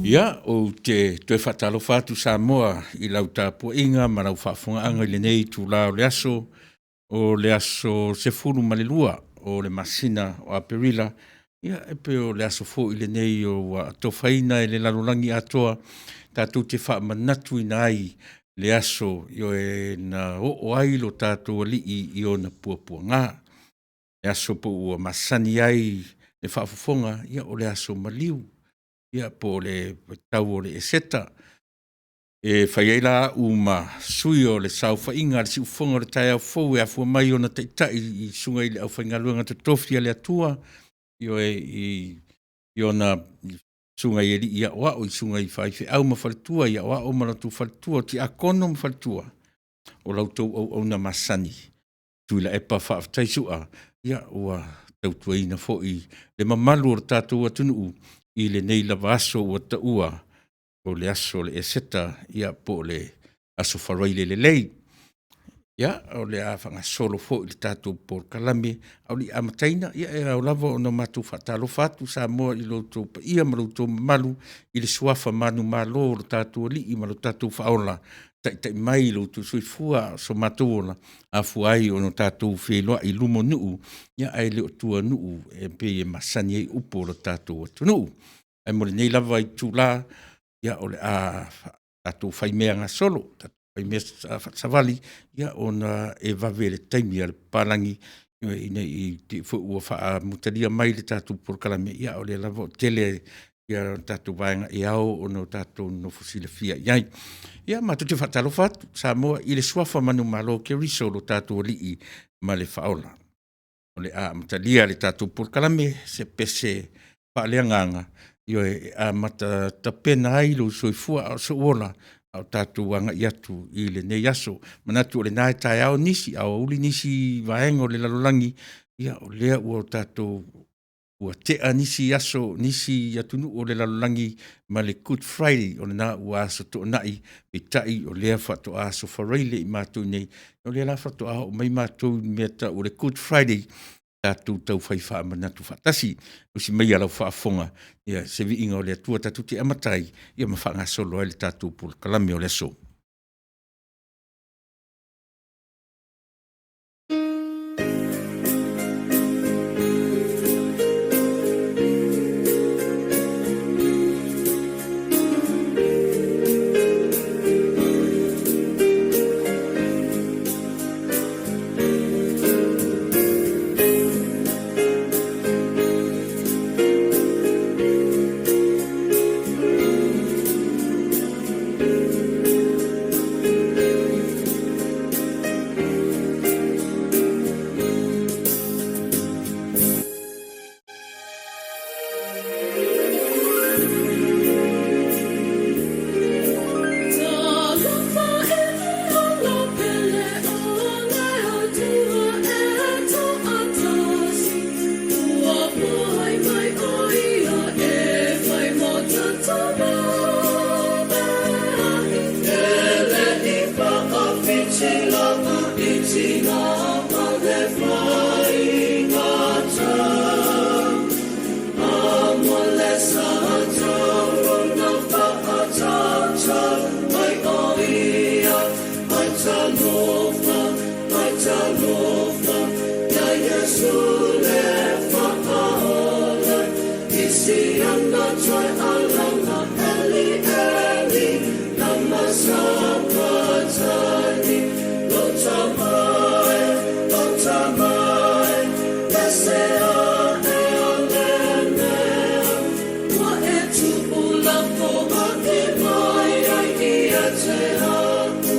Ia, ou te toe faatalofa atu Samoa i lau tapuaiga ma lau faafofogaaga i lenei itula o le aso, o le aso 12 o le masina o Aperila, ia e pei o le aso foi lenei ua atofaina e le lalolagi atoa tatou te faamanatuina ai le aso, ioe, na oo ai lo tatou Alii i ona puapuaga. Le aso po ua masani ai le faafofoga, ia o le aso maliu, ia po o le vaitau o le Eseta. E fai ai la au ma sui o le saofaiga a le siufofoga o le taeao fou e afua mai i ona taitai i susuga i le aufaigaluega totofi a le Atua, ioe, i ona susuga i alii aoao, i susuga i faifeau ma faletua, i aoao ma latou faletua, o tiakono ma faletua, o la outou auauna masani, Tuilaepa Faafetai Sua, ua tautuaina foi le mamalu o le tatou atunuu i lenei lava aso ua taua o le aso o le Eseta, ia po o le Aso Faraile lelei. Ia, o le a faagasolo foi le tatou polokalame, a o le i amataina, ia e ao lava ona matou faatalofa atu Samoa i lo outou paia ma lo outou mamalu i le suafa manumalo o lo tatou Alii ma lo tatou Faaola, taitai mai lo outou soifua a o so matou ola, afua ai ona tatou feiloai i luma o nuu, ae le o tua o nuu e pei e masani ai upu o le tatou atunuu. Ae mo lenei lava itula, ia o le a tatou faimea gasolo, tatou faimea faasavali ona e vave le taimi a le papalagi ina ne i te i foi ua faamutalia mai le tatou polokalame, a o lea lava e tele tatou vaega e ao ona tatou nonofo silafia i ai. Ia, matou te faatalofa atu Samoa i le suafa manumalo o Keriso o lo tatou Alii ma le Faaola. O le a amatalia le tatou polokalame i se pese faaleagaga, ioe, e amata tapena ai lou soifua a o sou ola a o tatou agai atu i lenei aso. E manatu o lena e taeao nisi, aoauli nisi vaega o le lalolagi, ia o lea ua tatou, ua tea nisi aso o nisi atunuu o le lalolagi ma le Good Friday, o lena ua Aso Toonai, peitai o lea faatoa Aso Faraile i matou nei, o lea la faatoa oo mai matou i le mea e tau o le Good Friday, tatou taufai faamanatu faatasi. Usi maia lau faafofoga se viiga o le Atua tatou te amata ai ma faagasolo ai le tatou polokalame o le aso. Talofa e ola pele o le Atua e toatasi, Ua mōhai mai ʻo ia e fai mo tatou mea. E le i paʻa lava i tina ma le faigata, A mo le sa faatautau mai ʻo ia, Mai talofa, mai talofa, iā Iesu le Faaola, I si ana toe alaga, Eli, Eli, lama sabachthani, Lota mai, lota mai, lese aʻe o le mea, Ua e tuulako aʻe mai ai ia te aʻu.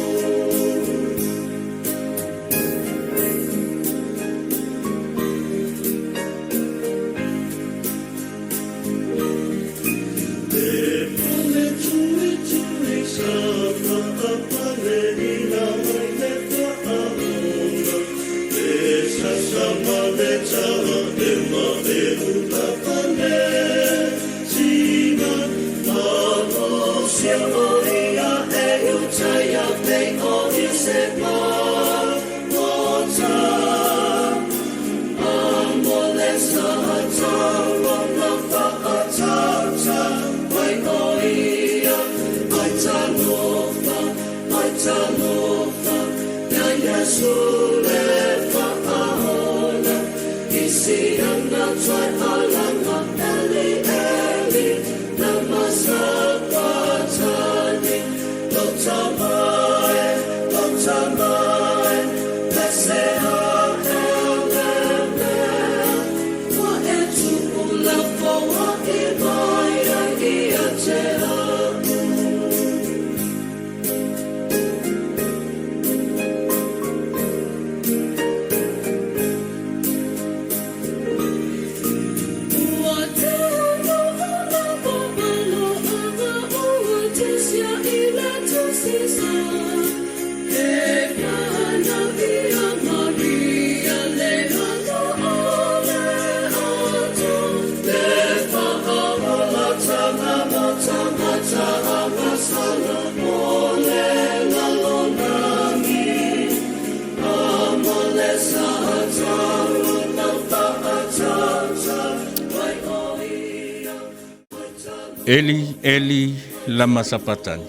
Eli, Eli, lama sapatani.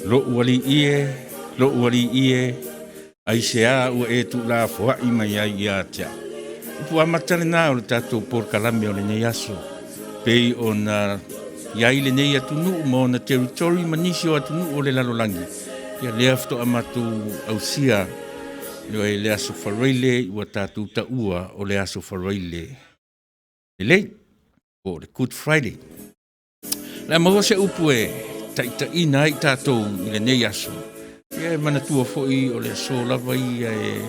Lo'u Alii e, lo'u Alii e, aisea ua e tuulafoa'i mai ai ia te a'u? Upu amata lenā o le tatou polokalame o lenei aso, pei ona i ai lenei atunuu ma ona territory ma nisi o atunuu o le lalolagi, ia lea faatoa matou ausia le Aso Faraile ua tatou taua o le Aso Faraile lelei, po o le Good Friday. Le a maua se upu e taitaiina ai tatou i lenei aso. Ia e manatua foi o le aso lava ia e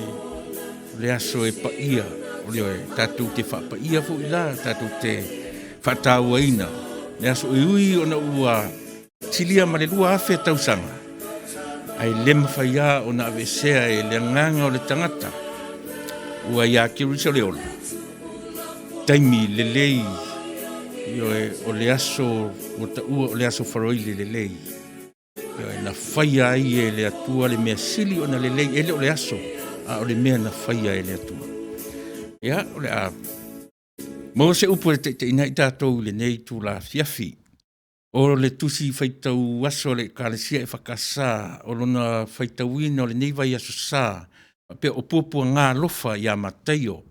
o le aso e paia, o le tatou te faapaia foi la, tatou te faatauaina le aso e ui ona ua silia ma le 2000 tausaga, ae le mafai lava ona aveesea e le agaga o le tagata ua ia Keriso le ola. Taimi lelei, ioe, o le aso ua taua o le Aso Faraile lelei. Ioe, na faia ai e le Atua le mea sili ona lelei, e le o le aso, a o le mea na faia e le Atua. Ia, o le a maua se upu e taitaiina ai tatou i lenei itula afiafi. O le tusi faitau aso a le Ekalesia EFKS, o lona faitauina o lenei vaiaso sa, faapea o puapuaga alofa ia Mataio.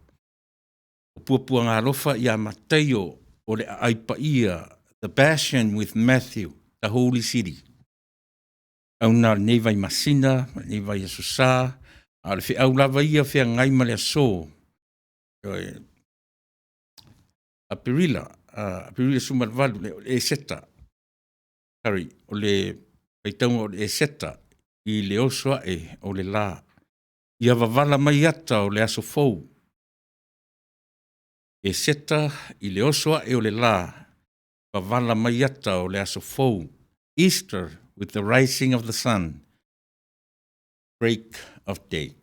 O puapuaga alofa ia Mataio o le aai paia, The Passion with Matthew, the Holy City. Auna o lenei vai masina, ma lenei vai aso sa, a o le feau lava ia feagai ma le aso. Aperila, Aperila 18, o le Eseta, sorry, o le faitauga o le Eseta i le oso ae o le la. Ia vavala mai ata o le aso fou. Eseta i le oso ae o le la, vavala mai ata o le aso fou. Easter with the rising of the sun, break of day.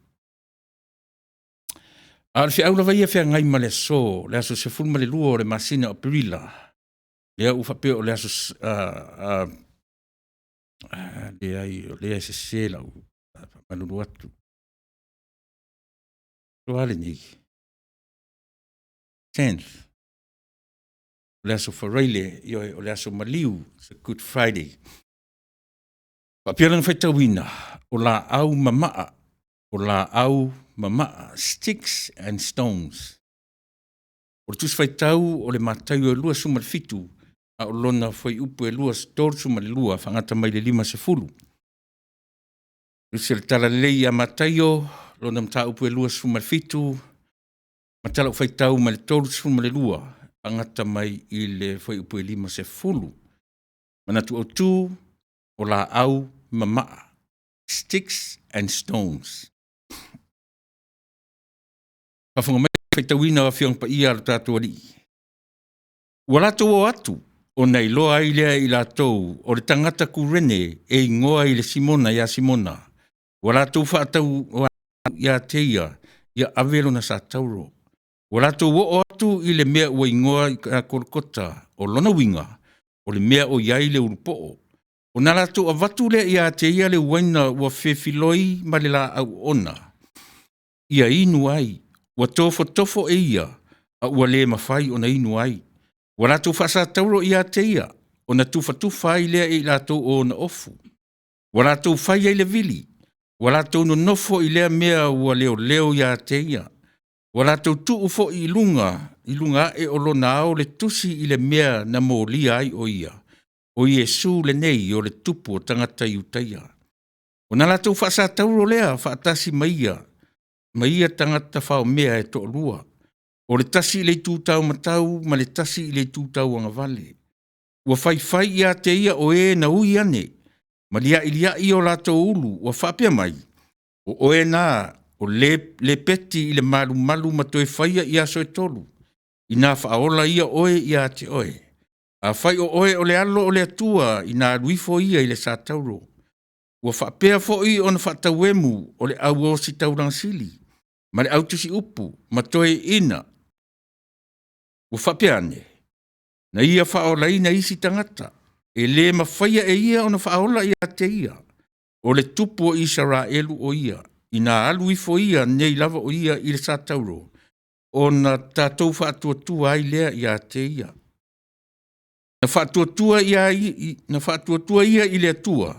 A o le feau lava ia feagai ma le aso, le aso 12 o le masina o Aperila, lea ua faapea o le aso, leai, o lea e sese lau faamalulu atu. O a lenei? 10th. O le aso Faraile, ioe, o le aso maliu, it's a Good Friday. Faapea lona faitauina, o laau mamaa, o laau mamaa, sticks and stones. O le tusi faitau o le Mataio e 27, a o lona fuaiupu e 32 faagata mai le 50. Tusi o le Talalelei ia Mataio, lona mataupu e 27, ma tala faitau mai le 32, faagata mai i le fuaiupu e 50. Manatu autu, o laau mamaa, sticks and stones. Faafofoga mai faitauina o Afioga Paia a lo tatou Alii. Ua latou o atu, ona iloa ai lea e i latou o le tagata Kurene e igoa i le Simona ia Simona. Ua latou faatau ia te ia, ia ave lona satauro. Ua latou oo atu i le mea ua igoa i Kolokota, o lona uiga, o le mea o i ai le ulupoo. Ona latou avatu lea ia te ia le uaina ua fefiloi ma le laau oona, ia inu ai. Ua tofotofo e ia, a ua le mafai ona inu ai. Ua latou faasatauro ia te ia, ona tufatufa ai lea e i latou o ona ofu. Ua latou fai ai le vili, ua latou nonofo i lea mea ua leoleo ia te ia. Ua latou tuu foi i luga, i luga ae o lona ao le tusi i le mea na molia ai o ia, o Iesu lenei o le tupu o tagata Iutaia. Ona latou faasatauro lea faatasi ma ia, ma ia tagata faomea e toalua, o le tasi i le itu taumatau ma le tasi i le itu tauagavale. Ua faifai ia te ia o e na ui ane, ma liailiai o latou ulu, ua faapea mai, o oe na o le lepeti i le malumalu ma toe faia i aso e tolu, ina faaola ia oe ia te oe. Afai o oe o le Alo o le Atua, ina alu ifo ia i le satauro. Ua faapea foi ona faatauemu o le au ositaulaga sili ma le au tusiupu ma toeaiina. Ua faapea ane, na ia faaolaina isi tagata, e le mafaia e ia ona faaola ia te ia. O le tupu o Isaraelu o ia. Inā alu ifo ia nei lava o ia i le satauro, ona tatou faatuatua ai lea ia te ia. Na faatuatua ia, na faatuatua ia i le Atua,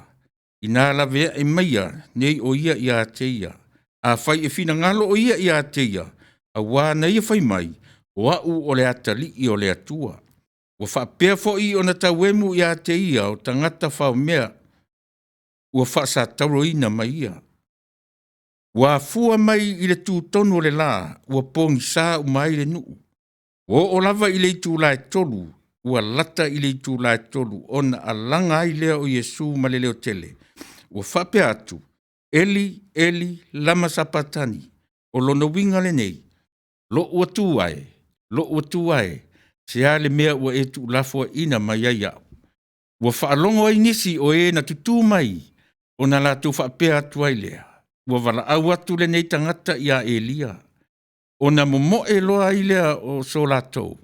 ina laveai maia nei o ia ia te ia. Afai e finagalo o ia ia te ia, auā na ia fai mai, o au o le atalii o le Atua. Ua faapea foi ona tauemu ia te ia o tagata faomea ua faasatauroina mai ia. Ua afua mai i le tutonu o le la, ua pogisa uma ai le nuu. Ua oo lava i le itula e 3, ua lata i le itula e 3 ona alaga ai lea o Iesu ma le leotele, ua faapea atu, Eli, Eli, lama sapatani? O lona uiga lenei, Lou Atua e, lou Atua e, se a le mea ua e tuulafoaiina mai ai au? Ua faalogo ai nisi o e na tutū mai, ona latou faapea atu ai lea, ua valaau atu lenei tagata ia Elia. Ona momoe loa ai lea o so latou,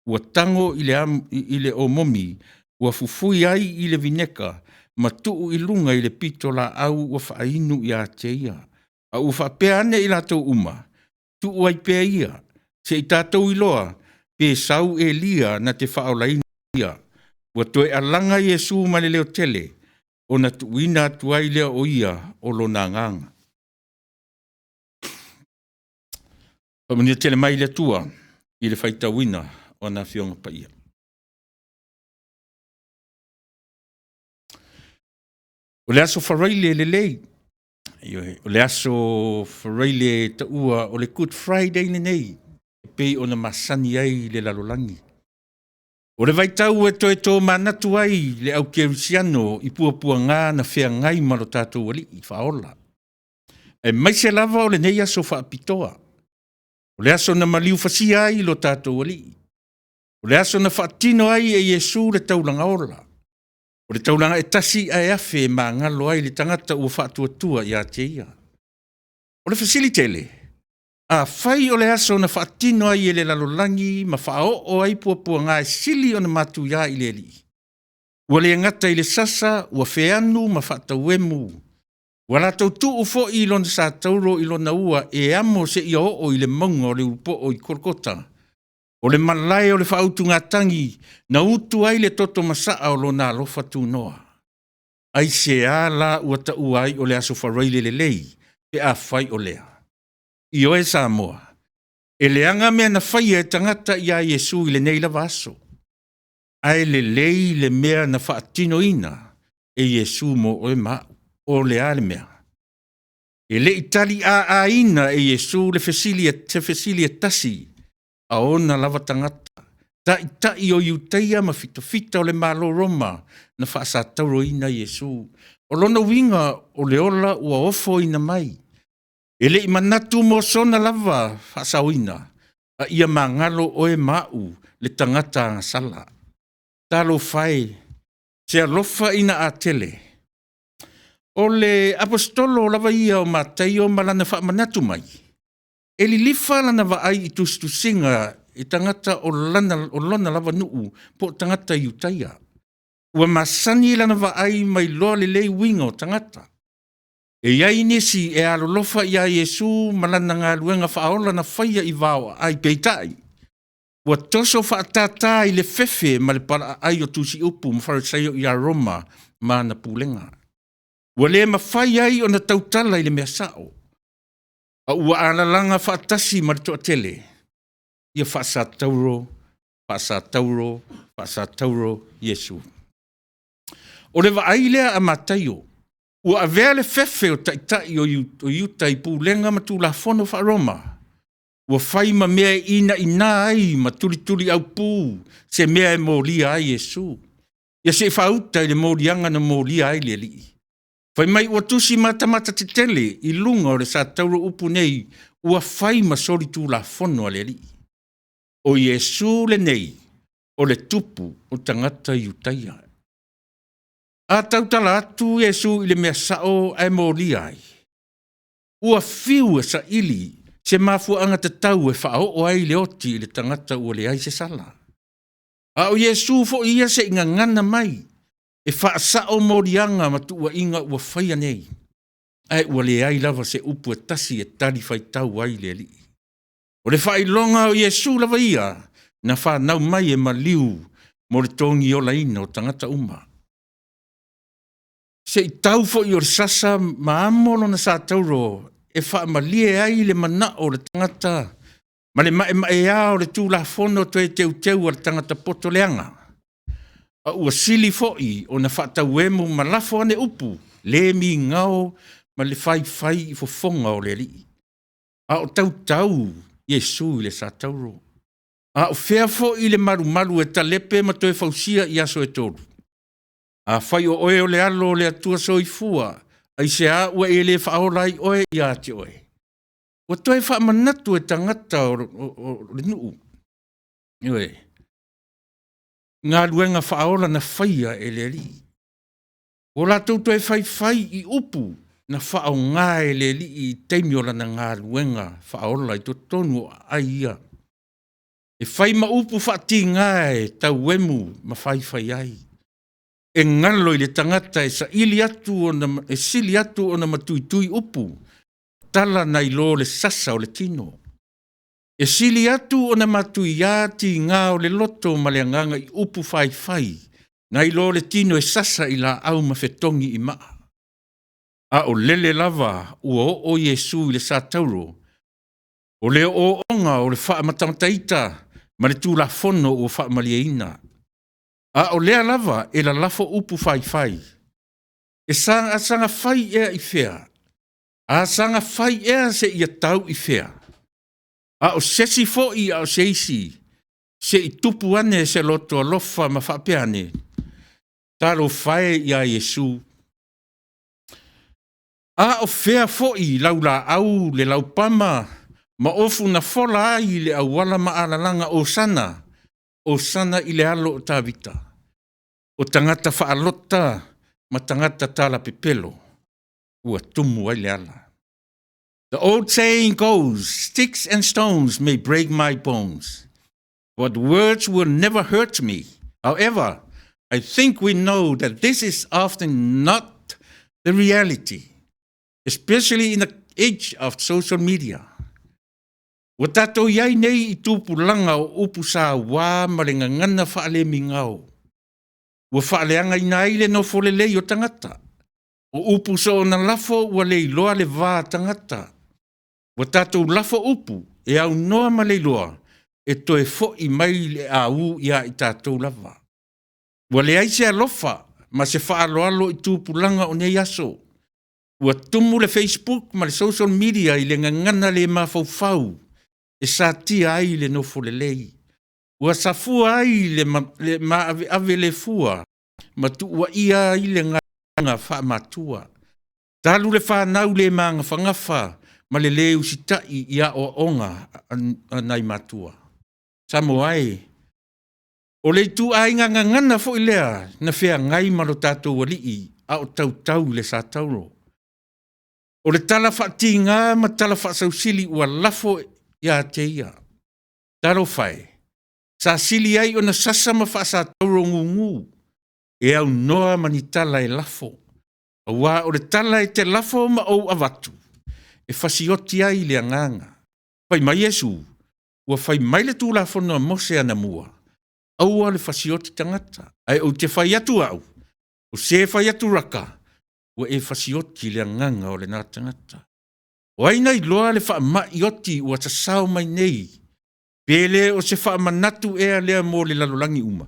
ua tago i le omomi, ua fufui ai i le vineka, ma tuu i luga i le pitolaau ua faainu ia te ia. A ua faapea ane i latou uma, tuu ai pea ia, se i tatou iloa pe sau Elia na te faaolaina ia. Ua toe alaga Iesu ma le leotele, ona tuuina atu ai lea o ia o lona agaga. Faamanuia tele mai le Atua i le faitauina o ana Afioga Paia. O le aso Faraile lelei, ioe, o le aso Faraile e taua o le Good Friday lenei, e pei ona masani ai le lalolagi. O le vaitau e toe tomanatu ai le au kerisiano i puapuaga na feagai ma lo tatou Alii Faaola, aemaise lava o lenei aso faapitoa, o le aso na maliufasia ai lo tatou Alii, o le aso na faatino ai e Iesu le taulaga ola, o le taulaga e tasi ae afe e magalo ai le tagata ua faatuatua ia te Ia. O le fesili tele, afai o le aso na faatino ai e le lalolagi ma faaoo ai puapuaga e sili ona matuia i le Alii, ua le gata i le sasa ua feanu ma faatauemu, ua latou tuu foi lona satauro i lona ua e amo seia oo i le mauga o le Ulupoo i Kolokota, o le malae o le faautugatagi na utu ai le toto masaa o lona alofa tunoa. Aisea la ua taua ai o le aso Faraile lelei pe afai o lea? Ioe Samoa, e leaga mea na faia e tagata ia Iesu i lenei lava aso, ae lelei le mea na faatinoina e Iesu mo oe ma au. O le a le mea? E le i taliaaina e Iesu le fesili, se fesili e tasi a ona lava tagata, taitai o Iutaia ma fitafita o le Malo Roma na faasatauroina Iesu. O lona uiga o le ola ua ofoina mai, e le i manatu mo sona lava faasaoina, a ia magalo oe ma au le tagata agasala. Talofa e, se alofa ina a tele. O le aposetolo lava ia o Mataio ma lana faamanatu mai, e lilifa lana vaai i tusitusiga i tagata o lona lava nuu po o tagata Iutaia. Ua masani lana vaai ma iloa lelei uiga o tagata. E i ai nisi e alolofa ia Iesu ma lana galuega faaola na faia i vao aai, peitai, ua toso faatata i le fefe ma le palaaai o tusiupu ma Farisaio ia Roma ma ana pulega. Ua le mafai ai ona tautala i le mea sao, a ua alalaga faatasi ma le toatele, ia faasatauro, faasatauro, faasatauro Iesu. O le vaai lea a Mataio, ua avea le fefe o taitai o Iuta i pulega ma Tulafono faa-Roma, ua fai ma mea e inaina ai ma tulituliaupu se mea e molia ai Iesu, ia se i faauta i le moliaga na molia ai le Alii. Fai mai ua tusi matamata tetele i luga o le satauro upu nei, ua fai ma solitulafono a le Alii. O Iesu lenei o le tupu o tagata Iutaia. A tautala atu Iesu i le mea sao ae molia ai, ua fiu e saili se mafuaaga tatau e faaoo ai le oti i le tagata ua leai se sala. A o Iesu foi ia se i gagana mai e faasao moliaga ma tuuaiga ua faia nei. Ae ua leai lava se upu e tasi e talifuaitau ai le Alii. O le faailoga o Iesu lava ia na fanau mai e maliu mo le togiolaina o tagata uma. Se i tau foi o le sasa ma amo lona satauro e faamalie ai le manao o le tagata ma le maemaea o le Tulafono Toe Teuteu a le tagata poto leaga, a ua sili foi ona faatauemu ma lafo ane upu le migao ma le faifai i fofoga o le Alii, a o tautau Iesu i le satauro. A o fea foi le malumalu e talepe ma toe fausia i aso e tolu? Afai o oe o le Alo o le Atua Soifua, aisea ua e le faaola ai oe ia te oe? Ua toe faamanatu e tagata o le nuu, ioe, galuega faaola na faia e le Alii. Ua latou toe faifai i upu na faaaoga e le Alii i taimi o lana galuega faaola i totonu o aai ia, e fai ma upu faatiga e tauemu ma faifai ai. E galo i le tagata e sili atu ona matuitui upu tala nai lo le sasa o le tino. E sili atu ona matuia tiga o le loto ma le agaga i upu faifai nai lo le tino e sasa i laau ma fetogi i maa. A o lele lava ua oo Iesu i le satauro, o le ooooga o le faamatamataita ma le Tulafono ua faamalieina. A o lea lava e lalafo upu faifai. E saga fai ea i fea? A saga fai ea seia tau i fea? A o se isi foi a o se isi, se i tupu ane se loto alofa ma faapea ane, talofa e ia Iesu, a o fea foi lau laau le laupama ma ofu na fola ai i le auala malalala Osana, Osana i le Alo o Tavita? O tagata faalota ma tagata talapepelo ua tumu ai le ala. The old saying goes, sticks and stones may break my bones, but words will never hurt me. However, I think we know that this is often not the reality, especially in the age of social media. Ua tatou i ai nei i tupulaga o upu saua ma le gagana faalemigao ua faaleagaina ai le nofo lelei o tagata. O upu soona lafo ua leiloa le va tagata. Ua tatou lafo upu e aunoa ma le iloa e toe foi mai le aū ia i tatou lava. Ua leai se alofa ma se faaaloalo i tupulaga o nei aso. Ua tumu le facebook ma le social media i le gagana le mafaufau e satia ai le nofo lelei. Ua safua ai le maaveave le fua ma tuuaia ai le galuega faamatua. Talu le fanau le magafagafa ma le le usitai i aoaoga a nai matua. Samoa e, o le ituaiga gagana foi lea na feagai ma lo tatou Alii a o tautau i le satauro. O le tala faatiga ma tala faasausili ua lafo ia te Ia. Talofa e, sa sili ai ona sasa ma faasatauro gugu e aunoa ma ni tala e lafo, aua o le tala e te lafo ma ou avatu, e fasioti ai le agaga. Fai mai Iesu, ua fai mai le Tulafono a Mose anamua, aua le fasioti tagata. Ae ou te fai atu au, o se e fai atu “raka”, ua e fasioti le agaga o lena tagata. O ai na iloa le faamai oti ua sasao mai nei, pe le o se faamanatu ea lea mo le lalolagi uma?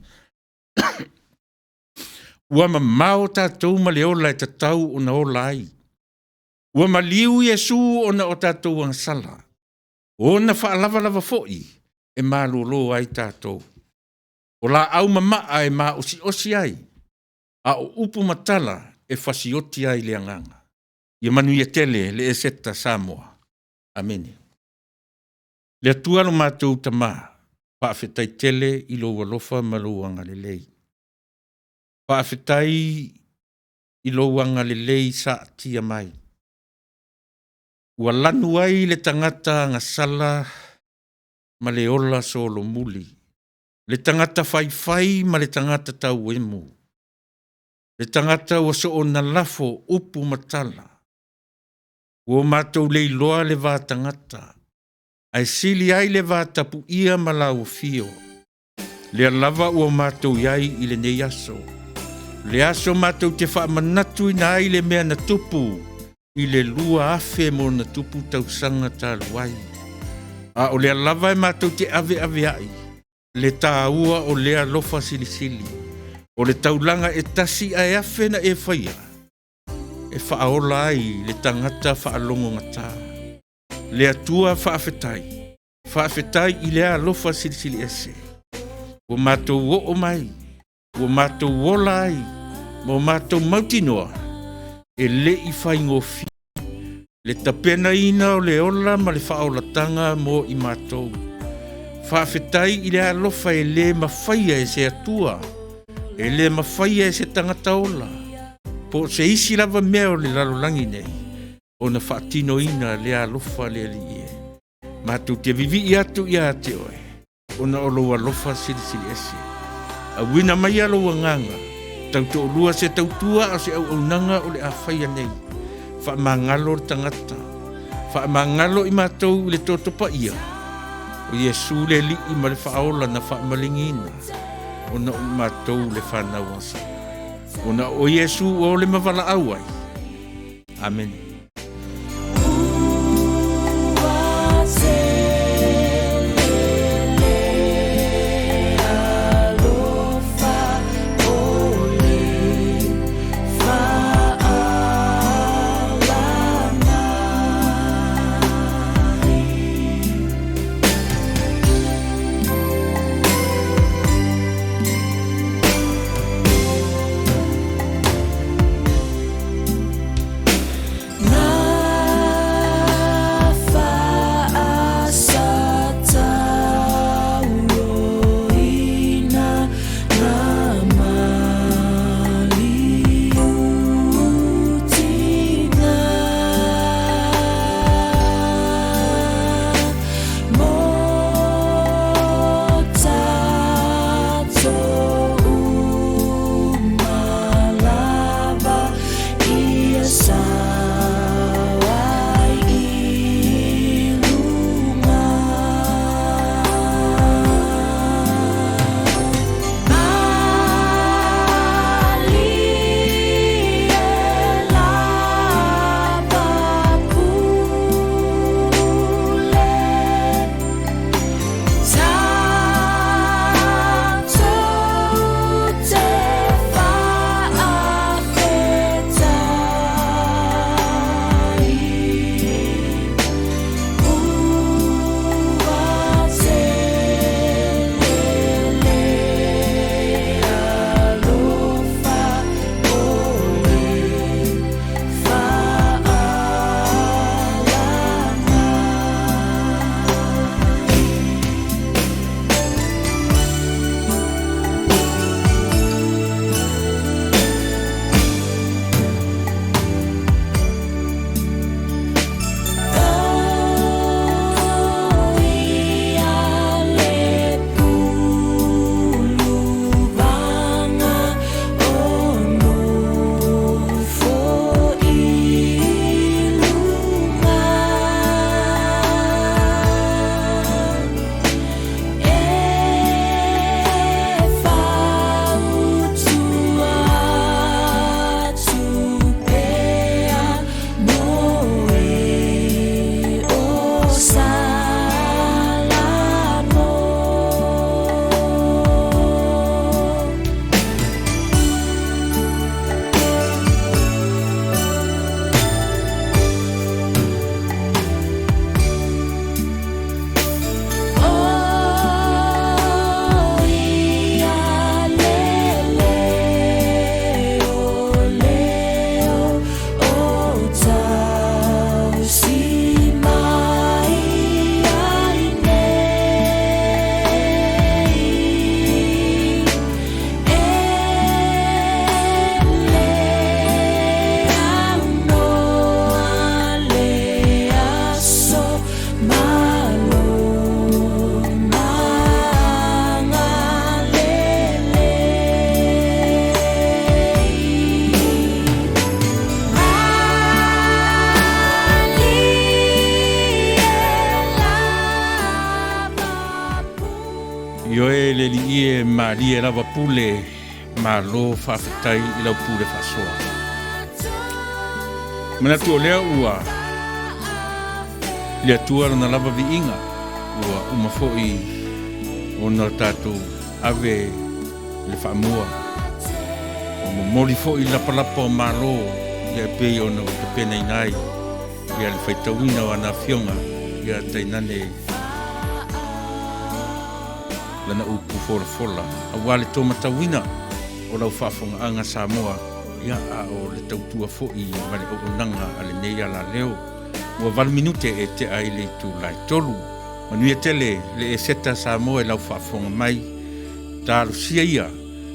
Ua mamao tatou ma le ola e tatau ona ola ai. Ua maliu Iesu ona o tatou agasala, o ona faalavalava foi e malolo ai tatou. O laau mamaa e maosiosi ai, a o upu ma tala e fasioti ai le agaga. Ia manuia tele le Eseta Samoa. Amene. Le Atua lo matou Tama, faafetai tele i lou alofa ma lou agalelei. Faafetai i lou agalelei sa aatia mai, ua lanu ai le tagata agasala ma le ola solomuli, le tagata faifai ma le tagata tauemu, le tagata ua soona lafo upu ma tala. Ua o matou leiloa le va tagata, ae sili ai le va tapuia ma lau afio. Lea lava ua matou i ai i lenei aso. Le aso matou te faamanatuina ai le mea na tupu i le 2000+ tausaga talu ai. A o lea lava e matou te aveaveai le taua o lea alofa silisili. O le taulaga e tasi ae afe na e faia, e faaola ai le tagata faalogogata. Le Atua faafetai, faafetai i lea alofa silisili ese. Ua matou oo mai, ua matou ola ai, ma ua matou mautinoa, e le i faigofie le tapenaina o le ola ma le faaolataga mo i matou. Faafetai i le alofa e le mafaia e se Atua, e le mafaia e se tagata ola, po o se isi lava mea o le lalolagi nei, ona faatinoina lea alofa le Alii e. Matou te vivii atu ia te oe, ona o lou alofa silisili ese. Auina maia lou agaga, tautoalua se tautua a o se auaunaga o le a faia nei. Faamagalo le tagata, faamagalo i matou i le toto paia, o Iesu le Alii ma le Faaola na faamaligiina, ona o matou le fanau a Sa. Ona o Iesu ua ole ma valaau ai. Amene. Ioe le Alii e, malie lava pule, malo faafetai i lau pule faasoa. Manatu o lea ua i le Atua lona lava viiga, ua uma foi ona tatou ave le faamua, ua momoli foi lapalapa o malo ia pei ona ua tapenaina ai ia le faitauina o ana afioga ia tainane lana upu folafola aua le tōmatauina o lau faafogaaga Samoa, ia a o le tautua foi ma le auaunaga a lenei alaleo. Ua 8 minute e tea ai le itula e 3. Manuia tele le Eseta Samoa i lau faafofoga mai. Talosia ia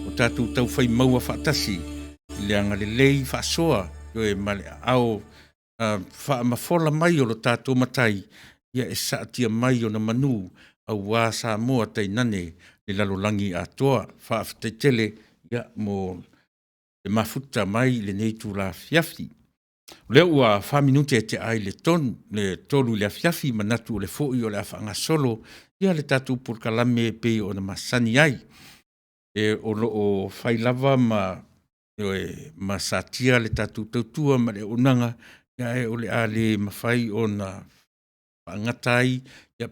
o tatou taufai maua faatasi i le agalelei faasoa ioe ma le aao faamafola mai o lo tatou Matai, ia e saatia mai ona manu aua Samoa tainane le lalolagi atoa. Faafetai tele ia mo le mafuta mai i lenei itula afiafi. O lea ua 4 minute e tea ai le 3 i le afiafi, manatu o lea foi o le a faagasolo ia le tatou polokalame e pei ona masani ai. E o lo o fai lava ma ioe, ma satia le tatou tautua ma le auaunaga, ae o le a le mafai ona faagata ai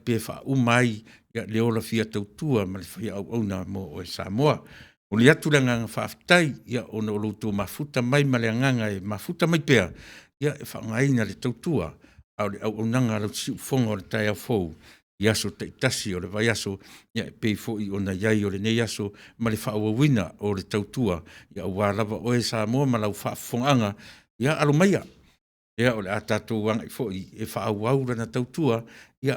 pe faauma ai le ola fia tautua ma le fia auauna mo oe Samoa. E momoli atu le agaga faafetai ona o lo outou mafuta mai ma le agaga e mafuta mai pea e faaaogaina le tautua a o le auaunaga a lau siufofoga o le taeao fou i aso taitasi o le vaiaso, e pei foi ona i ai o lenei aso ma le faaauauina o le tautua aua lava oe Samoa ma lau faafofogaaga. Ia alo maia, o le a tatou agai foi e faaauau lana tautua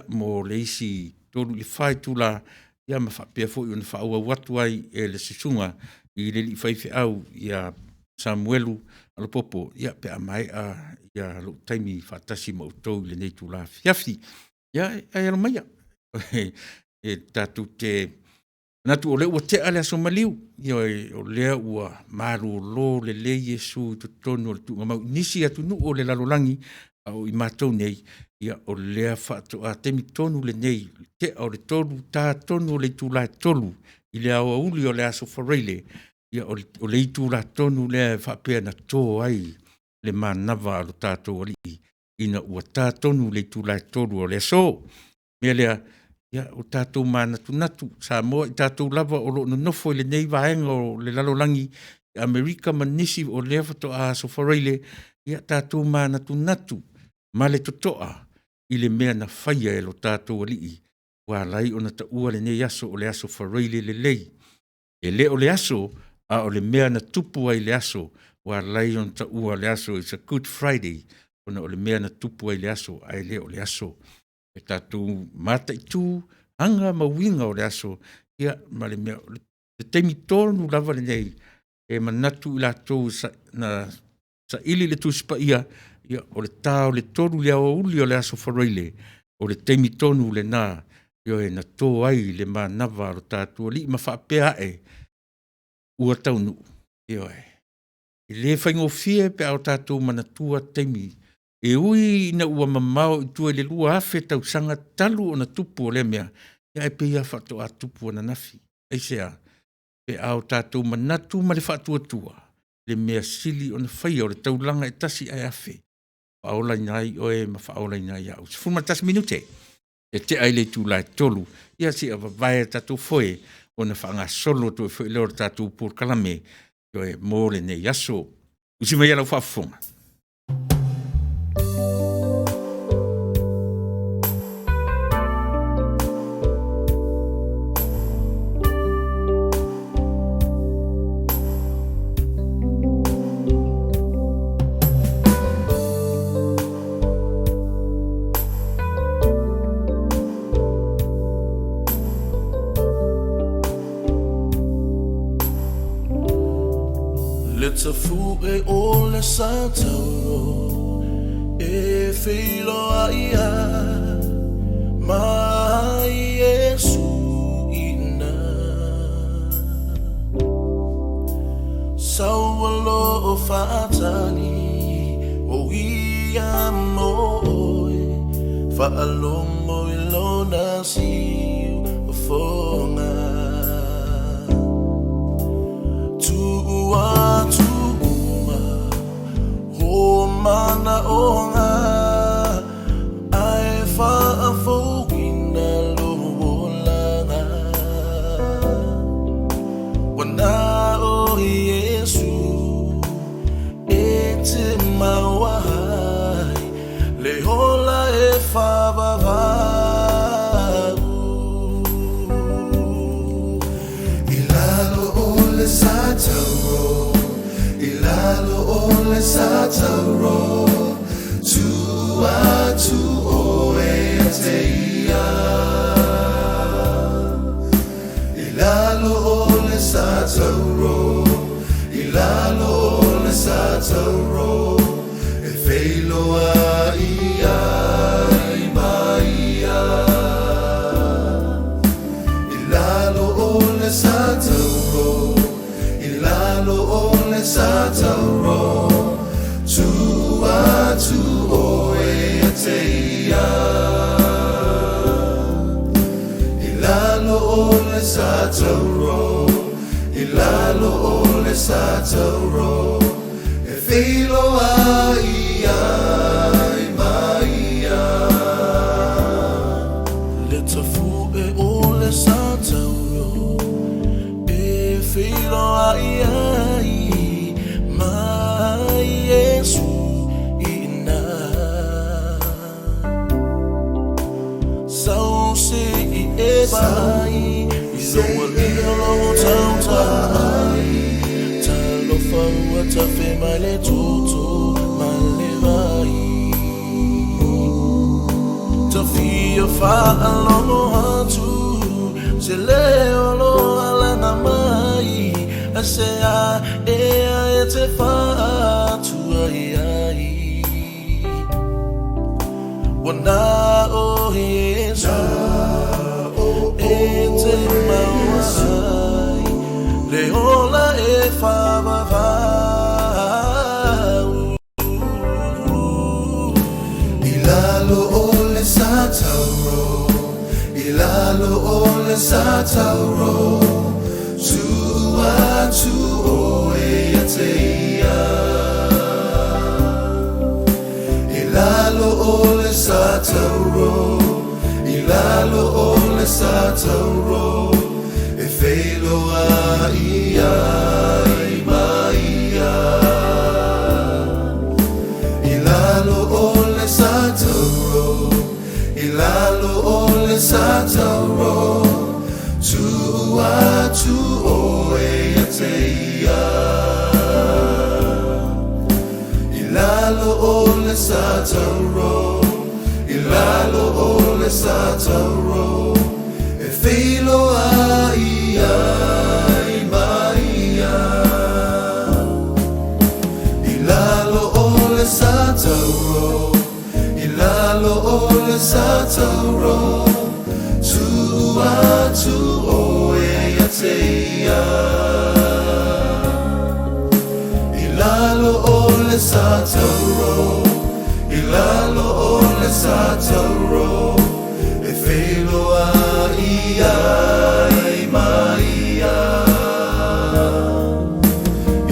mo le isi 3 i le 4 itula, ma faapea foi ona faaauau atu ai e le susuga i le alii faifeau ia Samuelu Alapopo pe a maea lou taimi faatasi ma outou i lenei itula afiafi. Ia ae alo maia, e tatou te manatu o lea ua tea le aso maliu, ioe, o lea ua malolo lelei Iesu i totonu o le tuugamau i nisi atunuu o le lalolagi, a o i matou nei, o lea faatoa taimi tonu lenei, le tea o le 3, ta tonu o le itula e 3 i le aoauli o le aso Faraile, o le itula tonu lea e faapea na to ai le manava a lo tatou Alii ina ua ta tonu le itula e 3 o le aso. O le mea lea, ia tatou manatunatu, Samoa i tatou lava o lo o nonofo i lenei vaega o le lalolagi, Amerika ma nisi o lea faatoa Aso Faraile, ia tatou manatunatu ma le totoa i le mea na faia e lo tatou Alii ua ala ai ona taua lenei aso o le Aso Faraile lelei. E le o le aso, a o le mea na tupu ai i le aso ua ala ai ona taua le aso, it's a Good Friday, ona o le mea na tupu ai i le aso ae le o le aso. E tatou mataitu aga ma uiga o le aso, ma le mea, o le taimi tonu lava lenei e manatu i latou na saili le Tusi Paia, o le ta o le 3 i le aoauli o le aso Faraile, o le taimi tonu lena, ioe, na to ai le manava o lo tatou Alii ma faapea ane, ua taunuu. Ioe. E le faigofie pe a o tatou manatua taimi, e ui ina ua mamao i tua i le 2000 tausaga talu ona tupu o lea mea, ae pei lava faatoa tupu ananafi. Aisea? Pe a o tatou manatu ma le faatuatua le mea sili ona faia, o le taulaga e tasi ae afe, faaolaina ai oe ma faaolaina ai au. 11 minute e tea ai le itula e 3, ia seia vavae a tatou foe ona faagasolo atu ai foi lea o le tatou polokalame mo lenei aso. Usi maia lau faafofoga. Le tafu'e o le satauro e feiloai ai ma Iesu i ina. Sau o lo o faatali o ia mo oe, faalogo i lona siufofoga. faafofoga ae faafouina lou olaga. Ua na o Iesu e te maua ai le ola e faavavau. I lalo o le sa tauro, i lalo o le sa tauro, tu atu oe ia te ia. I lalo o le sa tauro, i lalo o le sa tauro, e feiloai ai ma ia. I lalo o le sa tauro, i lalo o le sa tauro, tu atu oe ia te ia. I lalo o le sa tauro, i lalo o le sa tauro, e feiloai ai ma ia. Le tafu'e o le sa tauro, e feiloai ai ma Iesu i ina. Sau se i e vaai i lou alii o lo o tautai. Talofa ua tafe mai le toto ma le vai. Ta fia faalogo atu se leo o lo o alaga mai. Aisea ea e te faatuai ai? Ua na o Iesu e te maua ai le ola e faavavau. I lalo o le sa tauro, i lalo o le sa tauro, tu atu oe ia te ia. I lalo o le sa tauro, i lalo o le sa tauro, e feiloai ai ma ia. I lalo o le sa tauro, i lalo o le sa tauro, tu atu oe ia te ia. I lalo o le sa tauro, i lalo o le sa tauro, e feiloai ai ma ia. I lalo o le sa tauro, i lalo o le sa tauro, tu atu oe ia te ia. I lalo o le sa tauro, i lalo o le sa tauro, e feiloai ai ma ia.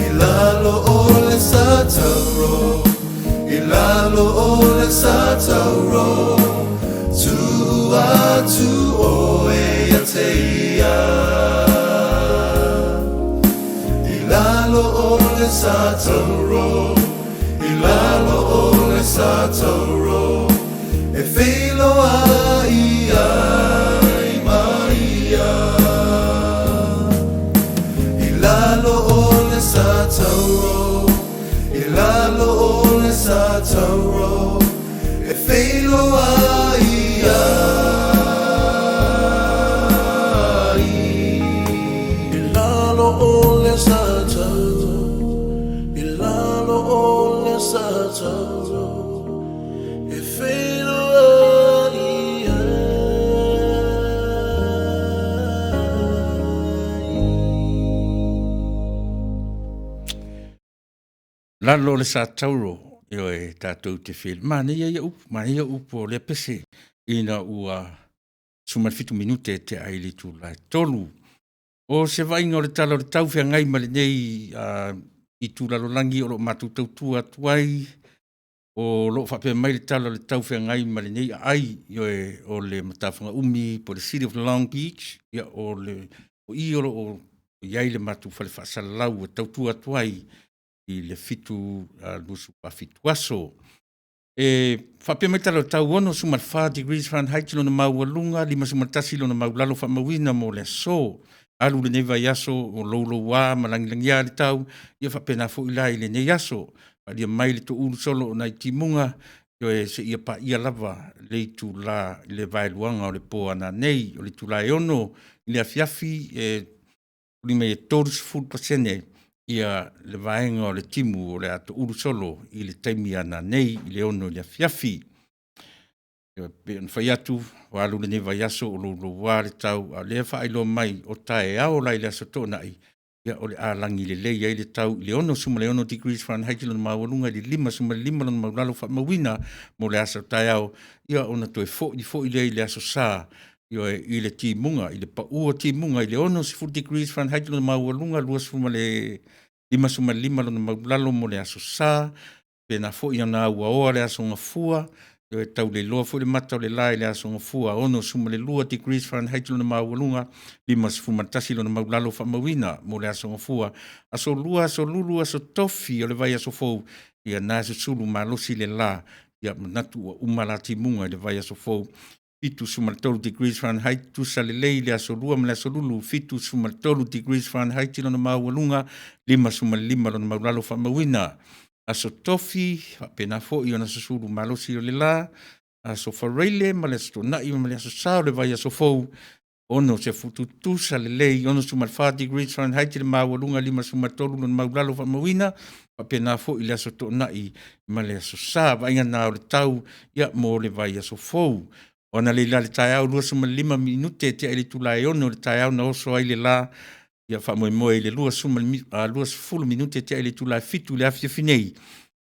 I lalo o le sa tauro, i lalo o le sa tauro, tu atu oe ia te ia. I lalo o le sa tauro, i lalo o le sa tauro, e feiloai ai ma ia. I lalo o le sa tauro, i lalo o le sa tauro, e feiloai ai. I lalo o le sa tauro, i lalo o le sa tauro, e feiloai ai. Lalo o le sa tauro, ioe, tatou te feel. Manaia ia upu, manaia upu o lea pese ina ua 17 minute e tea ai le itula e 3. O se vaaiga o le tala o le tau feagai ma lenei itu lalolagi o lo o matou tautua atu ai. O loo faapea mai le tala o le tau feagai ma lenei aai, ioe, o le matafaga umi poo le City of Long Beach. Ia o i o loo iai le matou fale faasalalau e tautua atu ai i le 27 aso. E faapea mai le tala o le tau 64 degrees Fahrenheit lona maualuga, 51 lona maualalo faamauina mo le aso. Alu lenei vaiaso o louloua ma lagilagia le tau, ia faapena foi la i lenei aso. Faaalia mai le toulu solo o nai timuga seia paia lava le itula i le vaeluaga o le po a nanei. O le itula e 6:00 i le afiafi e foliga mai e 30% le vaega o le timu o le a toulu solo i le taimi a nanei i le 6:00 i le afiafi. E pei ona faiatu ua alu lenei vaiaso o louloua le tau ao lea faailoa mai o taeao la i le aso Toonai o le a lagi lelei ai le tau i le 66 degrees Fahrenheit lona maualuga i le 55 lona maualalo faamauina mo le aso taeao. Ona toe foi foi lea i le Aso Sa i le timuga i le pau o timuga i le 60 degrees Fahrenheit lona maualuga, 55 lona maualalo mo le Aso Sa. Faapena foi ona auaoa le Aso Gafua, e tauleiloa foi le mata o le la i le Aso Gafua, 62 degrees Fahrenheit lona maualuga, 51 lona maualalo faamauina mo le Aso Gafua. Aso Lua, Aso Lulu, Aso Tofi o le vaiaso fou, ia lena e susulu malosi le la, manatu ua uma la timuga i le vaiaso fou. 73 degrees Fahrenheit, tutusa lelei le Aso Lua ma le Aso Lulu, 73 degrees Fahrenheit lona maualuga, 55 lona maualalo faamauina. Aso Tofi, faapena foi ona susulu malosi o le la, Aso Faraile ma le Aso Toonai ma le Aso Sa o le vaiaso fou, tutusa lelei, 64 degrees Fahrenheit le maualuga, 53 lona maualalo faamauina, faapena foi le Aso Toonai ma le Aso Sa. Vaaiga na o le tau mo le vaiaso fou. O analeila i le taeao 25 minute tea i le itula e 6:00 i le taeao na oso ai le la, faamoemoe i le 20 minute tea i le itula e 7:00 i le afiafi nei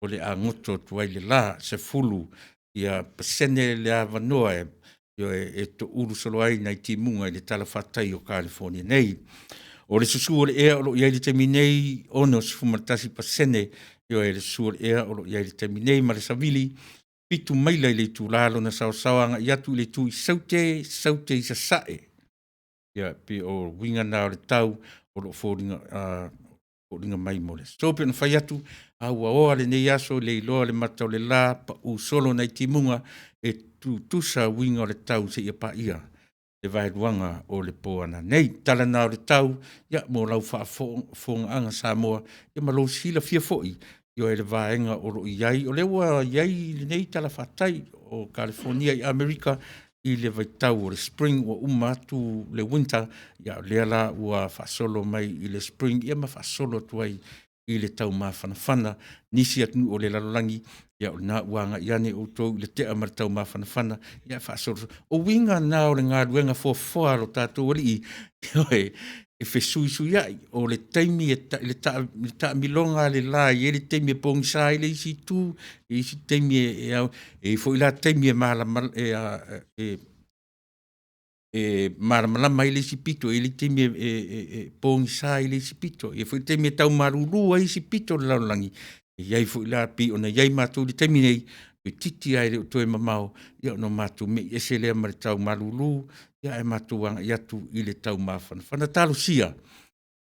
o le a goto atu ai le la. 10% le avanoa e toulu solo ai nai timuga i le talafatai o Kalifonia nei. O le susu o le ea o lo o i ai i le taimi nei, 61% le susu o le ea o lo o i ai i le taimi nei, ma le savili 7 maila i le itula lona saoasaoa agai atu i le itu i Saute, Saute i Sasae. Ia pei o uiga na o le tau o lo o foliga mai mo le aso. E pei ona fai atu, auaoa lenei aso, leiloa le mata o le la, pau solo nai timuga, e tutusa uiga o le tau seia paia le vaeluaga o le po a nanei. Tala na o le tau mo lau faafofogaaga Samoa ma lou silafia foi i le vaega o lo o i ai. O lea ua i ai lenei talafatai o Kalifonia i Amerika i le vaitau o le Spring, ua uma atu le winter, a o lea la ua faasolo mai i le Spring ma faasolo atu ai i le taumafanafana. Nisi atunuu o le lalolagi, ia o lena ua agai ane outou i le tea ma le taumafanafana, ia faasolosolo. O uiga na o le galuega foafoa a lo tatou Alii, ioe, e fesuisuiai. O le taimi le taamiloga a le la, e i ai le taimi e pogisa ai le isi itu, i isi taimi e ao, e i ai foi la taimi e malamalama ai le isi pito, e i ai le taimi e pogisa ai le isi pito, e i ai foi le taimi e tau malulu ai isi pito o le lalolagi. E i ai foi la pei ona i ai matou i le taimi nei, toeitiiti lava e le o toe mamao ona matou mei ese lea ma le tau malulu ae matou agai atu i le tau mafanafana. Talosia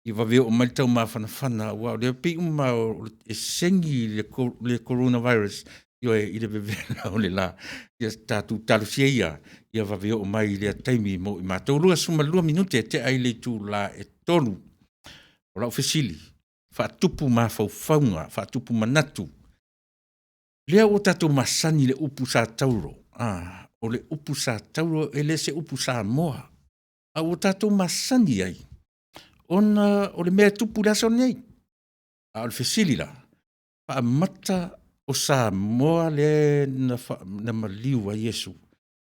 ia vave oo mai le taumafanafana aua o lea e pei uma lava e segi le Corona Virus, ioe, i le vevela o le la. Ia tatou talosia ia ia vave oo mai lea taimi mo i matou. 22 minute tea i le itula e 3:00. O lau fesili, faatupu mafaufauga, faatupu manatu, lea ua tatou masani i le upu sa tauro, o le upu sa tauro e le o se upu Samoa, a ua tatou masani ai ona o le mea e tupu i le aso lenei. A o le fesili la, faamata o Samoa lea na maliu ai Iesu?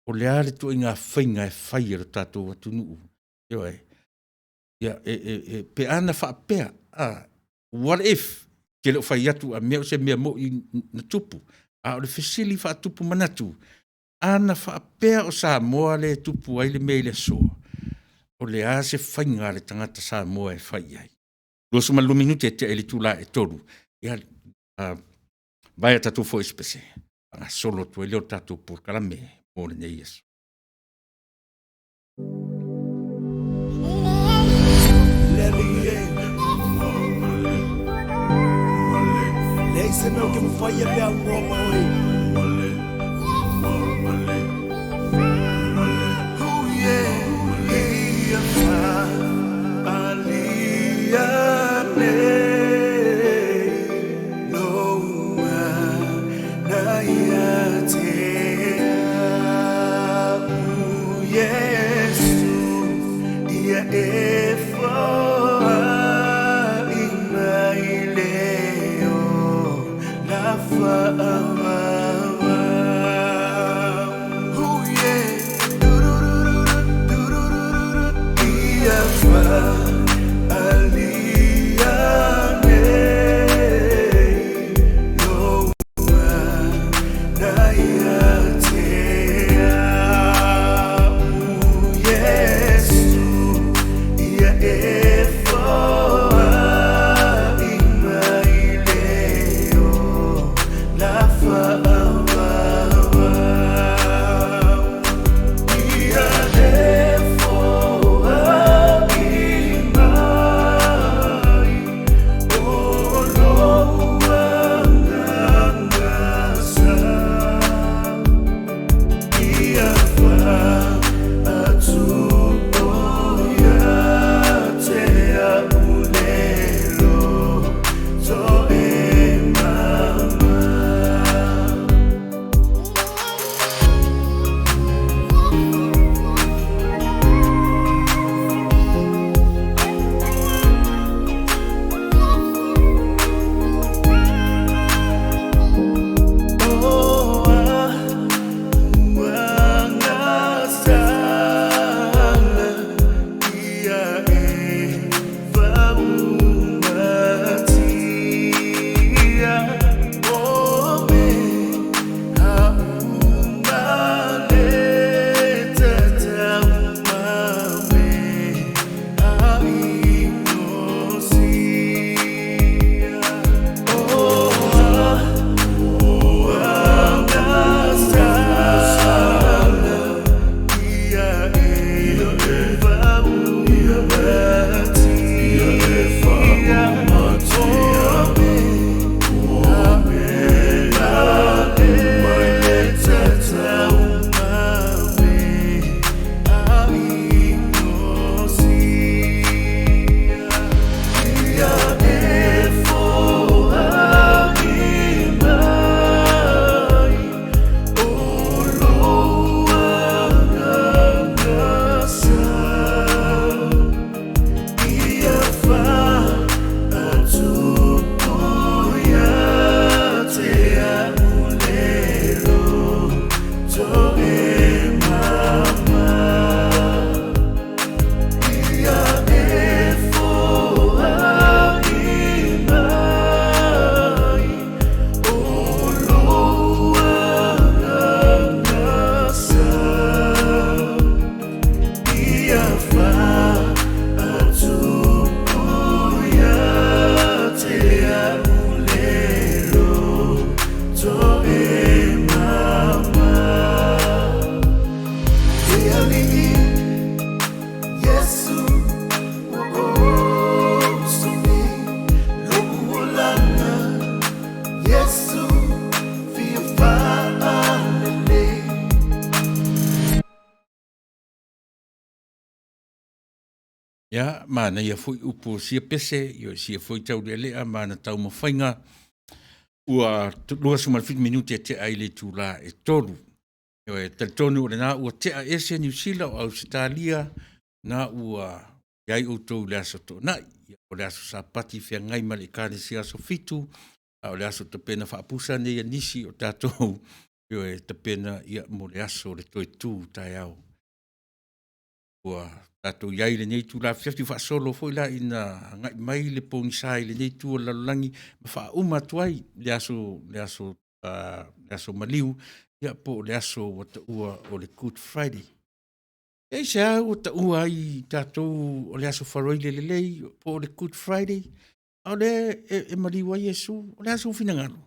O le a le ituaiga faiga e fai e le tatou atunuu? Ioe. Pe ana faapea, what if? Ou te le o fai atu a mea o se mea moi na tupu, a o le fesili faatupu manatu, a na faapea o Samoa lea e tupu ai le mea i le aso, o le a se faiga a le tagata Samoa e fai i ai? 22 minute tea i le itula e 3:00, ia vae a tatou Foespese. faagasolo atu ai lea o le tatou polokalame mo lenei aso. Leai se mea o ke mawhai e pea ungoa ma oe. Ia, manaia foi upu o sia pese, ia sia foi taulealea ma ana taumafaiga, ua 27 minute e tea ai le itula e 3. E talitonu o lena ua tea ese Niu Sila o Ausetalia, na ua i ai outou i le Aso Toonai, o le Aso Sapati feagai ma le Ekalesia Aso Fitu, a o le aso tapena faapusa nei a nisi o tatou, ioe, tapena mo le aso o le toe tu taeao. Ua tatou i ai i lenei itula afiafi faasolo foi la ina agai mai le pogisa i lenei itu o le lalolagi ma faauma atu ai le aso le aso le aso maliu, ia po o le aso ua taua o le Good Friday. E aisea ua taua ai tatou o le aso Faraile lelei po o le Good Friday, a o lea e maliu ai Iesu? O le a sou finagalo?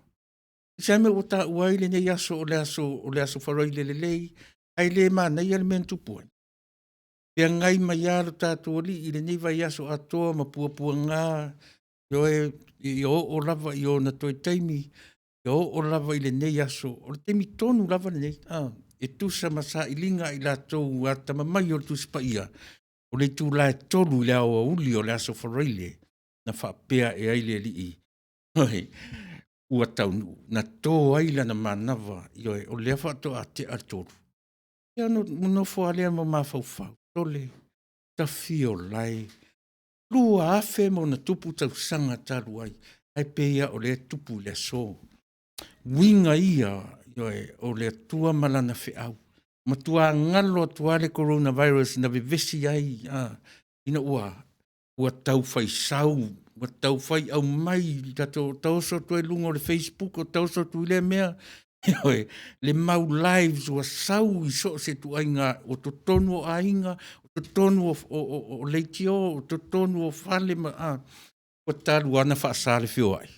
Se a mea ua taua ai lenei aso o le aso o le aso Faraile lelei, ae le manaia le mea na tupu ai. Feagai mai lava lo tatou Alii i lenei vaiaso atoa ma puapuaga, ioe, ia oo lava i ona toe taimi, ia oo lava i lenei aso, o le taimi tonu lava lenei, e tusa ma sailiga a i latou atamamai o le Tusi Paia, o le itula e 3 i le aoauli o le aso Faraile na faapea ae ai le Alii, ua taunuu, na to ai lana manava, ioe, o lea faatoa tea le 3. Ia ona ou nofo lava lea ma mafaufau, sole, ta fia ola e, 2000+ tausaga talu ai, ae pei lava o lea e tupu i le aso. Uiga ia, ioe, o le Atua ma Lana feau, matua galo atu lava le Coronavirus na vevesi ai ina ua tau fai sau, ua tau fai aumai, taoso atu ai i luga o le facebook, taoso atu i lea mea, ioe, le mau lives ua sau i so o se ituaiga, o totonu o aiga, o totonu o leitio, o totonu o fale, ua talu lava ona faasa le feoai.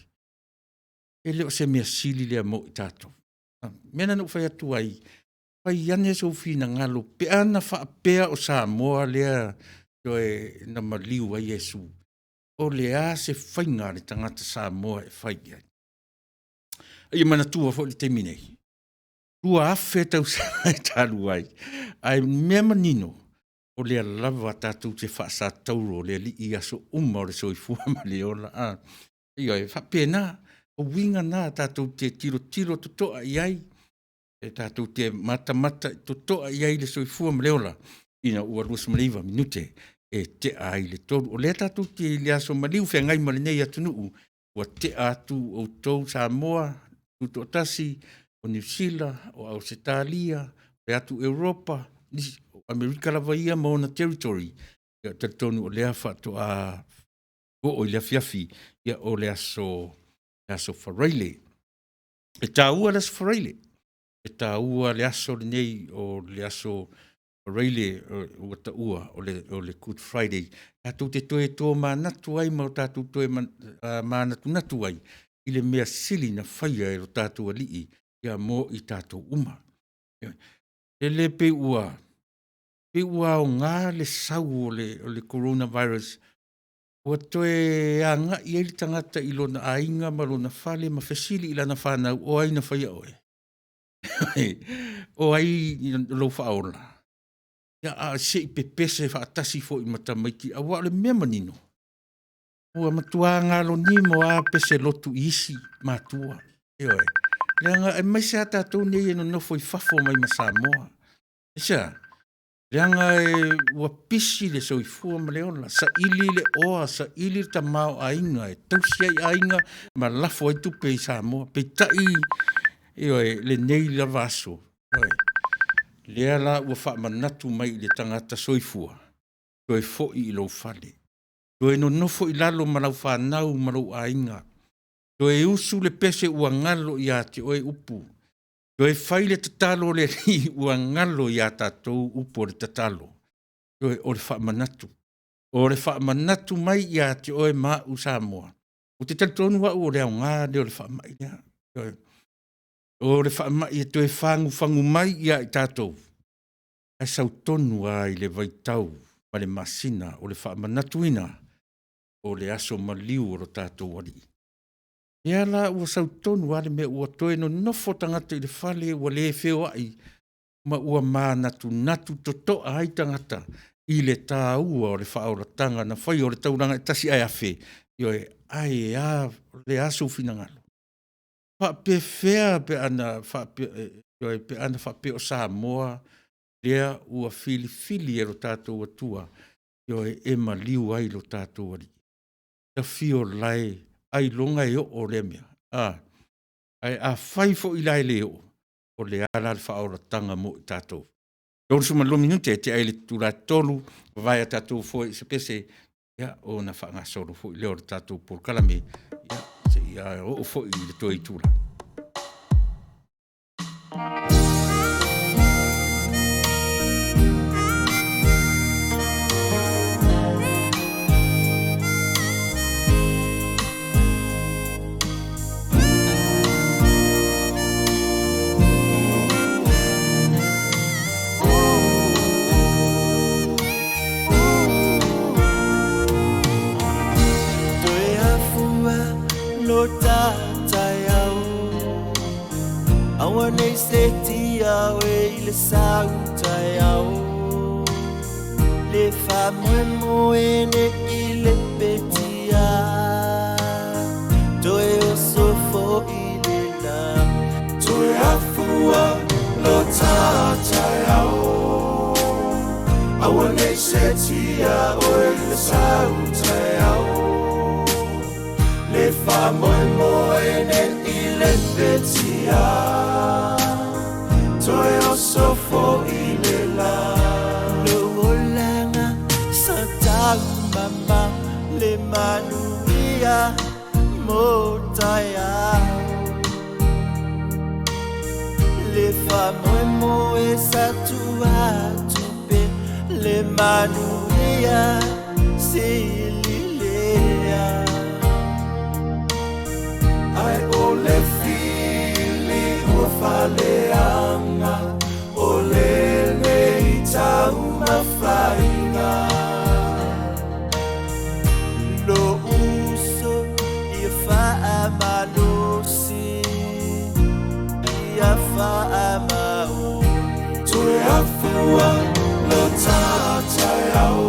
E le o se mea sili lea mo i tatou. O le mea lena na ou fai atu ai, fai ane sou finagalo pe ana faapea o Samoa lea ioe, na maliu ai Iesu, o le a se faiga a le tagata Samoa e fai i ai? A ia manatua foi le taimi nei, 2000 tausaga talu ai, ae o le mea manino, o lea lava tatou te faasatauro le Alii i aso uma o le soifua ma le ola. Ioe, e faapena. O uiga na tatou te tilotilo totoa i ai, e tatou te matamata totoa i ai i le soifua ma le ola ina ua 29 minute e tea ai le 3. O lea tatou te i le aso maliu feagai ma lenei atunuu, ua tea atu outou Samoa Tutoatasi, o Niu Sila, o Ausetalia, le atu Europa, o Amerika lava ia ma ona territory, ia ou te talitonu o lea faatoa oo i le afiafi o le aso Faraile. E taua le aso Faraile, e taua le aso lenei o le aso Faraile ua taua o le Good Friday, tatou te toe tomanatu ai ma tatou toe manatunatu ai i le mea sili na faia e lo tatou Alii mo i tatou uma. E le pei ua aoga le sau o le Coronavirus ua toe agai ai le tagata i lona aiga ma lona fale ma fesili i lana fanau, o ai na faia oe? O ai lou faaola? Ia, a se i pepese faatasi foi ma tamaiti, aua o le mea manino, ua matua galonimo lava pese lotu i isi matua, ioe, leaga aemaise lava tatou nei e nonofo i fafo mai ma Samoa. Aisea? Leaga ua pisi le soifua ma le ola, saili le oa, saili le tamaoaiga e tausi ai aiga ma lafo ai tupe i Samoa. Peitai, ioe, lenei lava aso, ioe, lea la ua faamanatu mai i le tagata soifua, toe foi i lou fale, toe nonofo i lalo ma lau fanau ma lou aiga, toe usu le pese ua galo ia te oe upu, toe fai le tatalo a le Alii ua galo ia tatou upu o le tatalo. Ioe, o le faamanatu. O le faamanatu mai ia te oe ma au Samoa, ou te talitonu au o le aoga lea o le faamai lea. Ioe. O le faamai e toe fagufagu mai ia i tatou, ae sau tonu lava i le vaitau ma le masina o le faamanatuina o le aso maliu o lo tatou Alii. Lea la ua sau tonu lava le mea ua toe nonofo tagata i le fale ua le feoai ma ua manatunatu totoa ai tagata i le taua o le faaolataga na faia o le taulaga e tasi ae afe, ioe, ae a, o le a sou finagalo? E faapefea pe ana faapea o Samoa lea ua filifili e lo tatou Atua, ioe, e maliu ai lo tatou Alii? Tafio lae, ailoga e oo lea mea, a? Ae afai foi la e le oo, o le a la le faaolataga mo i tatou? 32 minute e tea ai le itula e 3, vavae a tatou foe i se pese, ona faagasolo foi lea o le tatou polokalame, seia oo foi i le toe itula. Aua nei setia oe i le sau taeao Le faamoemoe nei le petia Toe oso foi le la Toe afua lo taeao Aua nei setia oe i le sau taeao Le faamoemoe nei i le petia Toe oso foi le la Lou olaga sa taumama Le manuia mo taeao Le faamoemoe sa tuu atu pea Le manuia sili lea Ae o le fili ua faaleaga O lenei taumafaiga Lou uso ia faamalosi Ia faamaoni Toe afua lo taeao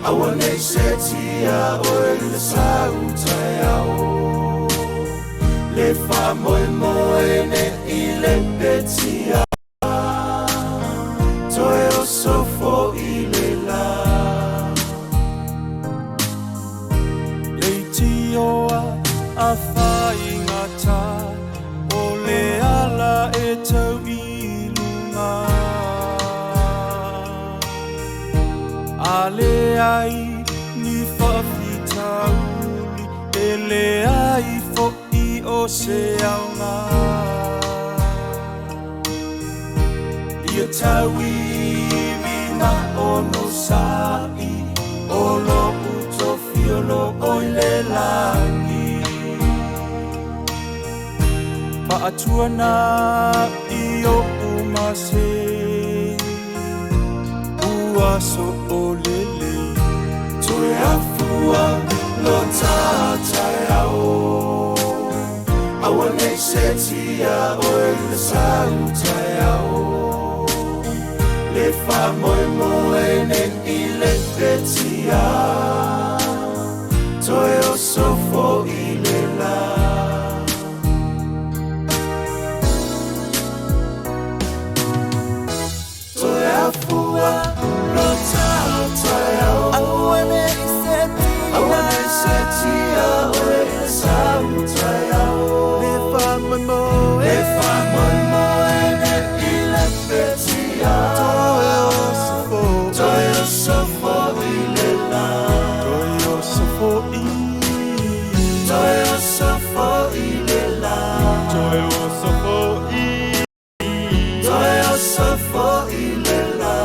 Aua nei setia oe i le sau taeao Le faamoemoe nei i le petia Toe oso foi le la Leitioa a faigata O le ala e tau i luga A leai ni faafitauli E leai foi o se aoga Ia tauivi ma onosa'i O lou tofi o loo i le lagi Faatuanai oʻu masei Ua so'olelei Toe afua lo taeao Aua nei setia oe i le sau taeao Le faamoemoe nei i le petia Toe oso foi le la Toe afua lo taeao Aua nei setia Aua nei setia oe i le sau taeao Le faamoemoe Le faamoemoe nei i le petia Toe oso foi Toe oso foi le la Toe oso foi Toe oso foi le la Toe oso foi Toe oso foi le la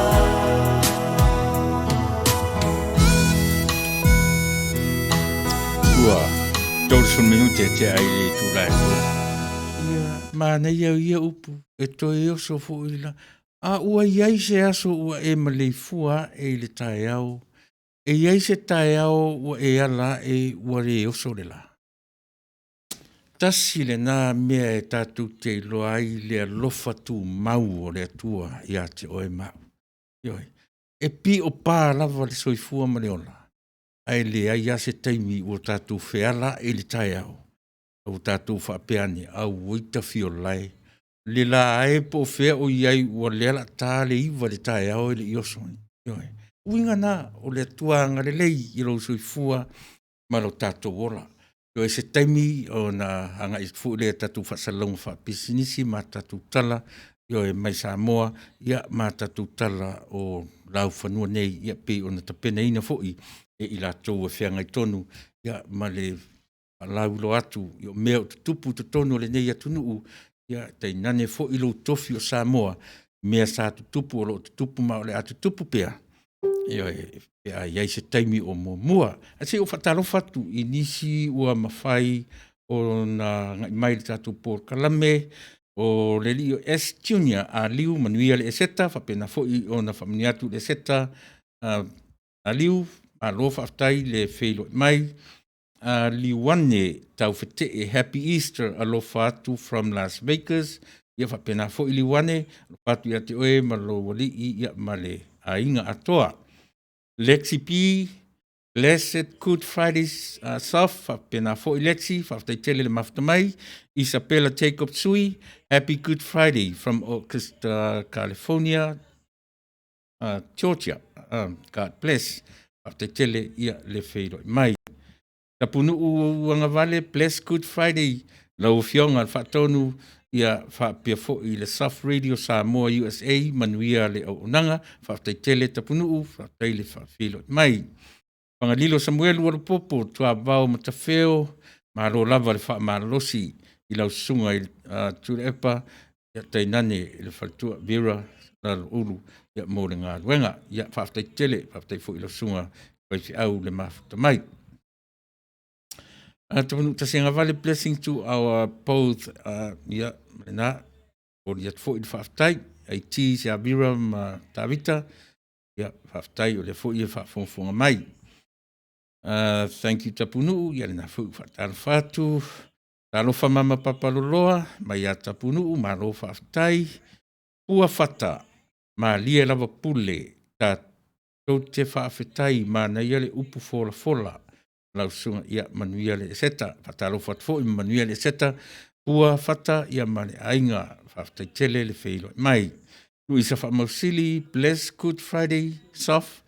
Ua 30 minute e tea i le itula e 2. Ia, manaia ia upu e toe oso foi i le la. A ua i ai se aso ua e maleifua ae i le taeao, e i ai se taeao ua e ala ae ua le oso le la. Tasi lena mea e tatou te iloa ai le alofa tumau o le Atua ia te oe ma au. Ioe. E piopā lava le soifua ma le ola, ae leai lava se taimi ua tatou feala ae i le taeao, a ua tatou faapea ane, auoi tafiolae, le la e po o fea o i ai ua lea o le a ta le 9 i le taeao e le i oso. Ioe. Uiga na o le Atua agalelei i lou soifua ma lo tatou ola. Ioe, se taimi ona agai atu foi lea i tatou faasalalauga faapisinisi ma tatou tala, ioe, mai Samoa, ia ma tatou tala o laufanua nei, ia pei ona tapenaina foi e i latou e feagai tonu, ia ma le faalauiloa atu o mea o tutupu i totonu o lenei atunuu, ia tainane foi lou tofi o Samoa, mea sa tutupu, o lo o tutupu ma o le a tutupu pea, ioe, pe a i ai se taimi o muamua. Ae se i ou faatalofa atu i nisi ua mafai ona agai mai i le tatou polokalame, o le alii o S Junior Aliu Manuia le Eseta, faapena foi ona faamanuia atu i le Eseta Aliu, malo faafetai le feiloai mai. Liuane Taufete'e, Happy Easter, alofa atu from Las Vegas. Ia faapena foi Liuane, alofa atu ia te oe ma lou alii ia ma le aiga atoa. Lexi P, Blessed Good Friday Sof, faapena foi Lexi, faafetai tele le mafuta mai. Isabella Jacob Sui, Happy Good Friday from Augusta, California, Georgia. God bless. Faafetai tele ia le feiloai mai. Tapunuu Agavale, Bless Good Friday, lau Afioga i le Faatonu, ia faapea foi le Soft Radio Samoa USA, manuia le auaunaga. Faafetai tele Tapunuu, faafetai le faafeiloai mai. Fagalilo Samuelu Olopopo, Tuavao Matafeo, malo lava le faamalolosi i lau susuga i Tuilaepa, ia tainane le faletua Vera Laloulu ia mo le galuega. Ia faafetai tele, faafetai foi i lau susuga faifeau le mafuta mai. Tapunuu Tasiagavale, blessing to our both, ia lena, momoli atu foi le faafetai IT ia Vera ma Tavita, ia faafetai o lea foi e faafogafoga mai. Thank you Tapunuu, ia lena foi ua faatalofa atu. Talofa mama Papaloloa mai ia Tapunuu, malo faafetai. Pua Fata, malie lava pule, tatou te faafetai, manaia le upu folafola lau susuga, ia manuia le Eseta. Faatalofa atu foi ma manuia le Eseta, Pua Fata ia ma le aiga, faafetai tele le feiloai mai. Luisa Faamausili, bless Good Friday Sof,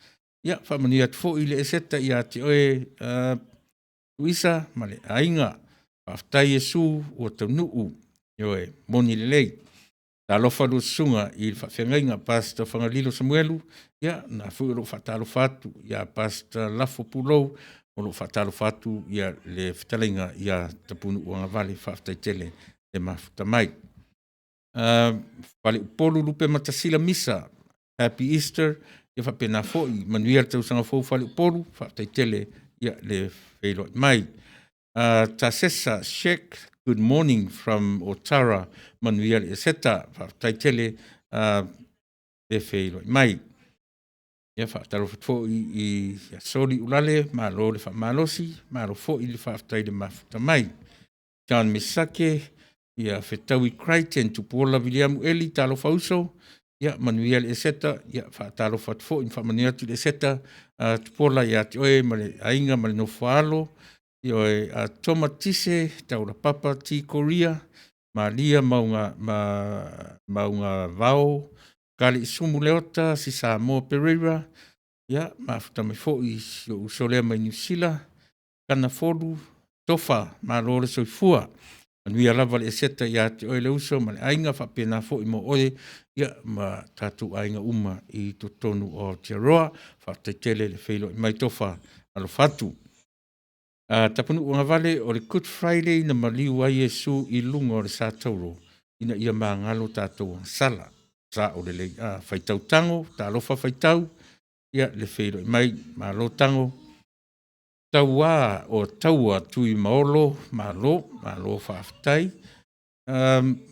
ia faamanuia atu foi le Eseta ia te oe Luisa ma le aiga. Faafetai Iesu ua taunuu, ioe, moni lelei. Talofa lua susuga i le faafeagaiga Pastor Fagalilo Samuelu, ia na foi o lo o faatalofa atu ia Pastor Lafo Pulou, o lo o faatalofa atu ia le fetalaiga ia Tapunuu Agavale, faafetai tele le mafuta mai. Faleupolu Lupematasila Misa, Happy Easter, ia faapena foi, manuia le tausaga fou Faleupolu, faafetai tele ia le feiloai mai. Tasesa Sheck, good morning from Otara, manuia le Eseta, faafetai tele le feiloai mai. Ia faatalofa atu foi i ia Soli Ulale, malo le faamalosi, malo foi le faafetai le mafuta mai. John Mesake, ia Fetaui Crichton, Tupuola Viliamu Eli, talofa uso, ia manuia le Eseta, ia faatalofa atu foi ma faamanuia atu le Eseta, Tupuola ia te oe ma le aiga ma le nofo a alo, ioe, Toma Tise, Taulapapa T. Koria, Malia Maugavao, Kaleisumu Leota, si Samoa Pereira, ia mafuta mai foi si ou uso lea mai Niu Sila, Kanafolu Tofa, malo le soifua. Manuia lava le Eseta ia te oe le uso ma le aiga, faapena foi mo oe ia ma tatou aiga uma i totonu o Aotearoa. Faafetai tele le feiloai mai Tofa, alofa atu. Tapunuu Agavale, o le Good Friday na maliu ai Iesu i luga o le satauro ina ia magalo tatou agasala. Sao lelei. Faitau tago, talofa faitau, ia le feiloai mai, malo tago. Tauā o Taua Tuimaolo, malo, malo faafetai.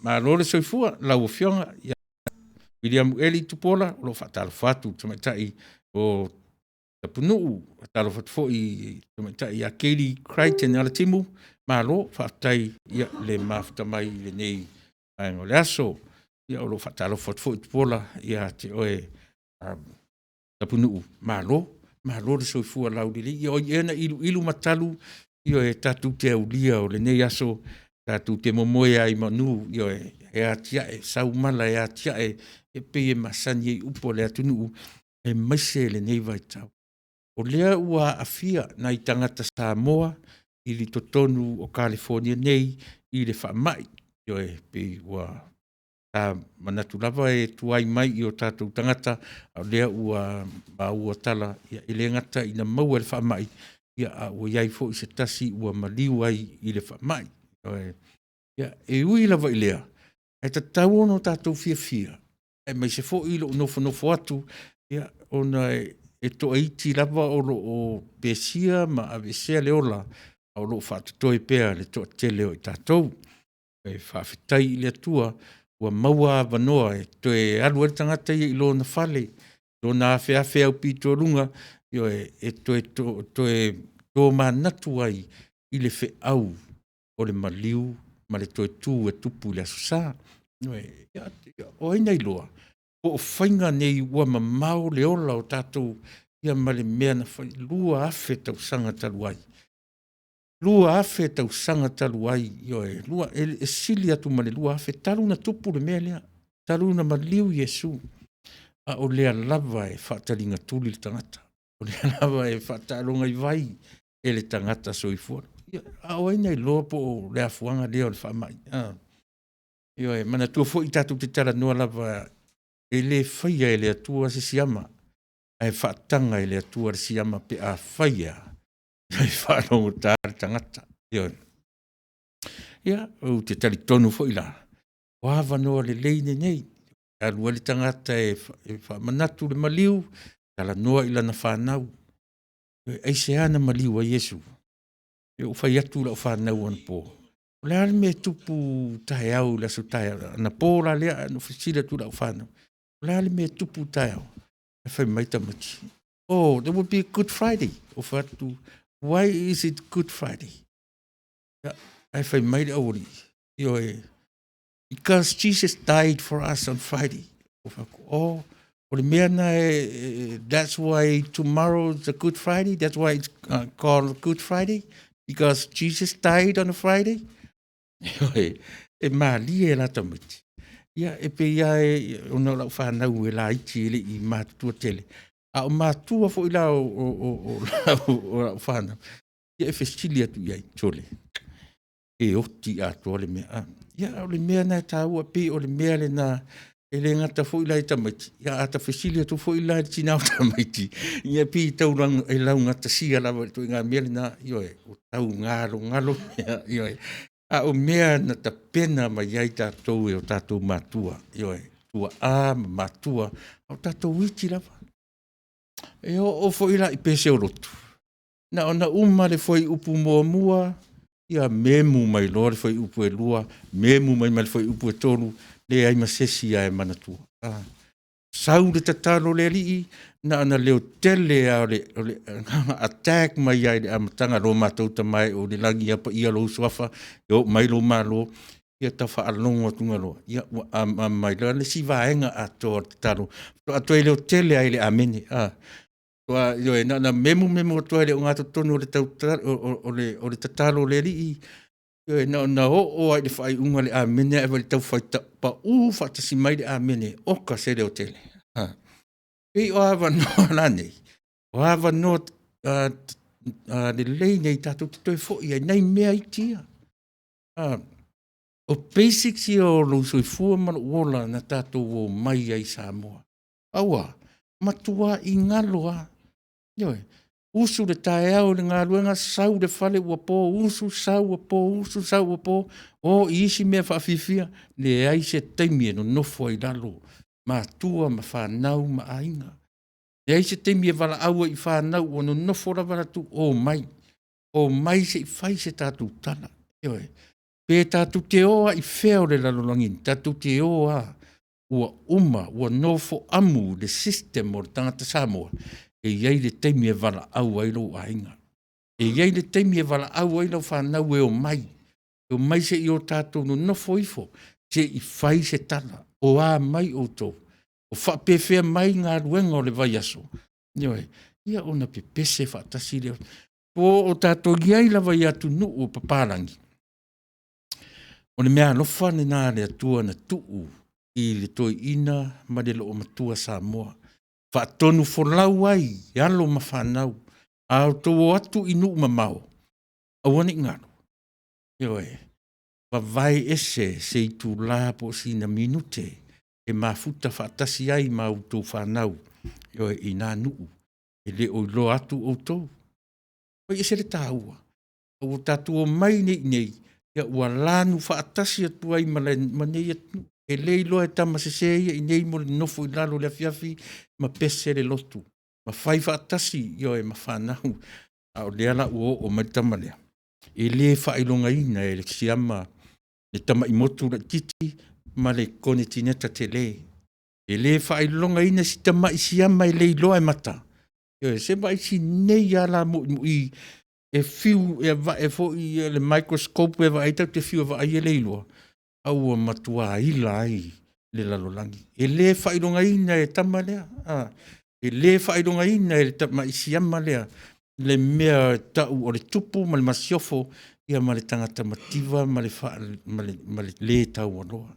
Malo le soifua lau Afioga ia Viliamu Eli Tupuola, o lo o faatalofa atu i le tamaitai o Tapunuu. Faatalofa atu foi i le tamaitai ia Katie Crichton Alatimu, malo faafetai ia le mafuta mai i lenei vaega o le aso. Ia o lo o faatalofa atu foi Tupuola ia te oe Tapunuu, malo, malo le soifua laulelei. Ia o ai ea na iluilu matalu, ioe, tatou te aulia o lenei aso tatou te momoe ai i manu, ioe, e atiae, sau mala e atiae e pei e masani ai upu a le atunuu, aemaise lenei vaitau. O lea ua aafia nai tagata Samoa i totonu o Kalifonia nei i le faamai, ioe, pei ua sa manatu lava e tuai mai i o tatou tagata, a o lea ua maua tala, e le gata ina maua i le faamai, a ua i ai foi se tasi ua maliu ai i le faamai. Ia, e ui lava i lea, ae tatau ona tatou fiafia, aemaise foi lou nofonofo atu, ona e toaiti lava o lo o pesia ma aveesea le ola, a o lo o faatotoe pea le toatele o i tatou. E faafetai i le Atua ua maua avanoa e toe alu ai le tagata ia i lona fale, lona afeafe aupitoaluga, ioe, e toe tomanatu ai. i le feau o le maliu ma le toe tu e tupu i le Aso Sa. O ai na iloa, po o faiga nei ua mamao le ola o tatou ia ma le mea na fai 2000 tausaga talu ai. 2000 tausaga talu ai, ioe, e sili atu ma le 2000 talu ona tupu le mea lea, talu ona maliu Iesu, a o lea lava e faataligatuli le tagata, o lea lava e faataaloga i vai e le tagata soifua. Ia, a o ai na iloa po o le afuaga lea o le faamai? A? Ioe, manatua foi tatou te talanoa lava e le faia e le Atua se siama, ae faataga e le Atua le siama pe afai lava e faalogogata le tagata. Ioe. Ia, ou te talitonu foi la, o avanoa lelei lenei e alu ai le tagata e faamanatu le maliu, talanoa i lana fanau. Aisea na maliu ai Iesu? Ia ou fai atu i lau fanau anapo, o le a le mea e tupu taeao i le aso taeao, anapo la lea, ae na ou fesili atu i lau fanau, o le a le mea e tupu taeao? Ae fai mai tamaiti, oh, there will be Good Friday. Ou fai atu, why is it Good Friday? Ia, ae fai mai le aualii, ioe, because Jesus died for us on Friday. Ou fai atu, oh, o le mea na e, that's why tomorrow is a Good Friday, that's why it's called Good Friday, because Jesus died on a Friday. Ioe, e malie la tamaiti. Ia, e pei lava e, ona o lau fanau e laiti e le i matutua tele, a o matua foi la o lau fanau, ia e fesili atu i ai, sole, e oti atoa le mea. A, ia, o le mea lena e taua, pei o le mea lena e le gata foi la i tamaiti, ia a ta fesili atu foi la i le tina o tamaiti, ia pei e tau e laugatasia lava i le ituaiga mea lena, ioe, ua tau galogalo mea, ioe. A o mea na tapena mai ai tatou e o tatou matua, ioe, tuaa ma matua, a o tatou iti lava. E oo foi la i pese o lotu, na ona uma le fuaiupu muamua, ia memu mai loa le fuaiupu e 2, memu mai ma le fuaiupu e 3, leai ma se isi lava e manatua. Sau le tatalo a le Alii, na ona leotele lava o le agaga attack mai lava i le amataga, lo matou Tama e o i le lagi, ia paia lou suafa, ia oo mai lou Malo, ia tau faalogo atu loa, ia ua amama mai loa le isi vaega atoa o le tatalo, faatoa toe leotele lava i le amene. Ioe, na ona memu memu atu lava i le ogatotonu o le tatalo a le Alii, ioe, na ona oo lava i le faaiuga o le amene ae vaai i le taufai pau faatasi mai le amene, oka se leotele. Pei o avanoa la nei, o avanoa lelei nei tatou te toe foi ai i nai mea iti ia. O basics ia o lou soifua ma lou ola na tatou omai ai i Samoa. A ua matuai galo lava. Ioe. Usu le taeao i le galuega, sau i le fale ua po, usu sau ua po, usu sau ua po, o i isi mea faafiafia, leai se taimi e nonofo ai i lalo matua ma fanau ma aiga. Leai se taimi e valaau ai i fanau, ua nonofo lava latou, omai, omai se i fai se tatou tala. Ioe. Pe tatou te o lava i fea o le lalolagi nei, tatou te o lava ua uma, ua nofoamu le system o le tagata Samoa, e i ai le taimi e valaau ai lou aiga, e i ai le taimi e valaau ai lau fanau e omai, e omai se i o tatou nonofo ifo, se i fai se tala, o a mai outou, o faapefea mai galuega o le vaiaso, ioe, ia ona pepese faatasi lea. Po o tatou i ai lava i atunuu o papalagi, o le meaalofa lena a le Atua na tuu i le toeaina ma le loomatua Samoa, faatonufolau ai i alo ma fanau, a outou o atu i nuu mamao, aua ne i galo, ioe, vavae ese se itula po o sina minute e mafuta faatasi ai ma outou fanau, ioe, i na nuu e le o iloa atu outou. Ua ese le taua, ua tatou omai nei i inei, ia ua lanu faatasi atu ai ma nei atunuu. E le iloa e tama sese ia i inei mo le nonofo i lalo i le afiafi ma pese le lotu, ma fai faatasi, ioe, ma fanau. A o lea la ua oo mai le tama lea, e le faailogaina e le siama le tamai motu laitiiti ma le konetineta tele. E le faailogaina si tamai siama e le iloa e mata, ioe, se vaai sinei lava la muimui. E fiu e avae foi le microscope e vaai, tatou te fiu e vaai e le iloa, a ua matua ila ai le lalolagi. E le faailogaina e tama lea, e le faailogaina e le tamai siama lea le mea e tau o le tupu ma le masiofo, ia ma le tagata mativa ma le le taualoa.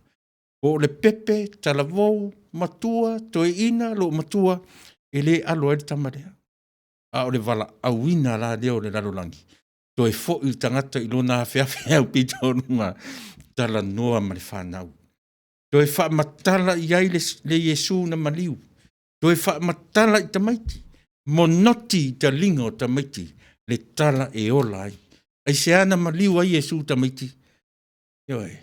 Po o le pepe, talavou, matua, toeaina, loomatua, e le alo ai le tama lea, a o le valaauina la lea o le lalolagi, toe foi le tagata i lona afeafe aupito talanoa ma le fanau, toe faamatala i ai le Iesu na maliu, toe faamatala i tamaiti, monoti i taliga o tamaiti le tala e ola ai. Aisea na maliu ai Iesu i tamaiti? Ioe.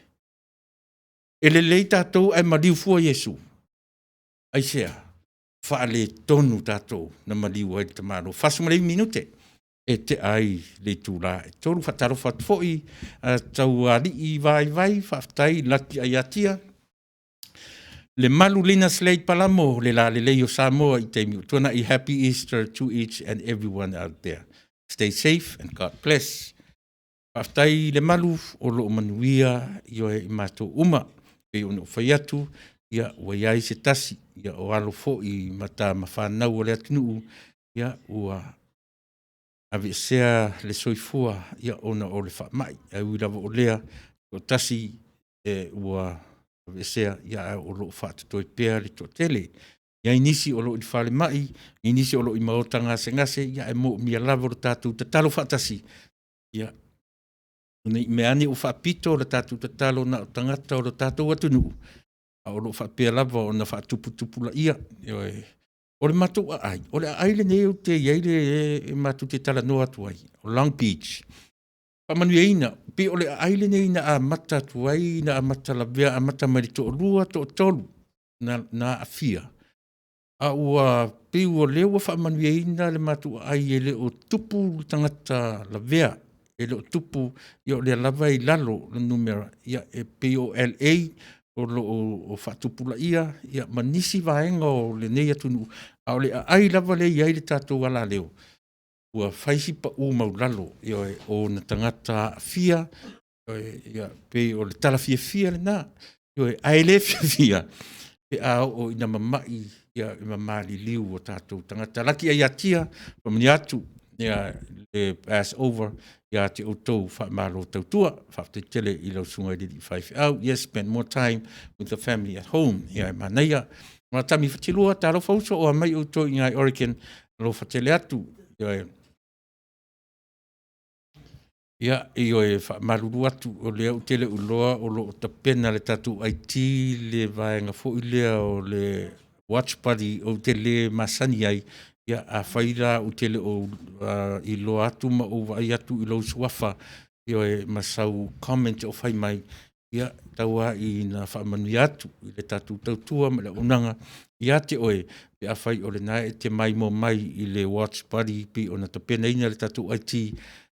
E lelei tatou ae maliu fua Iesu. Aisea? Faaletonu tatou na maliu ai le tamaloa. 49 minute e tea ai le itula e 3:00. E faatalofa atu foi taualii vaivai, faafetai Laki Aiatia, Lemalu Lina Slade Palamo o le lalelei o Samoa i taimi ua tuanai. Happy Easter to each and everyone out there. Stay safe and God bless. Faafetai Lemalu o lo o manuia i matou uma. Pei ona ou fai atu, ia ua i ai se tasi ia o alo foi ma tama fanau a le atunuu ia ua aveesea le soifua ia ona o le faamai. Ae ui lava o lea, toatasi ua aveesea, ae o lo o faatotoe pea le toatele. E i ai nisi o lo o i falemai, i ai nisi o lo o i maota gasegase, ae moomia lava lo tatou tatalo faatasi, ne i meaane ua faapito le tatou tatalo na o tagata o le tatou atunuu, a o lo o faapea lava ona faatuputupulaia. Ioe. O le matou aai, o le aai lenei ou te i ai e matou te talanoa atu ai, o Long Beach, faamanuiaina, pei o le aai lenei na amata atu ai, na amata lavea, amata mai le toalua, toatolu na aafia, a ua pei o lea ua faamanuiaina le matou aai, e le o tupu le tagata lavea, e le o tupu, ia o lea lava e i lalo le numera. Ia e pei o LA o lo o faatupulaia ma nisi vaega o lenei atunuu, a o le aai lava lea e i ai le tatou alaleo, ua fai si pau maualalo, ioe, o ona tagata aafia. Ioe, pei o le tala fiafia lena, ioe, ae le fiafia pe a oo ina mamai ma maliliu o tatou tagata. Laki Aiatia, faamanuia atu le Passover ia te outou, faamalo tautua. Faafetai tele i lau susuga i le alii faifeau. Yes, spend more time with the family at home. Ia e manaia. Tami Fatilua, talofa uso, o a mai outou i ina i Oregon, alofa tele atu. Ioe. Ia, ioe, e faamalulu atu, o lea ou te le o iloa o lo o tapena e le tatou IT le vaega foi lea o le watch party ou te le masani ai. Ia, afai la ou te le o iloa atu ma ou vaai atu i lou suafa, ioe, ma sau comment o fai mai, ia, tau lava ina faamanuia atu i le tatou tautua ma le auaunaga ia te oe, pe afai o lena e te maimoa mai i le watch party pei ona tapenaina e le tatou IT.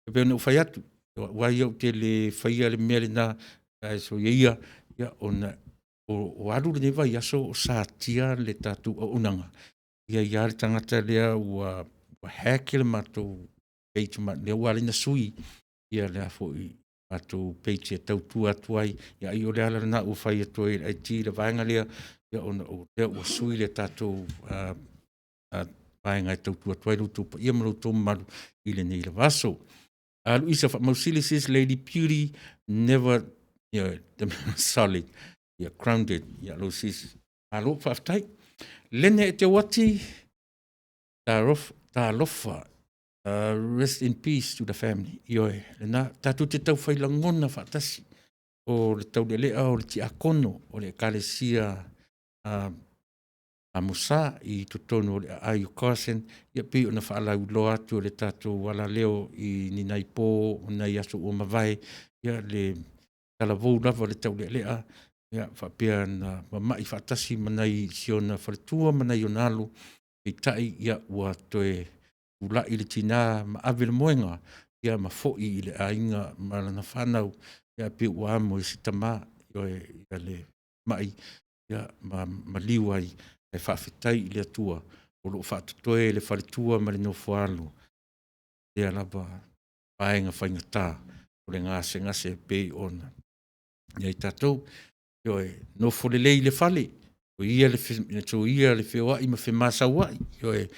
E pei ona ou fai atu, o au lava ia ou te le faia le mea lena, ae soia ia ona o alu lenei vaiaso o satia le tatou auaunaga, e i ai lava le tagata lea ua hack le matou page lea ua ala ai ona sui le matou page e tautua atu ai. Ia ai o le ala lena ua fai atu ai e le IT le vaega lea, ona o lea ua sui le tatou vaega e tautua atu ai lo outou paia ma lo outou mamalu i lenei lava aso. Luisa Faamausili, sis Lady Beauty, never, solid, grounded, lo sis. Malo, faafetai. Lene Eteuati, talofa, rest in peace to the family. Ioe, lena, tatou te tau fai lagona faatasi o le taulealea o le tiakono o le ekalesia Amosa i totonu o le aai o Carson, ia pei ona faalauiloa atu e le tatou alaleo i ni nai po o nai aso ua mavae, ia le talavou lava o le taulealea, ia faapea na mamai faatasi ma nai si ona faletua ma nai ona alo, peitai ia ua toe tulai le tina ma ave le moega, ia ma foi i le aiga ma lana fanau, ia pei ua amo e se tama, ioe, ia le mai, ia ma maliu ai. Ae faafetai i le Atua o lo o faatotoe le faletua ma le nofoaalo, lea lava. vaega faigata o le gasegase e pei ona i ai tatou. Ioe, nofo lelei i le fale, soia le soia le feoai ma femasauai, ioe,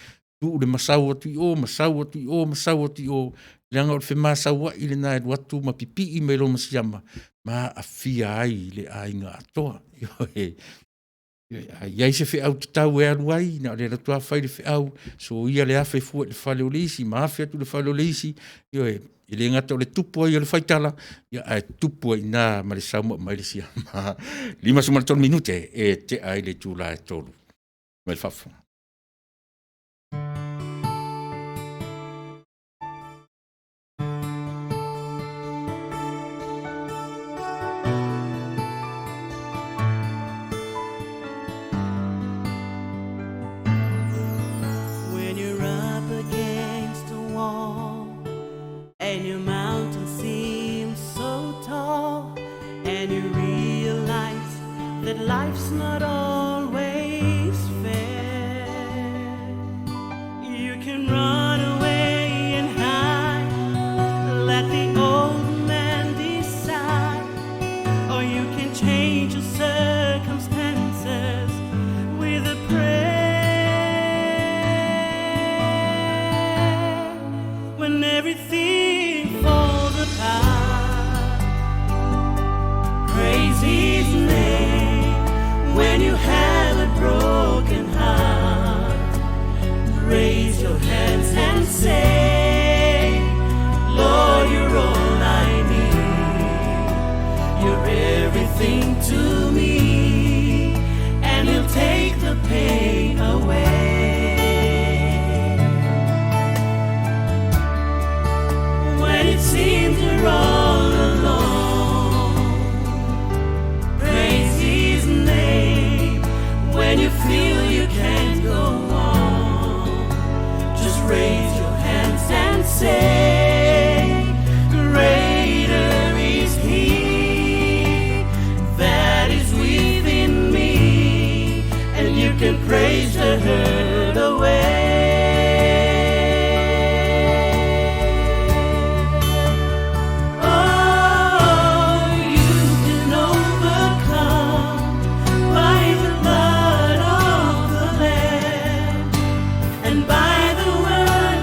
tuu le masau atu i o masau atu i o masau atu i o, leaga o le femasauai lena e alu atu ma pipii mai lona siama ma aafia ai le aiga atoa. Ioe. A i ai se feau tatau e alu ai, na o le alu atu lava fai le feau, soia le afe fua i le fale o le isi ma afe atu i le fale o le isi, ioe, e le gata o le tupu ai o le faitala, ae tupu ai i ina ma le sau ma aumai le siama. 53 minute e tea ai le itula e 3:00 mai le faafofoga. When you're up against a wall and your mountain seems so tall and you realize that life's not always fair, you can run away and hide, let the old man decide, or you can change your circumstances with a prayer. When everything falls apart, praise His name. When you have a broken heart, raise your hands and say, Lord, you're all I need. You're everything to me, and He'll take the pain away. When it seems you're all alone, praise His name. When you feel you can't go on, just raise your hands and say, Greater is He that is within me, and you can praise the hurt away. Oh, you can overcome by the blood of the Lamb and by the word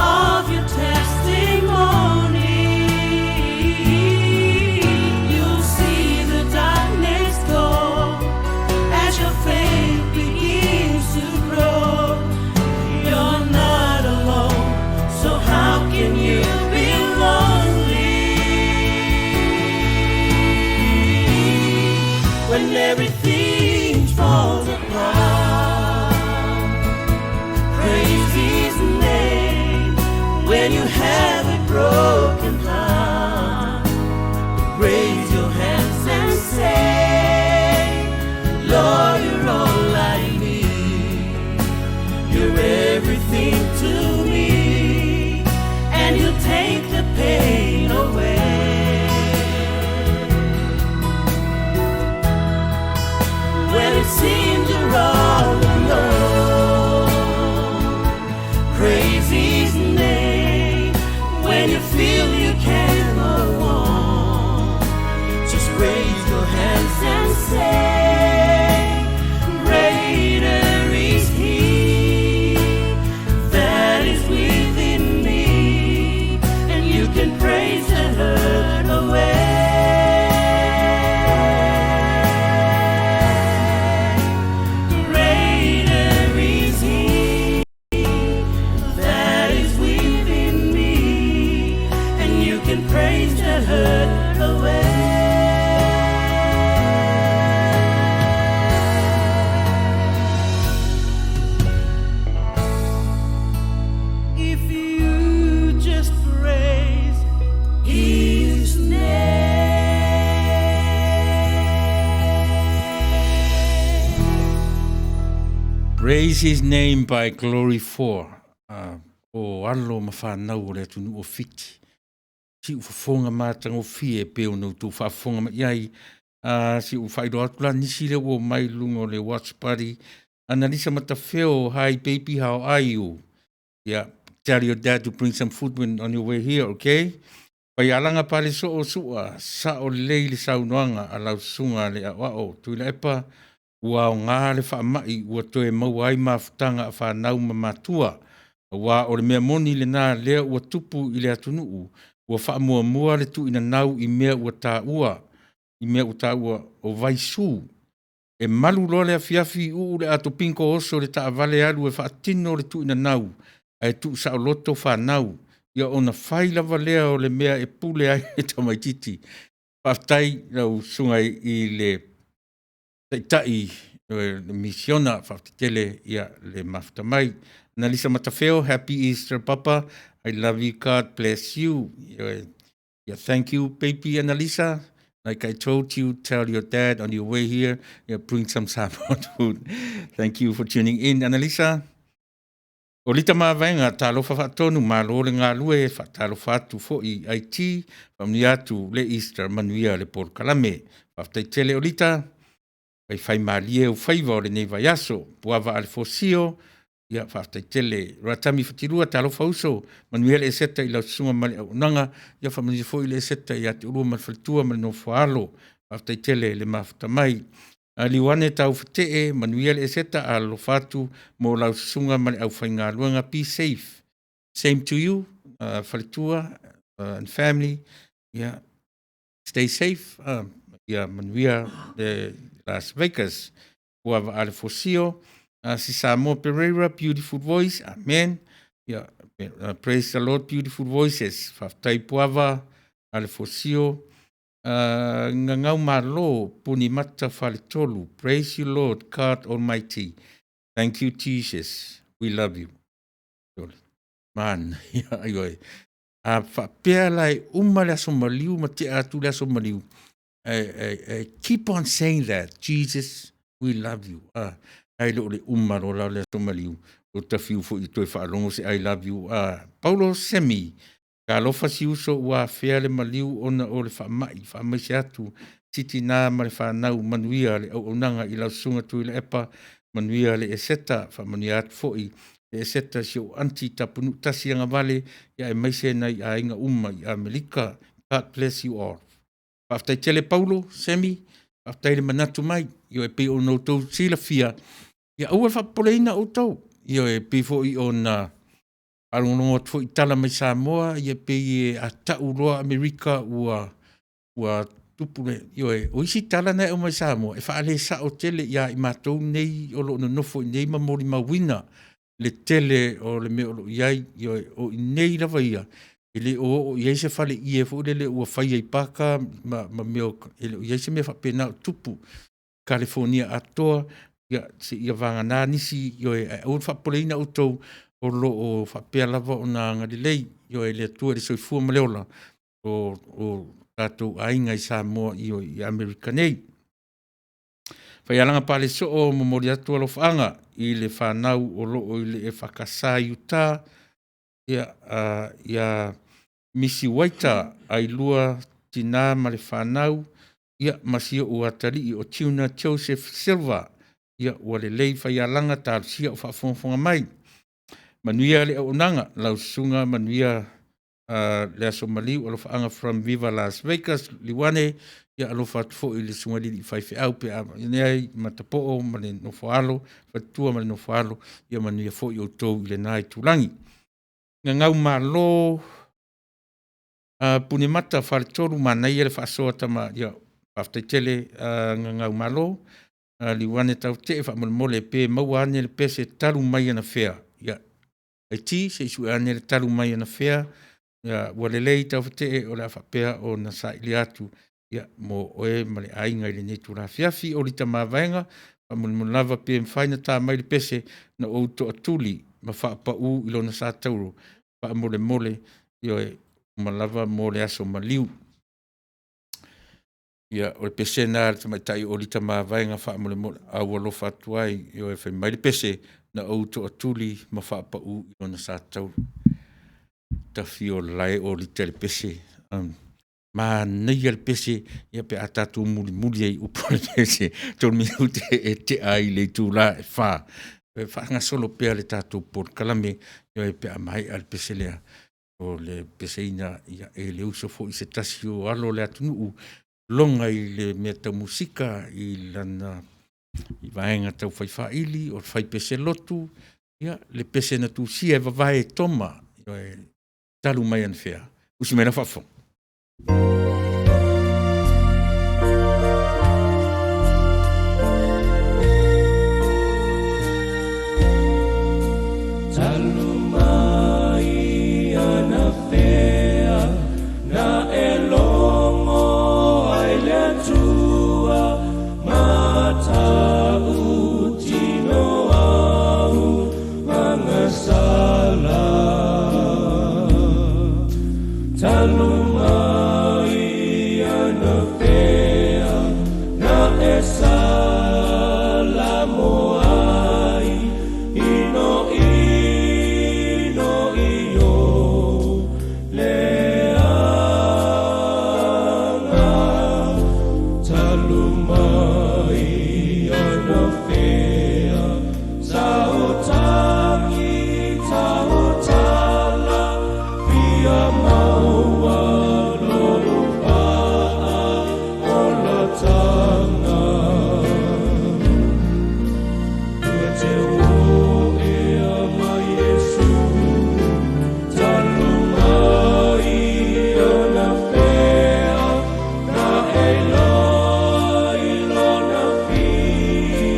of your testimony. You'll see the darkness go as your faith begins to grow. You're not alone, so how can you be lonely when everything falls apart? Praise His name when you have a broken heart. Raise your hands and say, Lord, you're all I need. You're everything to me, and you'll take the pain away. When it seems you're all alone, praise His name. When you feel you can't go on, just raise your hands and say, Greater is He that is within me, and you can praise the hurt away. Greater is He that is within me, and you can praise the hurt away. If you just praise His name. Praise His Name by Glory 4. O alo ma whanau o le atunuu o Fiti. Si u fofoga matagofie e pei ona outou faafofoga mai i ai. Se ua faailoa atu la nisi lea ua omai i luga o le watch party. Analisa Matafeo, hi baby, how are you? Ia, Tell your dad to bring some food when on your way here, okay? Faialaga Palesoo Su'a, sao lelei le saunoaga a lau susuga le aoao Tuilaepa, ua aoga le faamai ua toe maua ai mafutaga a fanau ma matua. Aua o le mea moni lena lea ua tupu i le atunuu, ua faamuamua le tuuinanau i mea ua taua, i mea ua taua o vaisu. E malu loa le afiafi uu le atopingo oso i le taavale alu e faatino le tuuinanau ae tuusaoloto fanau. Ia ona fai lava lea o le mea e pule ai le tamaitiiti. Faafetai i lau susuga i le Taitai le Misiona, faafetai tele le mafuta mai. Analisa Matafeo, happy Easter Papa, I love you, God bless you. Yeah, thank you, baby Analisa. Like I told you, tell your dad on your way here, yeah, bring some Samoan food. Thank you for tuning in, Analisa. O Lita Mavaega, talofa faatonu, malo le galue, faatalofa atu foi i IT, faamanuia atu le Easter, manuia le polokalame. Faafetai tele o Lita, faifaimalie ou faiva o lenei vaiaso, Puava Alefosio, ia faafetai tele. Ratami Fatilua, talofa uso, manuia le eseta i lau susuga ma le auaunaga, ia faamanuia foi le eseta ia te oulua ma le faletua ma le nofoaalo. Faafetai tele le mafuta mai. Liuane Taufatee, manuia le eseta, alolofa atu mo lau susuga ma le aufaigaluega. Be safe. Same to you, faletua and family. Yeah. Stay safe. Ia manuia le Las Vegas. Puava Alefosio, si Samoa Pereira, beautiful voice. Amen. Yeah. Praise the Lord, beautiful voices. Faafetai Puava Alefosio. Gagau Malo, Punimata Faletolu. Praise you, Lord God Almighty. Thank you, Jesus. We love you. Man, ia, a faapea la e uma le aso maliu ma tea atu le aso maliu, keep on saying that, Jesus, we love you. Ah, ai le o le uma lo la le aso maliu, o tafiu foi i toe faalogo se I love you. Ah, Paulo Semi, talofa si uso ua afea le maliu ona o le faamai, faamaise atu, si tina ma le fanau, manuia le auaunaga i lau susuga Tuilaepa, manuia le eseta, faamanuia atu foi le eseta si ou anti Tapunuu Tasi Agavale, ia aemaise nai aiga uma i Amerika. God bless you all. Faafetai tele Paulo, Semi, faafetai le manatu mai. Ioe, pei ona outou silafia, ia aua le faapopoleina outou. Ioe, pei foi ona faalogologo atu foi i tala mai Samoa, ia pei e a tau loa Amerika ua tupu le, ioe, o isi tala na e aumai Samoa, e faalesao tele ia i matou nei o lo o nonofo i nei ma molimauina le tele o le mea o lo o i ai, ioe, o i nei lava ia, e le o oo i ai se faleie foi lele ua faia i paka ma mea, e le o i ai se mea faapena o tupu. Kalifonia atoa, ia, seia vagana nisi, ioe, ae aua le faapopoleina outou, o lo o faapea lava ona agalelei, ioe, le Atua i le soifua ma le ola o tatou aiga i Samoa, ioe, i Amerika nei. Faialaga Palesoo, momoli atu alofaaga i le fanau o lo o i le EFKS i Utah, ia, ia Misi Waita, Ailua Tina ma le fanau, ia, ma si ou atalii o Tuna Joseph Silva, ia, ua lelei Faialaga, talosia o faafogafoga mai. Manuia le auaunaga, lau susuga manuia le aso maliu, alofaaga from Viva Las Vegas, Liuane, ia alofa atu foi i le susuga i le alii faifeau pe a nei ma Tapoo ma le nofoaalo, faletua ma le nofoaalo, ia manuia foi outou i lena itulagi. Gagau Malo, Punemata Faletolu, manaia le faasoa tama, ia, faafetai tele, Gagau Malo, Liuane Tautee, faamolemole pe maua ane le pese talu mai anafea. Ia, IT, se i sue ane le talu mai anafea, ia, ua lelei Taufatee o le a faapea ona sailia atu, ia, mo oe ma le aiga i lenei itula afiafi. O Lita Mavaega, faamolemole lava pe mafai ona ta mai le pese na ou toatuli ma faapau i lona sa tauro, faamolemole, ioe, uma lava mo le aso maliu. Ia, o le pese lena a le tamaitai o Lita Mavaega faamolemole, a ua alofa atu ai, ioe, fai mai le pese na ou toatuli ma faapau i lona sa tauro. Tafio lae o Lita i le pese. Manaia le pese, ia pe a tatou mulimuli ai i upu o le pese, 3 minute e tea ai le itula e 4. E faagasolo pea le tatou polokalame, ioe, pe a maea le pese lea. O le peseina, ia e le uso foi i se tasi o alo o le atunuu, loga i le mea tau musika i lana vaega tau fai faili o le fai pese lotu, ia le pese na tusia e vavae e Toma, ioe, talu mai anafea. Usi mai lau faafofoga. Talu mai anafea na e logo ai le Atua matautino au agasala. Talu mai anafea na e salamo ai inoino i ou leaga. Talu mai anafea sa ou tagi tautala fia maua lou faaolataga. Ua te oea mai Iesu, talu mai anafea na e iloa i lona filemu.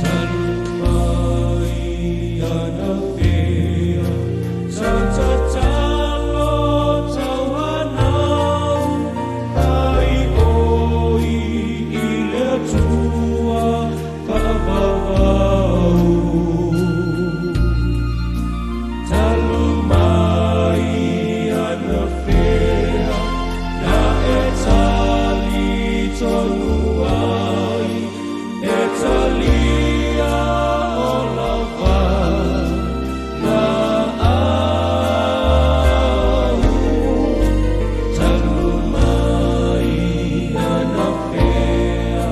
Talu mai anafea sa tatalo tauanau ai oi i le Atua faavauvau. Talu mai anafea na e talitonu ai e talia o lau valaau. Talu mai anafea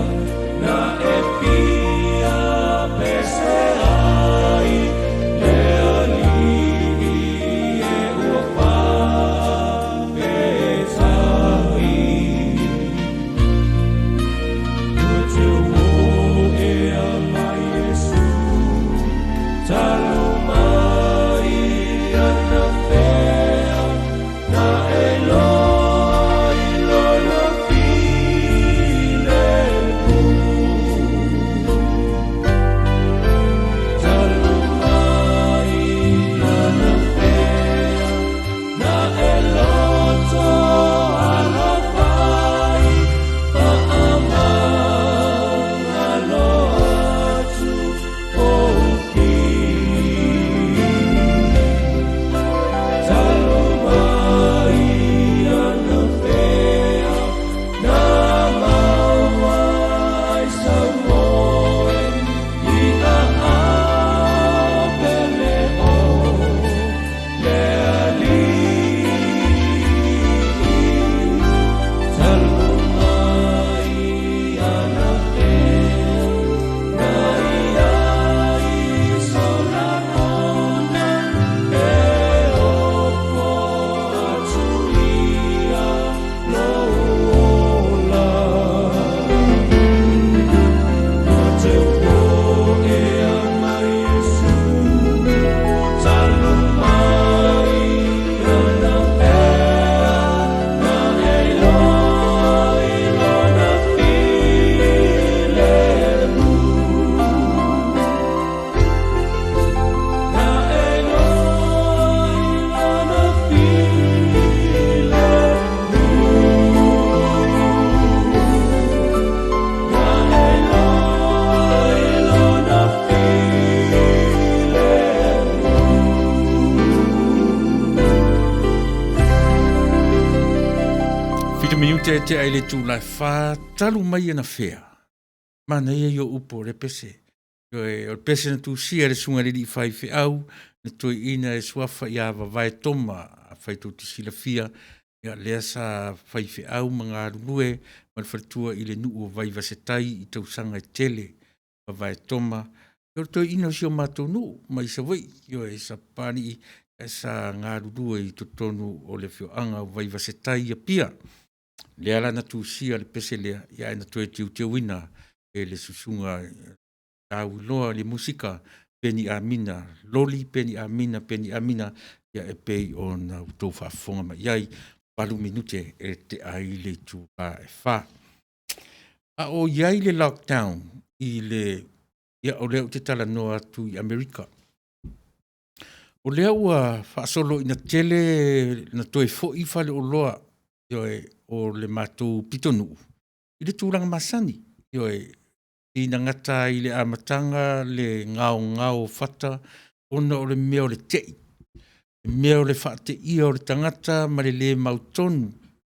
na e fia pese ai le Alii e ua faafetai. Ua te oea mai Iesu, talu mai anafea na e iloa i lona filemu. Talu mai anafea na e loto alofa ai faamagalo atu ou fili. Talu mai anafea na maua ai sau moe i aao pele o le Alii. Talu mai anafea na i ai sau lagona e ofo atu ia lou ola. Ua te oea mai Iesu, talu mai anafea na e iloa i lona filemu. Na e iloa i lona filemu. Na e iloa i lona filemu. 7 minute e tea i le itula e 4, talu mai anafea. Manaia ia o upu o le pese. Ioe, o le pese na tusia e le susuga i le alii faifeau, le toeaina e suafa ia Vavae Toma. Afai tou te silafia, ia lea sa faifeau ma galulue ma le faletua i le nuu o Vaivasetai i tausaga e tele. Vavae Toma, o le toeaina o si o matou nuu mai Savaii, ioe Sapapalii sa galulue i totonu o le afioaga o Vaivasetai i Apia. Lea la na tusia le pese lea, ae na toe teuteuina e le susuga ia Lauiloa le Musika Peni Amina Loli Peni Amina Peni Amina, ia e pei ona outou faafofoga mai ai, 8 minute e tea ai le itula e 4. A o i ai le lockdown i le, ia o lea ou te talanoa atu i Amerika. O lea ua faasolo ina tele na toe foi faleoloa, ioe, o le matou pitonuu i le tulaga masani. Ioe, pei na gata ai i le amataga le gaogao o fata ona o le mea o le tei. O le mea o le faateia o le tagata ma le le mautonu,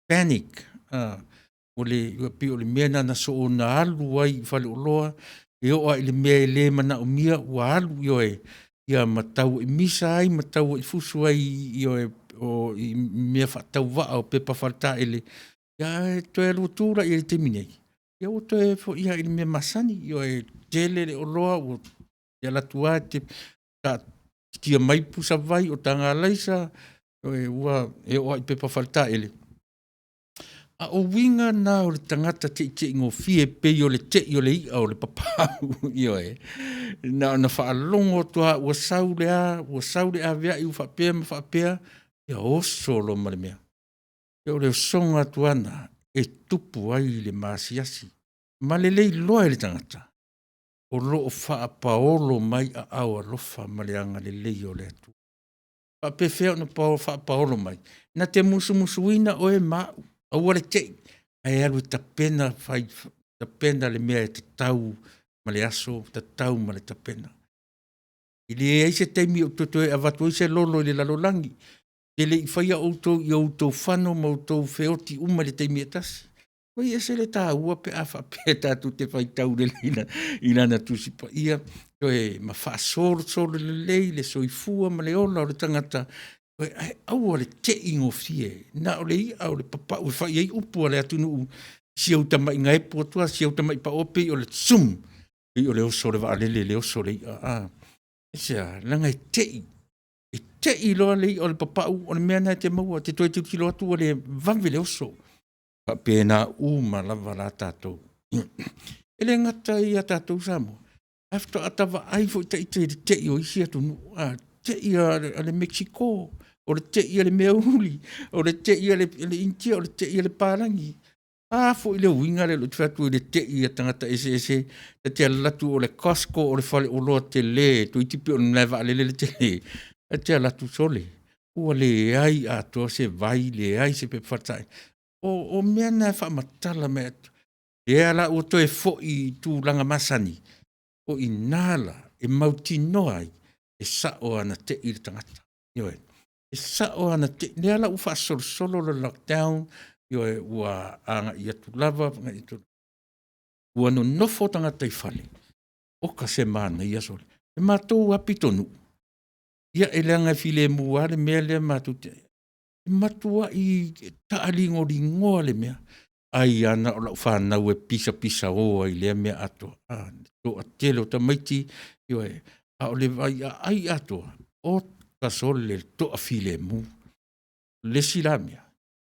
panic. E pei o le mea lena na soona alu ai i faleoloa, e oo lava i le mea e le manaomia ua alu, ioe, ia ma tauai misa ai ma tauai fusu ai ioe, i mea faatauvaa o pepa faletaele, ae toe alu atu la i ai i le taimi nei, ia ua toe foi lava i le mea masani. Ioe, tele le oloa ua e alu atu lava e te taatitia mai pusa vai, o taga alaisa, ioe, e oo lava i pepa faletaele. A o uiga na o le tagata teitei gofie pei o le tei o le i'a o le papau, ioe, na ona faalogo atu lava ua sau le a, ua sau le aveai ua faapea ma faapea, ia oso loa ma le mea. O le osoga atu lava lena e tupu ai le maasiasi ma le le iloa e le tagata o lo o faapaolo mai aao alofa ma le agalelei o le Atua. E faapefea ona faapaolo mai? Na te musumusuina oe ma au, aua le te i, ae alu e tapena, fai tapena le mea e tatau ma le aso, tatau ma le tapena. E leai se taimi ou te toe avatu ai se lolo i le lalolagi, e le i faia outou i outou fano ma outou feoti uma i le taimi e tasi. Oi e ese le taua pe a faapea tatou te faitau lelei i Lana Tusi Paia, ioe, ma faasolosolo lelei le soifua ma le ola o le tagata, ae aua le te i gofie, na o le i'a o le papau e fai ai upu a le atunuu, si ou tamai gaepu atu lava si au tamai paoa pei o le zoom, pei o le oso o le vaalele i le oso o le i'a. Aisea? Leaga e te i, e te i loa le i'a o le papau, o le mea lena e te maua, e te toe tilotilo atu ua le vave le oso. E faapena uma lava la tatou. E le gata ia tatou Samoa, ae faatoa ota vaai foi ita i le tei o isi atunuu, te i a le Mekisiko, o le tei a le mea uli, o le tei a le Initia, o le tei a le palagi. O le a foi le uiga lea ou te fai atu ai i le tei a tagata eseese, ta te alu atu o le Cosco o le faleoloa tele toeitiiti pei o le malaevaalele le tele, ae te alu atu, sole, ua leai atoa se vai, leai se pepa faletaele. O mea na e faamatala mai atu, lea la ua toe foi i tulaga masani, o i ina la e mautinoa ai e sao lava na te i le tagata. Ioe, e sao lava na te i. O lea la ua faasolosolo le lockdown, ioe, ua agai atu lava agai atu lava. Ua nonofo tagata i fale, oka se manaia sole. O le matou lava pitonuu, ia e leaga e filemu lava le mea lea matou te i ai, e matuai taaligoligoa le mea, ai lava na o lau fanau e pisapisao ai i lea mea atoa. Le toatele o tamaiti, ioe, a o le vaiaai atoa, oka sole le toafilemu. O le isi la mea,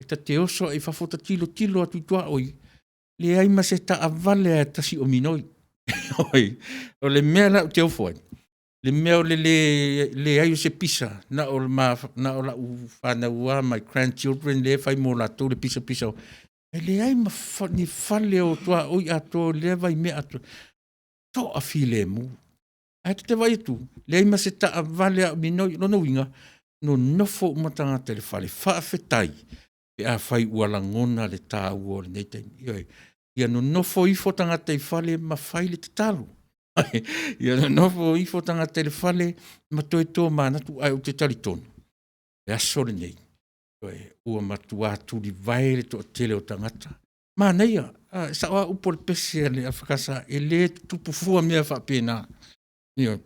e ta te oso ae i fafo ota tilotilo atu i tuaoi, leai ma se taavale lava e tasi o minoi. O le mea la ou te ofo ai, le mea o le leai o se pisa, na o lau fanau lava my grandchildren lea e fai mo latou le pisapisa, ae leai ma ni fale o tuaoi atoa i lea vaimea atoa, toafilemu. Ae ta te vaai atu, leai ma se taavale lava o minoi, o lona uiga, nonofo uma tagata i le fale, faafetai pe afai ua lagona le taua o lenei taimi. Ioe, ia nonofo ifo tagata i fale ma fai le tatalo, ia nonofo ifo tagata i le fale ma toe tomanatu. Ae ou te talitonu, o le aso lenei, ioe, ua matua tulivae le toatele o tagata. Manaia, a, e sao lava upu a le pese a le EFKS, e le tutupu fua mea faapena. Ioe.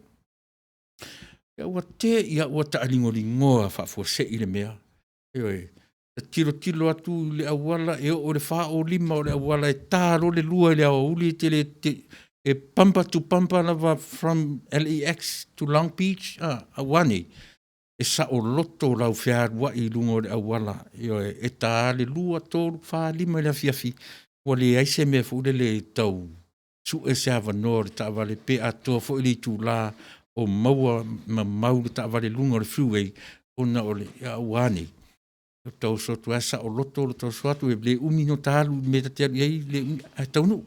Ia ua te i lava ua taaligoligoa faafuasei le mea, ioe. E tilotilo atu i le auala e oo i le 4:05 o le auala e ta loa le 2 i le aoauli e te le e bumper to bumper lava from LAX to Long Beach, a ua a nei? E saoloto lau fealuai i luga o le auala, ioe, e ta lava le 2, 3, 4, 5 i le afiafi, ua leai se mea foi lele e tau sue se avanoa o le taavale pe atoa foi le itula o maua ma mau le taavale i luga o le freeway ona o le… A ua a nei? Ua ta oso atu lava e saoloto lota oso atu, e le umi ona ota alu i le mea ta te alu i ai, le umi, ae taunuu.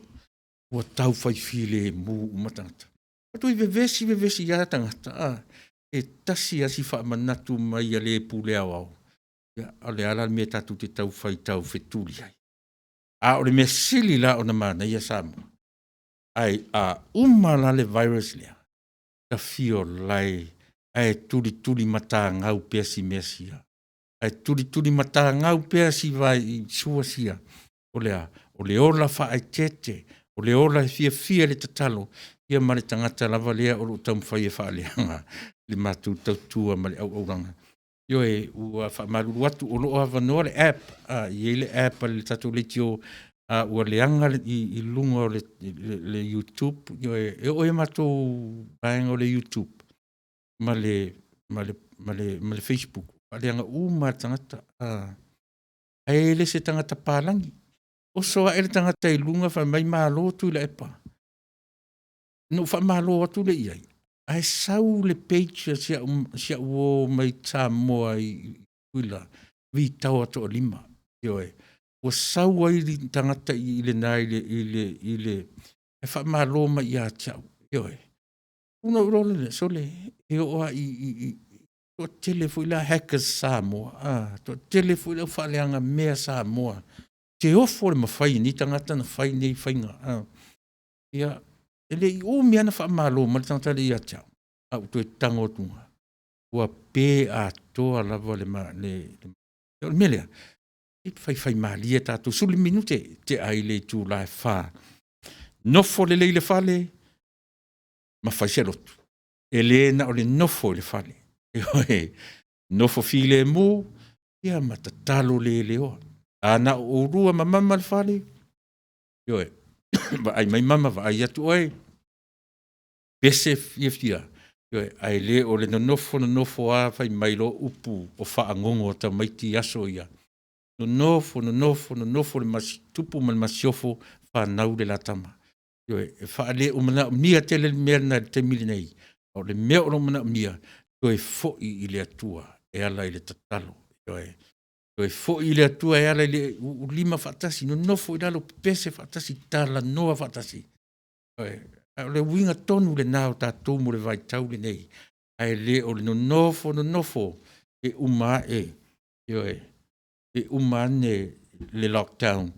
Ua taufai filemu uma tagata. Ua toe vevesi vevesi lava tagata a, e tasi lava si faamanatu mai a le pule aoao, ia o le a la le mea tatou te taufai taufetuli ai? A o le mea sili la ona manaia Samoa, ae a uma la le virus lea, ta fia ola e ae tulitulimatagau pea si mea sia, ae tulitulimatagau pea si vai sua sia, o le a? O le ola faaeteete, o le ola e fiafia i le tatalo, ia ma le tagata lava lea o lo o taumafai e faaleaga le matou tautua ma le auaunaga. Ioe, ua faamalulu atu o lo o avanoa le app, e i ai le app a le tatou leitio ua leaga i luga o le YouTube, ioe, e oo i a matou vaega o le YouTube ma le Facebook, e faaleaga uma lava e le tagata, ae le o se tagata palagi. Oso ae le tagata i luga fai mai malo Tuilaepa. Ona ou faamalo atu lea i ai, ae sau le page a si au uo mai Samoa i Tutuila, Vitaoa toalima, ioe, ua sau ai le tagata i lena i le ae faamalo mai ia te au, ioe. Ona ou iloa loa lea, sole, e oo lava i toatele foi la hackers Samoa, toatele foi le au faaleaga mea Samoa. Ou te ofo i le mafai e nei tagata ona fai nei faiga. Ia, e le i umi lava na faamalo mai le tagata lea ia te au, ae ou toe tago atu i luga, ua pe atoa lava le… O le mea lea, se faifaimalie tatou, 15 minute tea ai le itula e 4. Nofo lelei i le fale ma fai se lotu. E le na o le nofo i le fale, ioe, nofo filemu ma tatalo leleoa. A na o oulua ma mama i le fale, ioe, vaai mai mama vaai atu oe, pese fiafia, ioe, ae le o le nonofo nonofo lava fai mai loa upu o fagogo a tamaiti i aso ia, nonofo, nonofo, nonofo le tupu ma le masiofo, fanau le la tama. Ioe, e faale o manaomia tele le mea lena i le taimi lenei, a o le mea o lo o manaomia, toe foi i le Atua e ala i le tatalo. Ioe, toe foi i le Atua e ala i le lima faatasi, nonofo i lalo, pepese faatasi, talanoa faatasi. Ioe. A o le uiga tonu lena o tatou mo le vaitau lenei, ae le o le nonofo nonofo, e uma ae, ioe, e uma ane le lockdown,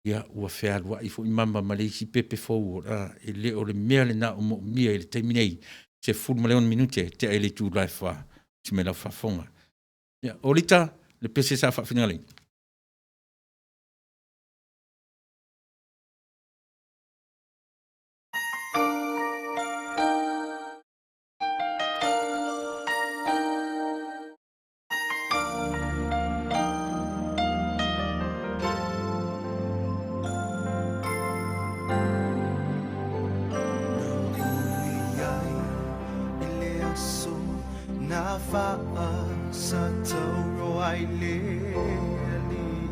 ia ua fealuai foi mama ma le isi pepe fou. E le o le mea lena o moomia i le taimi nei, 16 minute tea i le itula e 4, onosai mai lau faafofoga. Ia, o Lita, le pese sa faafinagaloina. Na ui ai i le aso na faasatauro ai le Alii,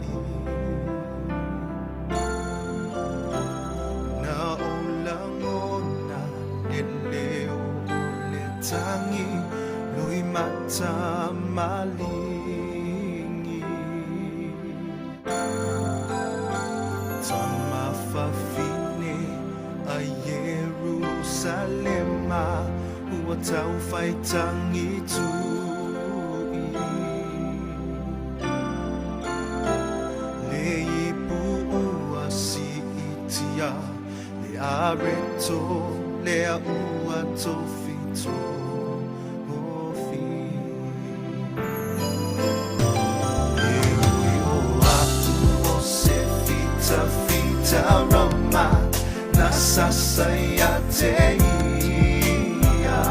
Na ou lagona le leo o le tagi loimata maligi. Tama fafine a Ierusalema ua taufai tagitu'i. Le ipu ua siitia, le areto lea ua tofitofi. E ui o a'u o se fitafita. sasa ia te ia.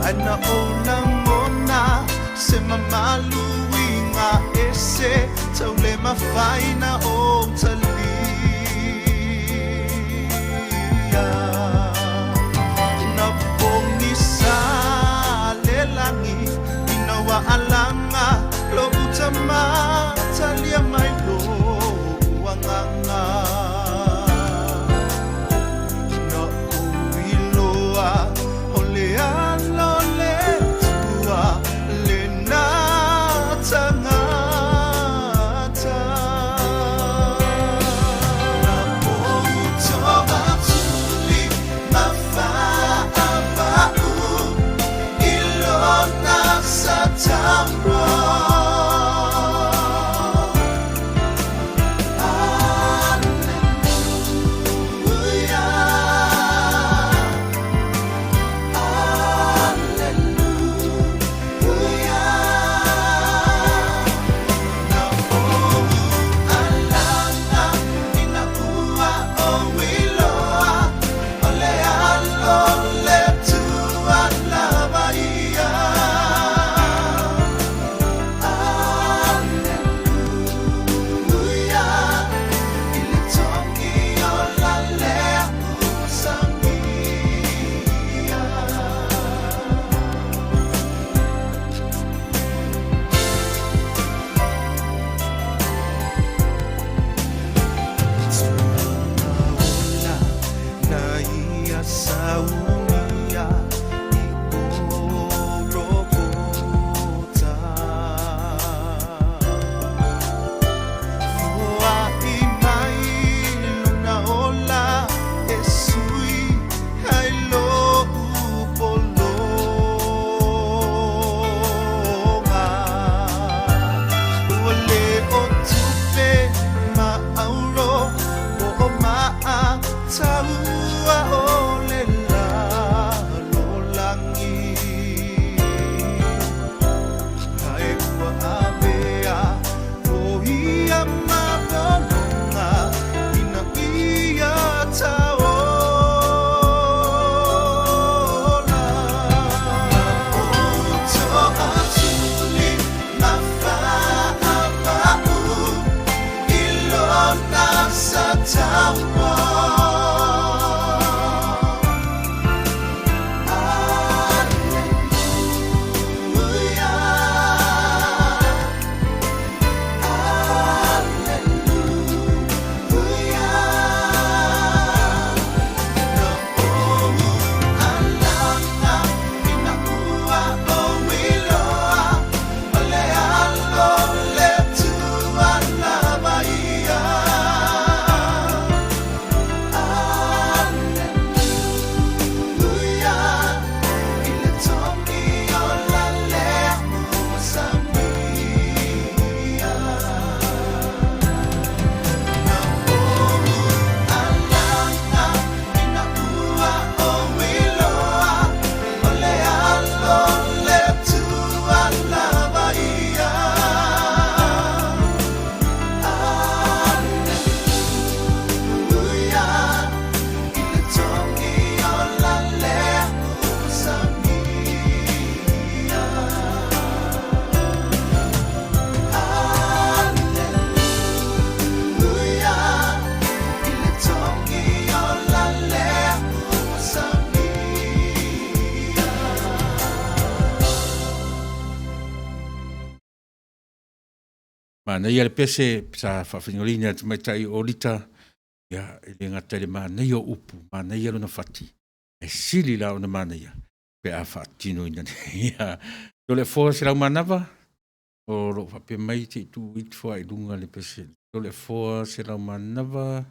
Ai na o lagona se mamalu uiga ese tau le mafai na ou talia. Na pogisa le lagi ina ua alaga lo'u tama talia mai lo'u agaga. Na ou iloa o le alo o le Atua lena tagata. Na ou toatuli ma faapa'u i lona sa tauro. Hallelujah, Hallelujah. Na ou alaga ina ua ou iloa o le alo o le Atua lava ia. Hallelujah, i le togi ola lea ua samia. Tulaga ola na ia saunia i Kolokota. Foa'i mai lona ola e sui ai lo'u pologa. Ua le o tupe ma auro po o ma'a taua o le lalolagi. Ae ua avea o ia mapologa ina ia taola. Na ou toatuli ma faapa'u i lona sa tauro. Hallelujah, Hallelujah. Na ou alaga ina ua ou iloa o le alo o le Atua lava ia. Hallelujah, i le togi ola lea ua samia. Na ou alaga ina ua ou iloa o le alo o le Atua lava ia. Hallelujah, i le togi ola lea ua samia. Hallelujah, i le togi ola lea ua samia. Manaia le pese sa faafaigoliina e le tamaitai o Lita, ia, e le gata i le manaia o upu, manaia lona fati, ae sili la ona manaia pe a faatinoina nei. Ia, Toleafoa Selaumanava, o lo o faapea mai se i tuu ifo lava i luga le pese. Toleafoa Selaumanava,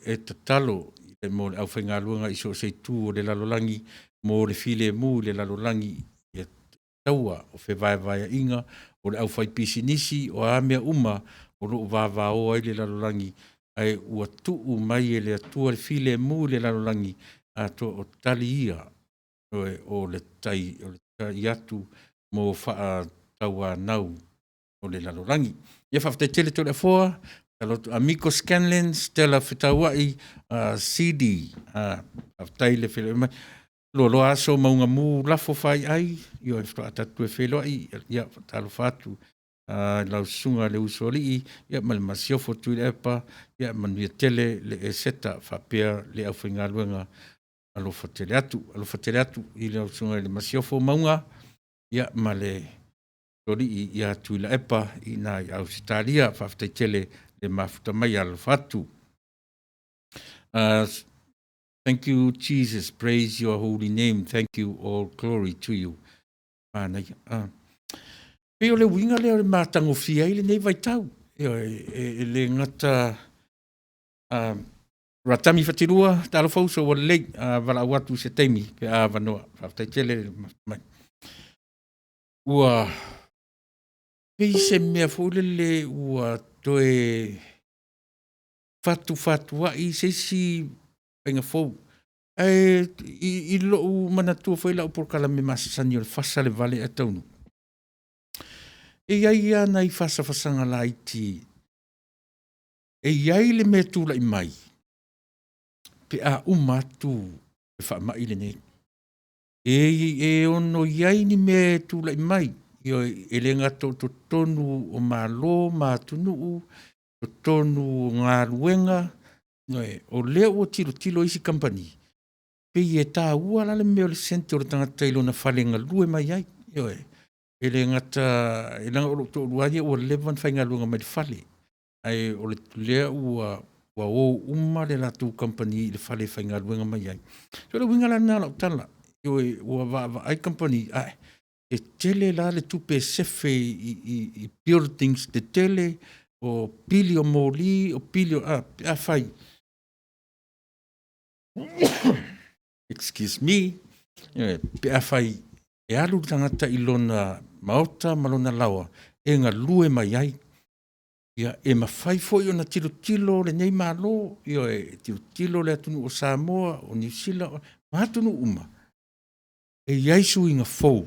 e tatalo mo le aufaigaluega i so o se itu o le lalolagi mo le filemu i le lalolagi, ia taua o fevaevaeaiga o le aufaipisinisi, o a mea uma o lo o vavao ai le lalolagi, ae ua tuu mai e le Atua le filemu i le lalolagi, atoa o tali ia o le tai, o le tai atu mo faatauanau o le lalolagi. Ia faafetai tele Toleafoa. Tatalo atu Amiko Scanlan, Stella Fetauai, CD, faafetai le feiloai mai. Loaloa aso mauga mu lafo faiai, ioe, faatoa tatou toe feiloai, ia faatalofa atu i lau susuga i le Usoalii ia ma le Masiofo Tuilaepa, ia manuia tele le Eseta faapea le aufaigaluega. Alofa tele atu, alofa tele atu i lau susuga i le Masiofo Mauga ia ma le Usoalii ia Tuilaepa i ina i Ausetalia. Faafetai tele le mafuta mai, alolofa atu. Thank you Jesus, praise your holy name, thank you, all glory to you. Manaia. Pei o le uiga lea o le matagofie ai lenei vaitau. Ioe, e le gata Ratami Fatilua, talofa uso ua lelei, valaau atu i se taimi pe a avanoa. Faafetai tele le mai. Ua pei se mea foi lele ua toe fatufatuai se isi faiga fou. Ae i lou manatua foi lau polokalame masasani o le fasa le vale ae taunuu, e i ai lava nai fasafasaga laiti, e i ai le mea e tulai mai pe a uma atu le faamai lenei. E ono i ai ni mea e tulai mai, ioe, e le gata o totonu o Malo ma atunuu, totonu o galuega, ioe, o lea ua tilotilo isi kamupani, pei e taua la le mea o le sente o le tagata i lona fale e galue mai ai. Ioe. E le gata leaga o lou toalua lava ia ua leva ona faigaluega mai le fale, ae o lea ua o uma le latou kamupani i le fale e faigaluega mai ai. O le uiga la lena o lau tala, ioe, ua vaavaai kamupani, ae e tele la le tupe e sefe i buildings tetele, o pili o moli, o pili o a, pe afai excuse me, pe afai e alu le tagata i lona maota ma lona laoa e galue mai ai. Ia, e mafai foi ona tilotilo lenei Malo, ioe, tilotilo le atunuu o Samoa, o Niu Sila ma atunuu uma, e i ai suiga fou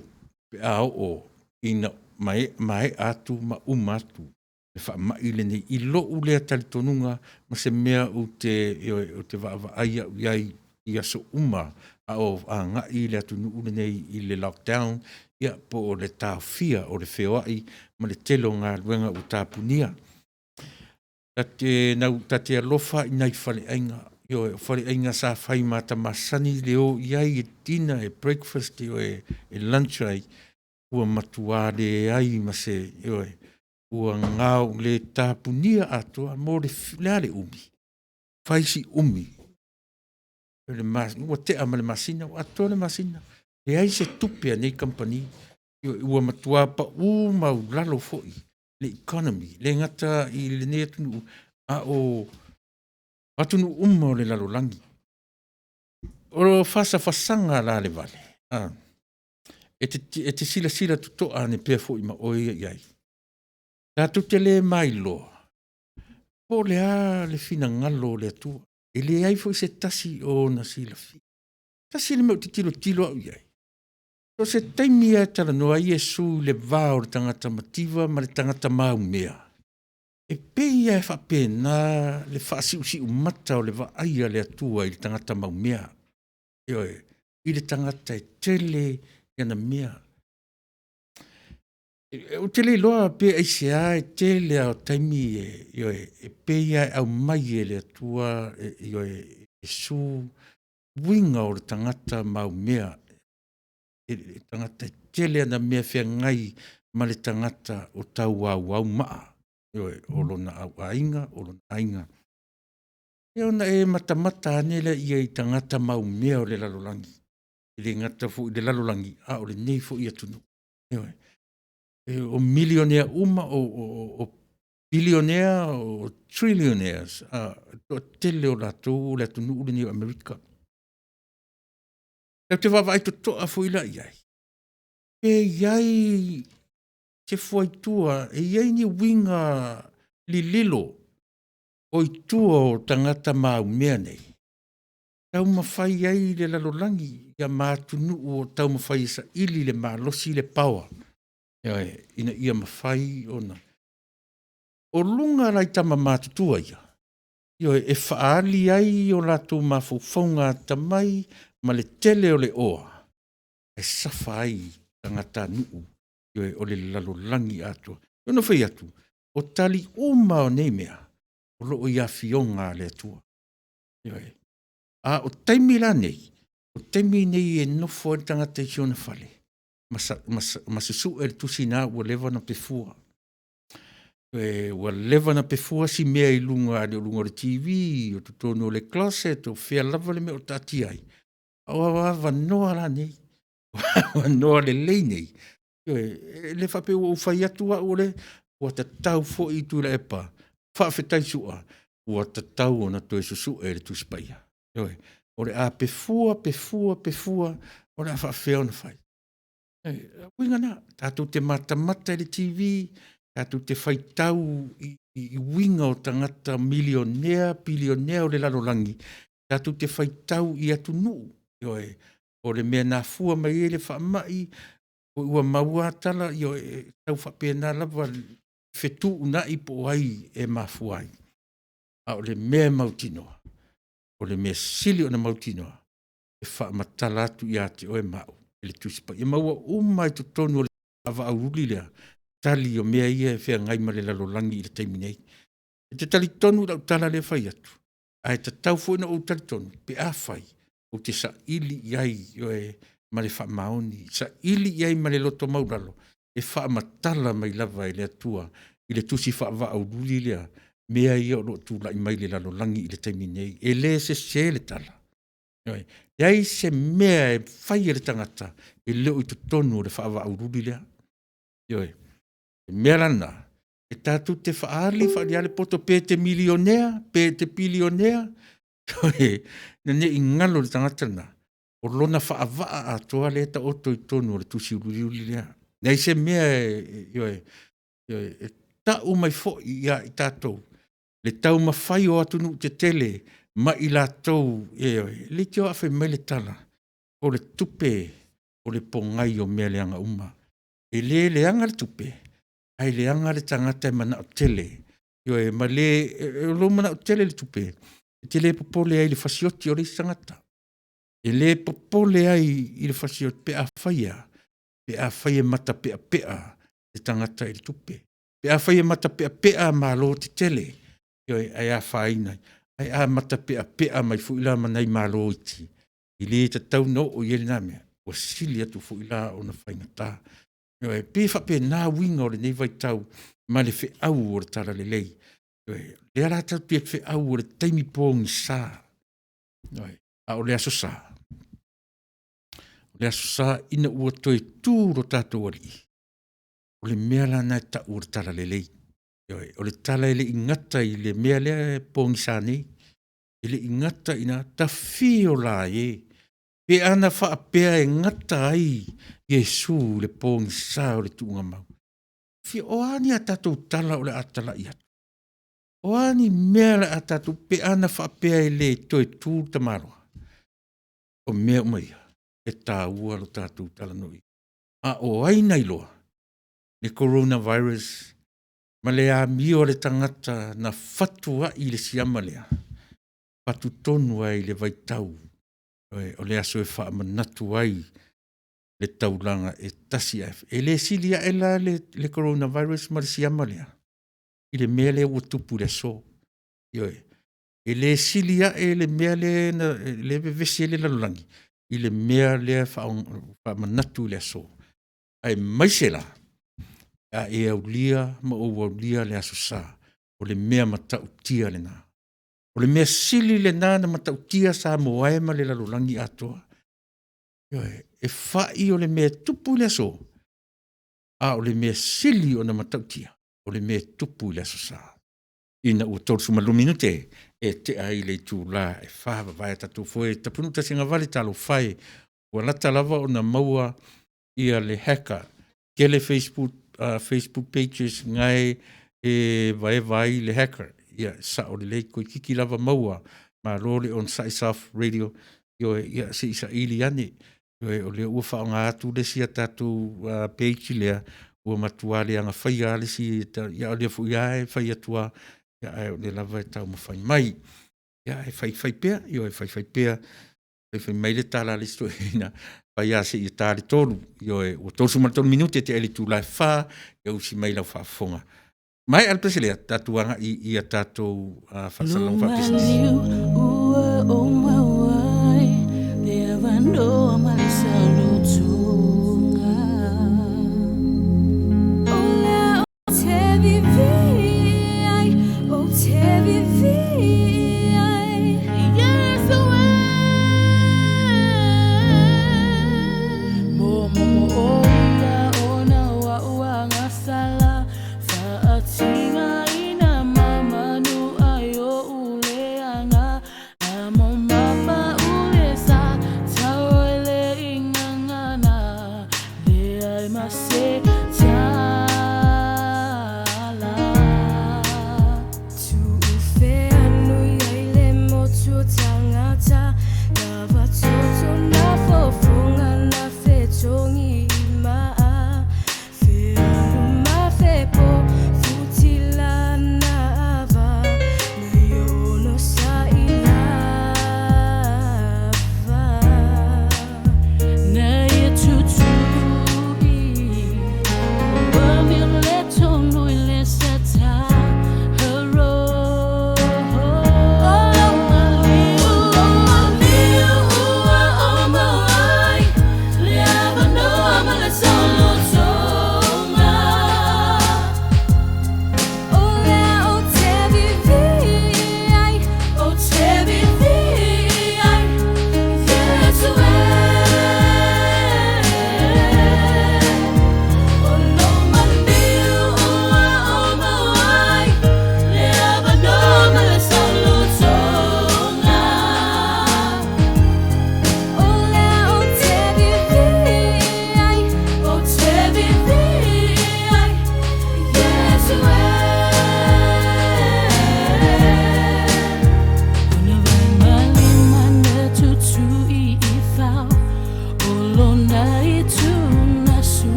pe a oo ina maea atu ma uma atu le faamai lenei, i lou lea talitonuga ma se mea ou te, ioe, ou te vaavaai au i ai i aso uma a o agai le atunuu lenei i le lockdown, ia po o le taofia o le feoai ma le tele o galuega ua tapunia. Ta te alofa i nai faleaiga, ioe, o faleaiga sa fai ma ata masani le o i ai e dinner, e breakfast, ioe, e lunch ai, ua matua leai ma se, ioe, ua gao le tapunia atoa mo le a le umi? Fai si umi, ua tea ma le masina, ua atoa le masina, leai se tupe a nei kamupani. Ua matua pau maualalo foi le economy, e le gata i lenei atunuu, a o atunuu uma o le lalolagi. O fasafasaga la a le vale, e te silasila totoa ane pea foi ma oe ia i ai. Tatou te le mailoa po o le a le finagalo o le Atua, e leai foi se tasi o ona silafia. Tasi le mea ou te tilotilo au i ai, so o se taimi lava e talanoa ai Iesu i le va o le tagata mativa ma le tagata maumea, e pei lava e faapena le faasiusiumata o le vaai a le Atua i le tagata maumea, ioe, i le tagata e tele ana mea. Ou te le iloa pe aisea e tele lava o taimi ioe, e pei lava e aumai e le Atua, ioe, Iesu uiga o le tagata maumea, le tagata e tele ana mea feagai ma le tagata o tauauau maa, ioe, o lona auaiga, o lona aiga. Ia ona e matamata ane lea i tagata maumea o le lalolagi, e le gata foi i le lalolagi, a o lenei foi atunuu. Ioe. O milionea uma, o bilionea, o trillionaires, o le toatele o latou o le atunuu lenei o Amerika. Tatou te vaavaai totoa foi la i ai, pe i ai se fuaitua, e i ai ni uiga lililo o i tua o tagata maumea nei, taumafai ai le lalolagi ma atunuu o taumafai e saili le malosi le power, ioe, ina ia mafai ona. O luga la i tama matutua ia, ioe, e faaali ai o latou mafaufauga atamai ma le tele o le oa e safa ai tagatanuu, ioe, o le lalolagi atoa. E pei ona ou fai atu, o tali uma lava o nei mea, o lo o i afioga a le Atua. Ioe. A o taimi la nei, o taimi nei e nofo ai le tagata i si ona fale ma susue le tusi lena ua leva ona pefua. Ua leva ona pefua si mea i luga o luga o le TV, o totonu o le closet o fea lava le mea o taatia ai, a o avanoa la nei, o avanoa lelei nei, ioe, e le faapea ua ou fai atu au o le… ua tatau foi Tuilaepa, faafetai Sua, ua tatau ona toe susue le Tusi Paia. Ioe, o le a pefua, pefua, pefua, o le a faapefea ona fai? O le uiga lena, tatou te matamata i le TV, tatou te faitau i uiga o tagata milionea, bilionea o le lalolagi, tatou te faitau i atunuu, ioe, o le mea na afua mai ai le faamai, ua maua lava tala, ioe, e tau faapena lava le fetuunai po o ai e mafua ai. A o le mea e mautinoa, o le mea sili ona mautinoa, e faamatala atu ia te oe ma au e le Tusi Paia. Ma ua uma lava i totonu o le faavaaauli lea tali o mea ia e feagai ma le lalolagi i le taimi nei. Ou te talitonu i lau tala lea e fai atu, ae tatau foi ona ou talitonu pe afai ou te saili i ai, ioe, ma le faamaoni, saili i ai ma le loto maualalo, e faamatala mai lava e le Atua i le tusi faavaaaululi lea mea ia o lo o tulai mai i le lalolagi i le taimi nei. E le sese le tala, ioe, e leai se mea e fai e le tagata e le o i totonu o le faavaaaululi lea. Ioe. O le mea la lena, e tatou te faaali faaali lava le poto, pe te milionea pe te bilionea, ioe, ina ne i galo i le tagata lena, o lona faavaa atoa lea e taoto i totonu o le tusi uliuli lea. E leai se mea e… ioe, e tau mai foi ia i tatou le taumafai o atunuu tetele ma i latou, ioe, leitioa a fai mai le tala, o le tupe o le pogai o mea leaga uma. E le leaga le tupe, ae leaga le tagata e manao tele, ioe ma le… O lou manao tele i le tupe, e te le popole ai i le fasioti o le isi tagata. E le popole ai i le fasioti pe afai e a? Pe afai e matapeapea le tagata i le tupe, pe afai e matapeapea Malo tetele, ioe, ae afaina ai. Ae a matapeapea mai foi la ma nai Malo iti e le tatau ona oo i ai lena mea, ua sili atu foi la ona faigata. Ioe, e pei e faapena uiga o lenei vaitau ma le feau o le talalelei. Ioe. O lea la tatou te feau o le taimi pogisa, ioe, a o le Aso Sa, o le Aso Sa ina ua toe tu lo tatou Alii, o le mea la lena e tau o le talalelei. Ioe, o le tala e le i gata i le mea lea e pogisa nei, e le i gata i ina, tafio la e, pe ana faapea e gata ai Iesu i le pogisa o le tuugamau, o a ni a tatou tala o le a talai atu? O a ni mea o le a tatou… pe ana faapea e le toe tu le tamaloa? O mea uma ia, e taua lo tatou talanoaina. A o ai na iloa le Corona Virus ma le amio a le tagata na fatu ai i le siama lea, fatu tonu lava i le vaitau o le aso e faamanatu ai le taulaga e tasi ae… E le sili ae la le Corona Virus ma le siama lea i le mea lea ua tupu i le aso. Ioe. E le sili ae le mea lea e vevesi ai le lalolagi i le mea lea e faamanatu i le aso, aemaise la pe a e aulia ma ou aulia le Aso Sa, o le mea matautia lena. O le mea sili lena ona matautia Samoa e ma le lalolagi atoa. Ioe. E fai o le mea e tupu i le aso, a o le mea sili ona matautia, o le mea e tupu i le Aso Sa. Ina ua 32 minute e tea ai le itula e 4, vavae a tatou foe Tapunuu tasiagavale, talofa e, ua lata lava ona maua le hacker, tele facebook pages na e evaeva ai le hacker. Ia, e sao lelei, toeitiiti lava maua. Malo le onosai Soft Radio, ioe, ia se i saili ane, ioe, o lea ua faaaoga atu le isi a tatou page lea. Ua matua leaga faia lava le isi, ia o lea foi lava e fai atu lava, ae o lea lava e taumafai mai. Ia ae faifai pea, ioe, faifai pea, faifai mai le tala a le isi toeaina, fai lava seia ta le 3:00, ioe, ua 33 minute tea i le itula e 4:00, ia usi mai lau faafofoga. Maea le pese lea, tatou agai i a tatou faasalalauga faapisinisi.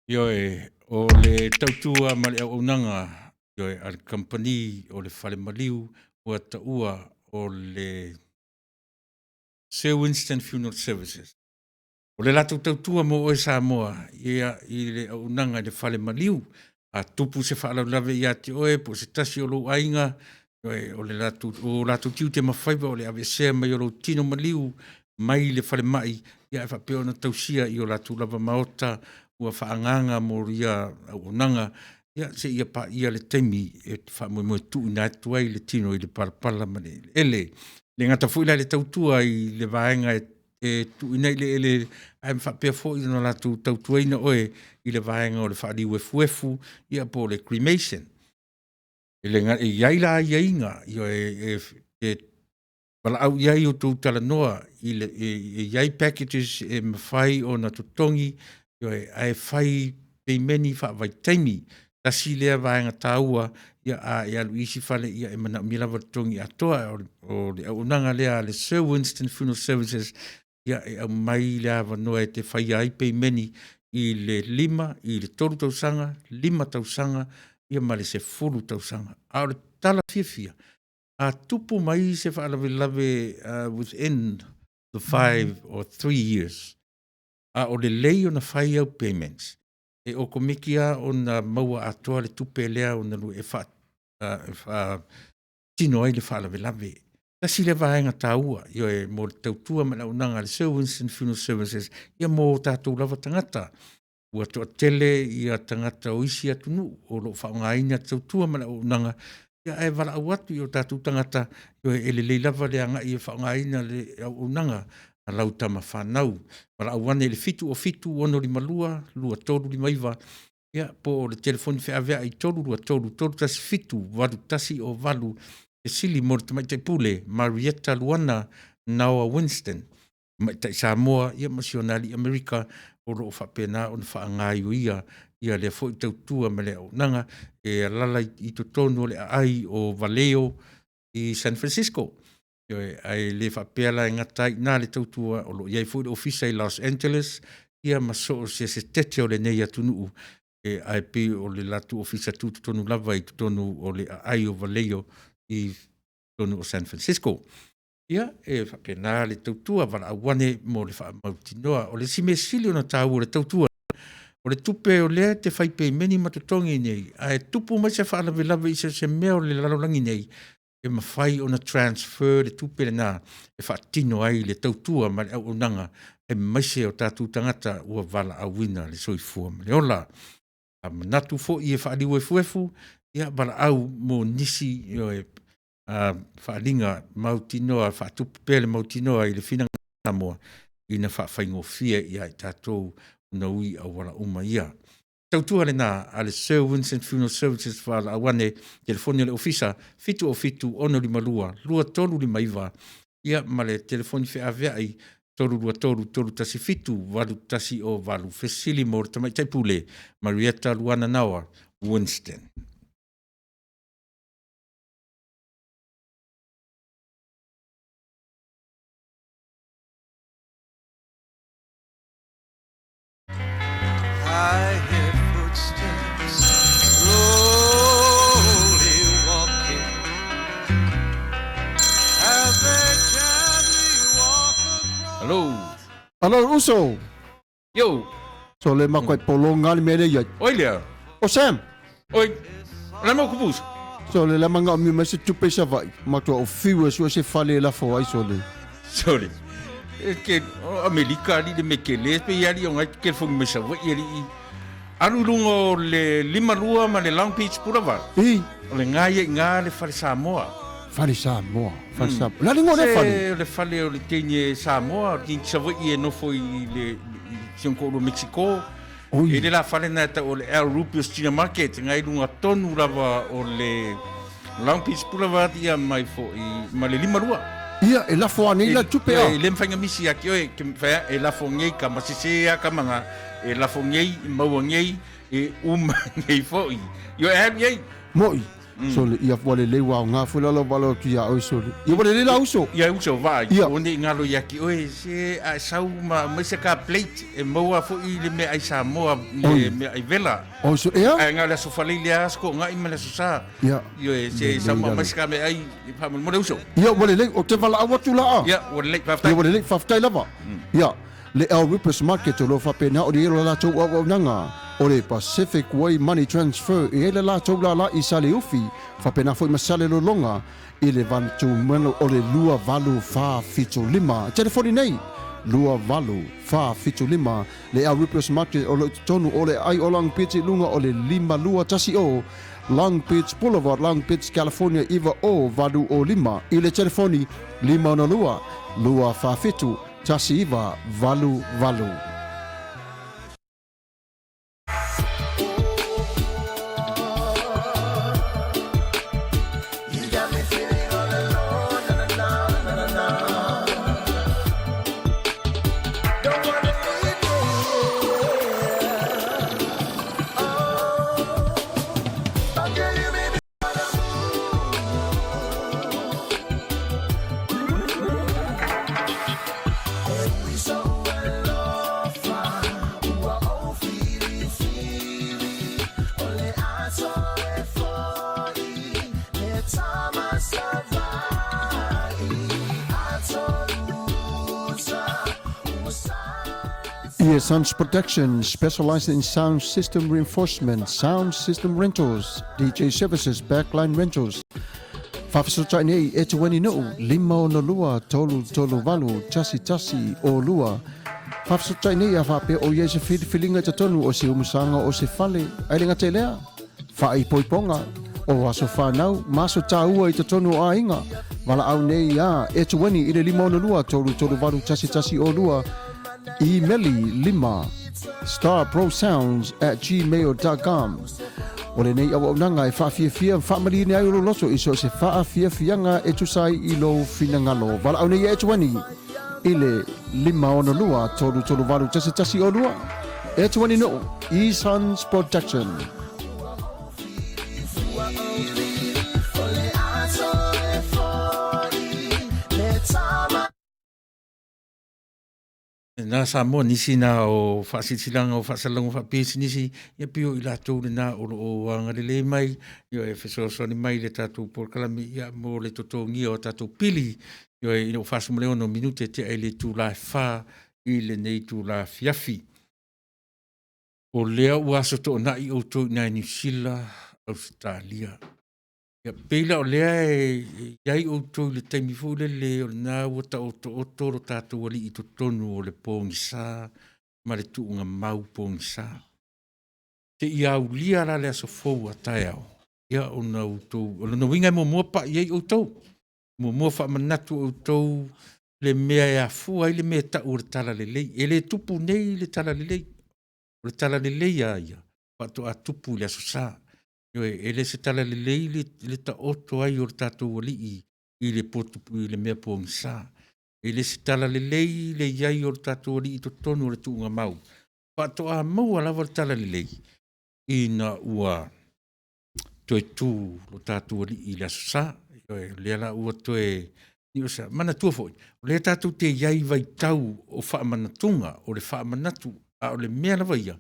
Ioe, o le tautua ma le auaunaga, ioe, a le kamupani o le Fale Maliu ua taua o le Sir Winston Funeral Services. O le latou tautua mo oe Samoa ia i le auaunaga i le Fale Maliu. A tupu se faalavelave ia te oe po o se tasi o lou aiga, ioe, o le latou, o latou tiute ma faiva o le aveesea mai o lou tino maliu mai le falemai ia ae faapea ona tausia i o latou lava maota ua faaagaaga mo ia auaunaga ia seia paia le taimi e faamoemoe e tuuina atu ai le tino i le palapala ma le eleele. E le gata foi la i le tautua i le vaega e tuuina i le eleele, ae faapea foi ona latou tautuaina oe i le vaega o le faaliu efuefu ia po o le cremation. E le e i ai la aiaiga, ioe, e valaau i ai outou talanoa i le e i ai packages e mafai ona totogi, ioe, ae fai peimeni faavaitaimi. Tasi lea vaega taua, ia a e alu i isi fale, ia e manaomia lava le totogi atoa. Ae o le auaunaga lea a le Sir Winston Funeral Services, ia e aumai le avanoa e te faia ai peimeni i le 5, i le 3 tausaga, 5 tausaga, ia ma le 10 tausaga. A o le tala fiafia, a tupu mai se faalavelave within the 5 or 3 years, a o lelei ona fai au payments, e okomeki lava ona maua atoa le tupe lea ona lua e faatino ai le faalavelave. Tasi lea vaega taua, ioe, mo le tautua ma le auaunaga a le Sir Winston Funeral Services, ia mo o tatou lava tagata. Ua toatele ia tagata o isi atunuu o lo o faaaogaina le tautua ma le auaunaga, ia ae valaau atu i o tatou tagata, ioe, e lelei lava le agai e faaaogaina le auaunaga a lau tama fanau. Valaau ane i le 707 652 2359, ia po o le telefoni feaveai 323 317 8108, fesili mo le Tamaitai Pule Marietta Luana Naoa Winston, tamaitai Samoa ia ma si ona alii Amerika o lo o faapena ona faagaioia ia lea foi tautua ma le auaunaga e alaala i totonu o le aai o Valeo i San Francisco. Ioe, ae le faapea la e gata ai i ina le tautua, o lo o i ai foi le ofisa i Los Angeles ia ma so o se setete o lenei atunuu, ae pei o le latou ofisa tutotonu lava i totonu o le aai o Valeo i totonu o San Francisco. Ia, e faapena le tautua valaau ane mo le faamautinoa. O le isi mea sili ona taua o le tautua, o le tupe o lea e te fai pemeni ma totogi nei, ae tupu mai se faalavelave i so o se mea o le lalolagi nei, e mafai ona transfer le tupe lena e faatino ai le tautua ma le auaunaga aemaise o tatou tagata ua valaauina le soifua ma le ola. A manatu foi e faaliuefuefu, ia valaau mo nisi, ioe, faaaliga mautinoa, faatupu pea le mautinoa i le finagalo Samoa ina faafaigofie ia i tatou ona ui i auala uma ia. Tautua lena a le Sir Winston Funeral Services valaau ane, telefoni a le ofisa 707 652 2359, ia ma le telefoni feaveai 323 317 8108. Fesili mo le Tamaitai Pule Marietta Luana Naoa Winston. I hear footsteps slowly walking as they gently walk across. Hello. Alo uso. Yo. So le makoe polonga le mele ia. Oi lea. O Sam. Oi. La mo kupusa. So le la manga mi mai se tupe sa vai. Matua o fiu e sua se fale la fo ai so le. Sorry. E ke o Amerika ali le me ke le pe ali o ngai ke fongi me sa vai ali i. Alu lunga o le 52 ma le Long Beach Boulevard. I. O le ngai e ngā le fale Samoa. Fale Samoa. Fale Samoa. La lingo le fale. Se le fale o le teine Samoa, o le teine Savaii e nofo i le i si ona toalua Mexico. Oi. E le la fale na e tau o le El Rubios Junior Market, ngai lunga tonu lava o le Long Beach Boulevard ia mai foi ma le 52. Ia, e lafo ane ila tupe a. E le mawhai misi ia ki oe, ke whea, e lafo ngei ka masese a ka manga, e lafo ngei, e maua ngei, e uma ngei foi. Io e alu iai. Moi. Sole, ia ua lelei ua aoga foi la lau valaau atu ia oe sole. Ia ua lelei la uso. Ia uso vaai, Ia. ua nei galo ia te oe se a e sau ma aumai se ka plate e maua foi le meaai Samoa i le meaai vela. Oi so ea? Ae na o le aso Faleile lava Aso Toonai ma le aso Sa. Ia. Ioe, se sau ma aumai se ka meaai faamolemole uso. Ia ua lelei, ou te valaau atu la a. Ia, ua lelei, faafetai. Ia ua lelei, faafetai lava. Ia, le Al Rippers Market o lo o faapena ona i ai lo latou auaunaga o le Pacific Way Money Transfer e i ai le latou lala i Saleufi, faapena foi ma Salelologa i le vatumanu o le 2875. Telefoni nei, 2875. Le Al Rippers Market o lo o i totonu o le aai o Long Beach i luga o le 5210 Long Beach Boulevard, Long Beach, California 90805 i le telefoni 562 247 1988. Ia Sounds Production, specializing in sound system reinforcement, sound system rentals, DJ services, backline rentals. Faafesootai nei e Tueni Nuu, 562 338 11 02. Faafesootai nei a faapea o i ai se filifiliga i totonu o se umusaga o se fale, ae le gata i lea, faaipoipoga o aso fanau ma aso taua i totonu o aiga. Valaau nei iā Etueni i le 562 338 11 02, imeli 5 starprosounds@gmail.com. O lenei auaunaga e faafiafia ma faamaliina ai o lou loto i so o se faafiafiaga e tusa ai i lou finagalo. Valaau nei iā Etueni i le 562 338 11 02. Etueni Nuu, E-Sons Production. Na Samoa nisi na o faasilasilaga o faasalalauga faapisinisi, ia pei o i latou lena o lo o agalelei mai, ia e fesoasoani mai i le tatou polokalame ia mo le totogia o tatou pili. Ioe, ina ua 46 minute e tea i le itula e 4 i lenei itula afiafi. O lea ua aso toonai outou i ina i Niu Sila, Ausetalia. Ia, pei la o lea e i ai outou i le taimi foi lele o lena ua taotooto lo tatou alii i totonu o le pogisa ma le tuugamau pogisa. Seia aulia la le aso fou a taeao, ia ona outou, o lona uiga e muamua pai ai outou. Muamua faamanatu outou le mea e afua ai le mea e tau o le talalelei. E le tupu nei le talalelei. O le talalelei a ia, faatoa tupu i le Aso Sa. Ioe, e le se talalelei le, le taoto ai o le tatou alii i le potu, i le mea pogisa. E le se talalelei le i ai o le tatou alii i totonu o le tuugamau. Faatoa maua lava le talalelei ina ua toe tu lo tatou alii i le Aso Sa. Ioe, o lea la ua toe Niosa. Manatua foi, o lea tatou te i ai i vaitau o faamanatuga, o le faamanatu, a o le mea lava ia,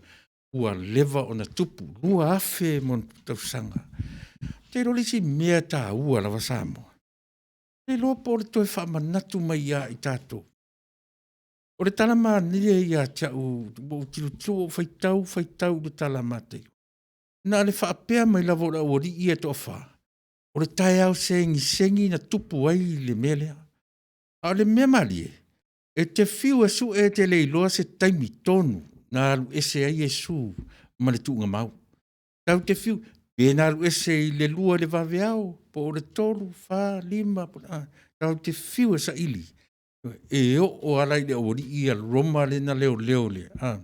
ua leva ona tupu, 2000 ma ona tausaga. Ou te iloa le isi mea taua lava Samoa, le iloa po o le toe faamanatu mai ia i tatou. O le tala manaia ia te au, ua ou tilotilo, ua ou faitau, faitau i le tala a Mataio. Na o le faapea mai lava o le aualii ia e toafa, o le taeao segisegi na tupu ai le mea lea. A o le mea malie, e te fiu e sue e te le iloa se taimi tonu na alu ese ai Iesu ma le tuugamau. Tau te fiu, pe na alu ese i le 2 i le vaveao, po o le 3, 4, 5, po o le a, tau te fiu e saili. E oo ala i le aualii ia Roma lea na leoleo le, a,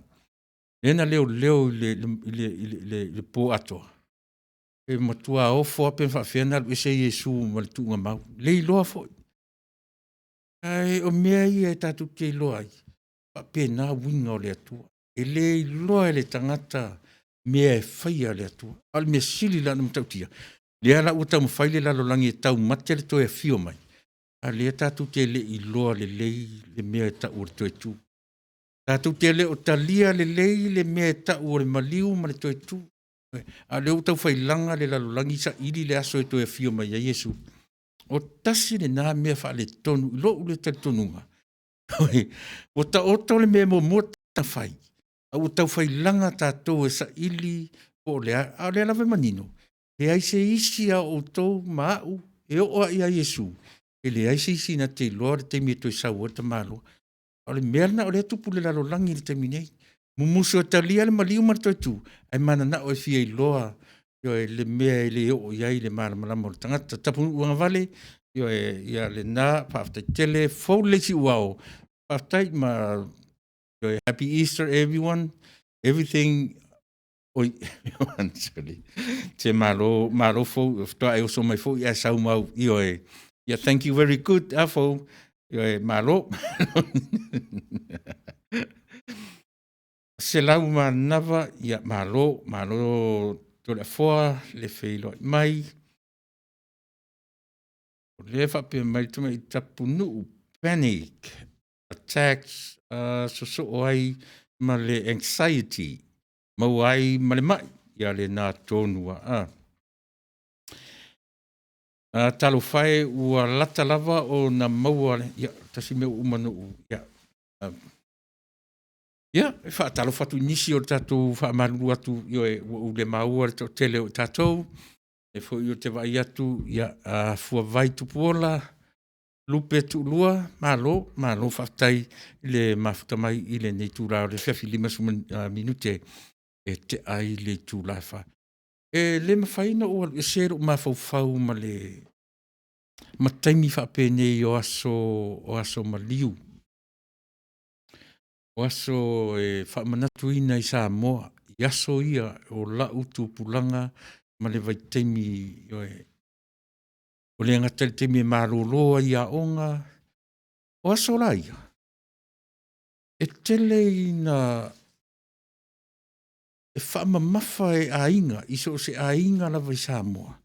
lea na leoleo i le, i le, i le, i le po atoa. E matua ofo lava pe faapefea ona alu ese Iesu ma le tuugamau. Le iloa foi. Ae o mea ia e tatou te iloa ai, faapena uiga o le Atua. E le iloa e le tagata mea e faia le Atua. A o le mea sili la ona matautia, Lea la ua taumafai le lalolagi e taumate le toe afio mai, a o lea tatou te le i iloa lelei le mea e tau o le toe tu. Tatou te le o talia lelei le mea e tau o le maliu ma le toe tu. A o lea ua taufai laga le lalolagi saili le aso e toe afio mai ai Iesu. O tasi lena mea faaletonu i lou lea talitonuga, ua taoto le mea e muamua ona fai, a ua taufai laga tatou e saili po o le a, a o lea lava e manino, e leai se isi lava o outou ma au e oo lava ia Iesu, e leai se isi na te iloa le taimi e toe sau ai le tamaloa. A o le mea lena o lea e tupu i le lalolagi i le taimi nei, mumusu e talia le maliu ma le toe tu, ae mananao e fia iloa, ioe, le mea e le oo i ai le malamalama o le tagata. Tapunuu agavale, ioe, ia lena, faafetai tele. Fou le siuao, faafetai ma ioe, happy Easter everyone, everything, oi, se malo, malo Fou, faatoa e oso mai foi ae sau ma au, ioe. Yeah, thank you very good, a Fou. Ioe, malo. 109, ia malo, malo Toleafoa le feiloai mai. O lea e faapea mai le tamaitai Tapunuu, panic attacks, sosoo ai ma le anxiety, maua ai ma le mai. Ia lena tonu lava. Talofa e ua lata lava ona maua, ia tasi mea ua uma ona ou, ia. Ia, e faatalofa atu i nisi o le tatou faamalulu atu, ioe, ua ou le maua le toatele o i tatou. O lea foi ou te vaai atu, ia, Fuavai Tupuola, Lupe Tuulua, malo, malo faafetai i le mafuta mai i lenei itula o le afiafi, 50 minute e tea ai le itula e 4. E le mafai ona ou alu ese lou mafaufau ma le ma taimi faapenei o aso maliu, o aso e faamanatuina i Samoa i aso ia o lau tupulaga ma le vaitaimi, ioe, ua le gata i le taimi e malolo ai i aoga, o aso la ia, e tele ina e faamamafa e aiga i so o se aiga lava i Samoa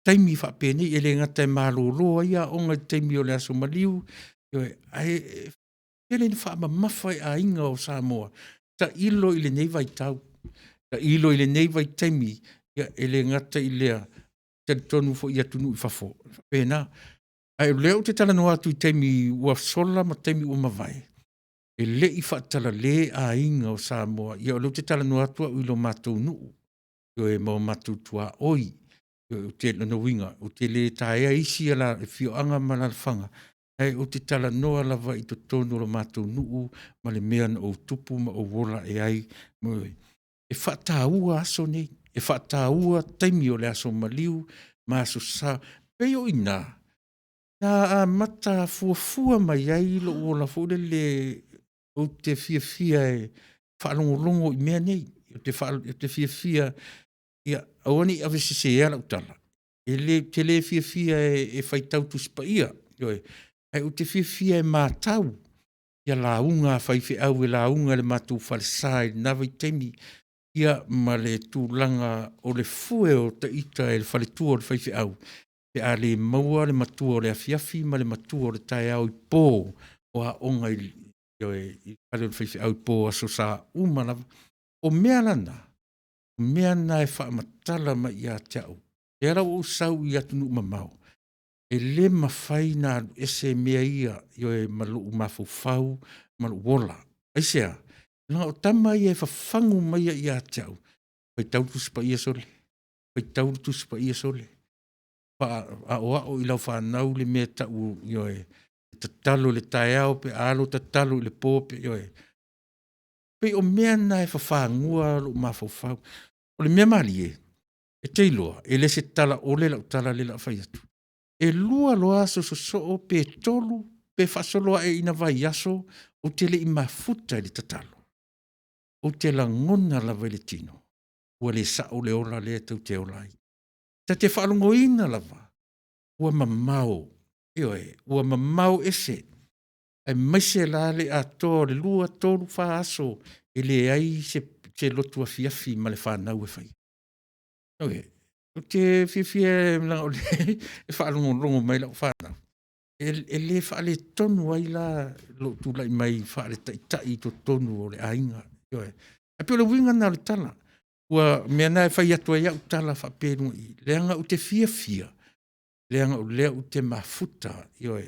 taimi faapenei. E le gata e malolo ai aoga i taimi o le aso maliu, ioe, ae tele ina faamamafa e aiga o Samoa, tailo i lenei vaitau, tailo i lenei vaitaimi, ia e le gata i lea, e talitonu foi i atunuu i fafo, e faapena. Ae o lea ou te talanoa atu i taimi ua sola ma taimi ua mavae, e le i faatalale aiga o Samoa. Ia o lea ou te talanoa atu au i lo matou nuu, ioe, ma o matou tuaoi. O lona uiga, ou te le taea isi afioaga ma alaalafaga, ae ou te talanoa lava i totonu o lo matou nuu ma le mea na ou tupu ma ou ola ae ai. E faataua aso nei, e faataua taimi o le aso maliu ma aso sa. E pei o i ina na amata fuafua mai ai lou ola foi lele ou te fiafia e faalogologo i mea nei. Ou te fiafia ia aua ne i aveseseina lau tala, ou te le fiafia e faitau Tusi Paia, ioe, ae ou te fiafia e matau lauga a faifeau e lauga i le matou falesa i lena vaitaimi, ia ma le tulaga o le fue o ita e le faletua o le faifeau pe a le maua le matua o le afiafi ma le matua o le taeao i po o aoga i le fale o le faifeau i po o Aso Sa uma lava. O mea la na, o mea na e faamatala mai ia te au, lea la ua ou sau i atunuu mamao, e le mafai ona alu ese mea ia, ioe, ma lou mafaufau ma lou ola. Aisea? Leaga o tama ia e fafagu maia ia te au, faitau le Tusi Paia sole, faitau le Tusi Paia sole, aoao i lau fanau le mea e tau, ioe, tatalo i le taeao pe a alo, tatalo i le po, ioe. E pei o mea na e fafagua lou mafaufau. O le mea malie, e te iloa, e le o se talaole lau tala lea o le a fai atu. E 2 loa aso sosoo pe 3 pe faasolo ae ina vaiaso ou te le i mafuta i le tatalo, ou te lagona lava i le tino ua le sao le ola lea tou te ola ai. Ta te faalogoina lava ua mamao, ioe, ua mamao ese, aemaise la le atoa o le 2, 3, 4 aso e leai se lotu afiafi ma le fanau e faia. Ioe. Ou te fiafia leaga o lea e faalogologo mai lau fanau, e le faaletonu ai la lou tulai mai faaletaitai i totonu o le aiga. Ioe. Ae pei o le uiga lena o le tala, ua o le mea lena e fai atu ai au tala faapea i luga i i, leaga ou te fiafia, leaga o lea ou te mafuta, ioe.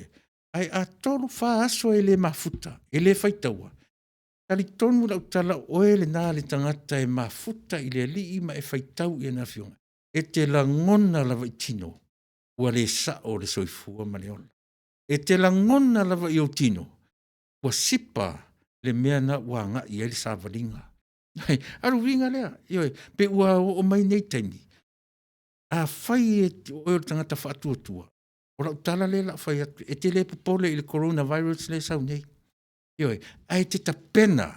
Ae a 3, 4 aso e le mafuta, e le faitaua, talitonu lau tala o oe lena le tagata e mafuta i le Alii ma e faitau i ana Afioga, e te lagona lava i tino ua le sao le soifua ma le ola. E te lagona lava i ou tino ua sipa le mea lena ua agai i ai le savaliga. A o le uiga lea, ioe, pei ua oo mai nei taimi, afai o oe o le tagata faatuatua, o lau tala lea o le a fai atu, e te le popole i le coronavirus lea e sau nei, ioe, ae e te tapena,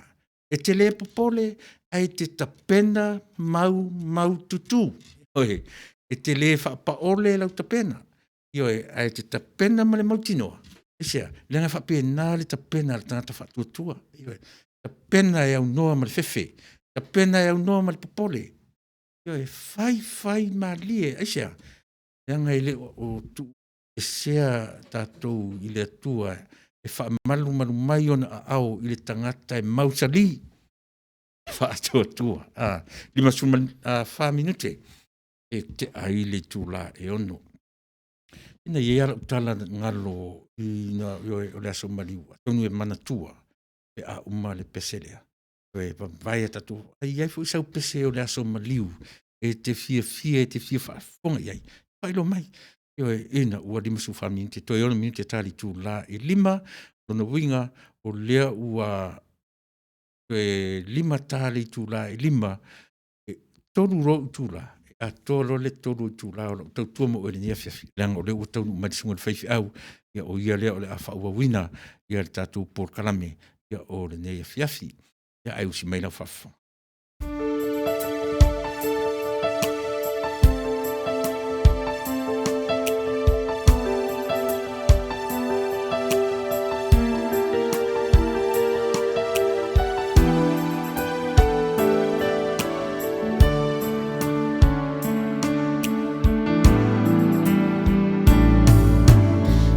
e te le popole ae e te tapena maumaututu. E te le faapaole lau tapena, ioe, ae e te tapena ma le mautinoa, aisea? Leaga e faapena le tapena a le tagata faatuatua, ioe, tapena e aunoa ma le fefe, tapena e aunoa ma le popole, ioe, fai fai malie, aisea? Leaga e le o tuuesea tatou i le Atua e faamalumalu mai ona aao i le tagata e mausali, faatuatua. 54 minute e tea ai le itula e 6:00. Na i ai lava lau tala galo ina o le aso maliu, atonu e manatua pe a uma le pese lea, toe vavae a tatou… A i ai foi sau pese o le aso maliu e te fiafia e te fia faafofoga i ai, faailoa mai. Ioe, ina ua 54 minute toe 6 minute e ta i le itula e 5:00, o lona uiga o lea ua toe 5 ta le itula e 5:00, e 3 loa ou itula, e atoa loa le 3 itula o lau tautua ma oe i lenei afiafi, leaga o lea ua taunuu mai le susuga i le faifeau, ia o ia lea o le a faaauauina le tatou polokalame o lenei afiafi. Ia ae usi mai lau faafofoga.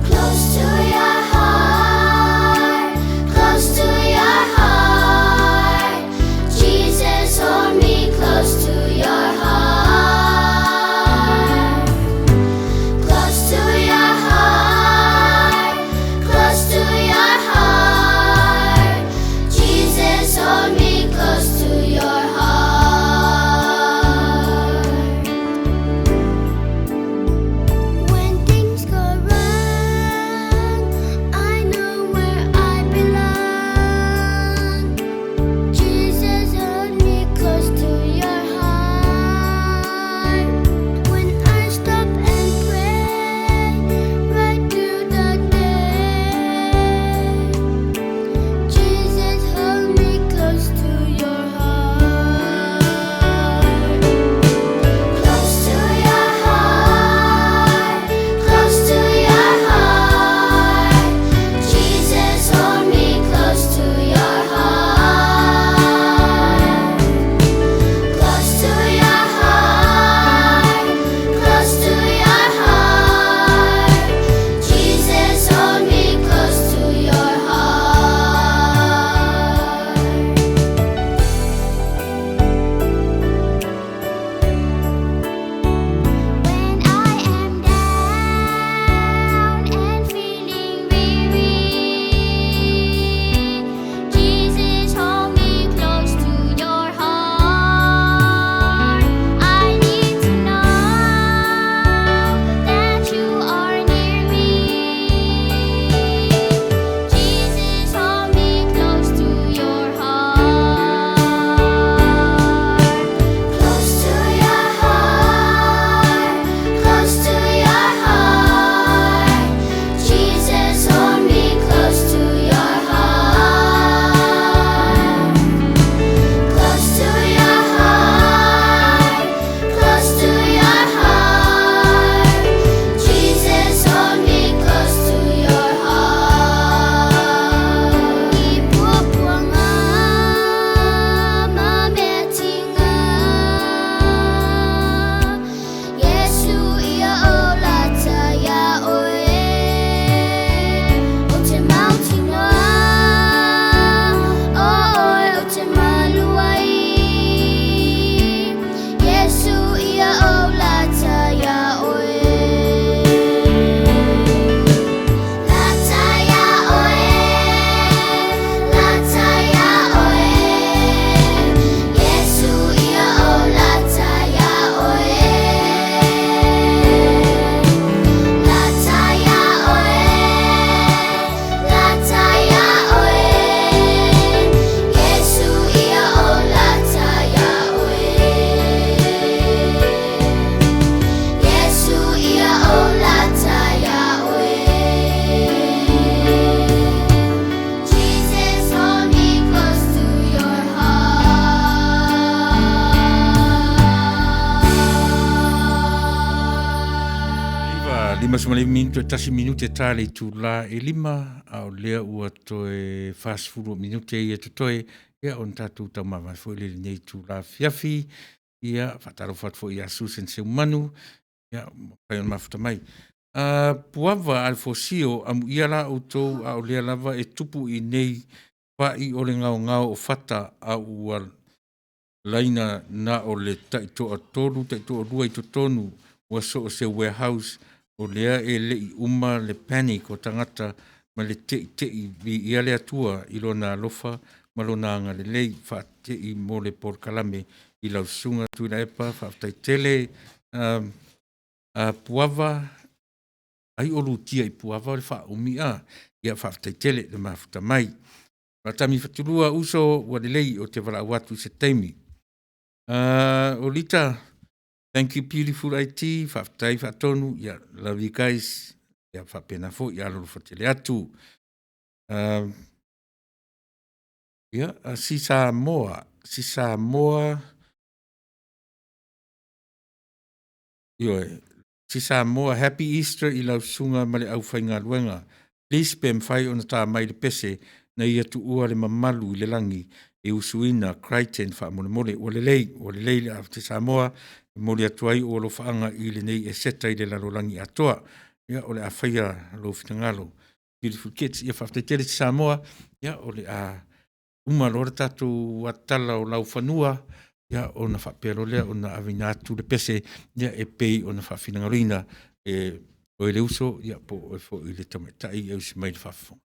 Close to your heart, close to your heart, Jesus. 59 minute e tasi minute ta le itulā e 5, a o lea ua toe 40 minute ia totoe, ia ona tatou taumavae foi lea i lenei itulā afiafi. Ia, faatalofa atu foi ia Susan Seumanu, ia mafai ona mafuta mai. Puava Alefosio, amuia la outou a o lea lava e tupu i inei fa'i o le gaogao o fata a ua laina na o le tai-toatolu taitoalua i totonu ua so o se warehouse o lea e le i uma le panic o tagata ma le te'ite'i. Viia le Atua i Lona alofa ma Lona agalelei, faate'i mo le polokalame i lau Susuga Tuilaepa. Faafetai tele Puava, ai o lutia i Puava o le faaumi a? Ia faafetai tele le mafuta mai. Faatami Fatulua, uso ua lelei ou te valaau atu i se taimi. O Lita, thank you beautiful IT, faafetai Faatonu, ia love you guys. Ia faapena foi, ia alolofa tele atu. Ia, si Samoa, si Samoa, ioe, si Samoa, happy Easter i lau susuga ma le aufaigaluega. Please pe mafai ona ta mai le pese na ia tuua le mamalu i le lagi e usuina Crichton faamolemole. Ua lelei, ua lelei le Samoa, e momoli atu ai ou alofaaga i lenei Eseta i le lalolagi atoa. Ia o le a faia lou finagalo. Beautiful kids, ia faafetai tele Samoa, ia o le a uma loa le tatou tala o laufanua, ia ona faapea loa lea ona aveina atu le pese ia e pei ona faafinagaloina e oe le uso, ia po o oe foi le tamaitai e usi mai i le faafofoga.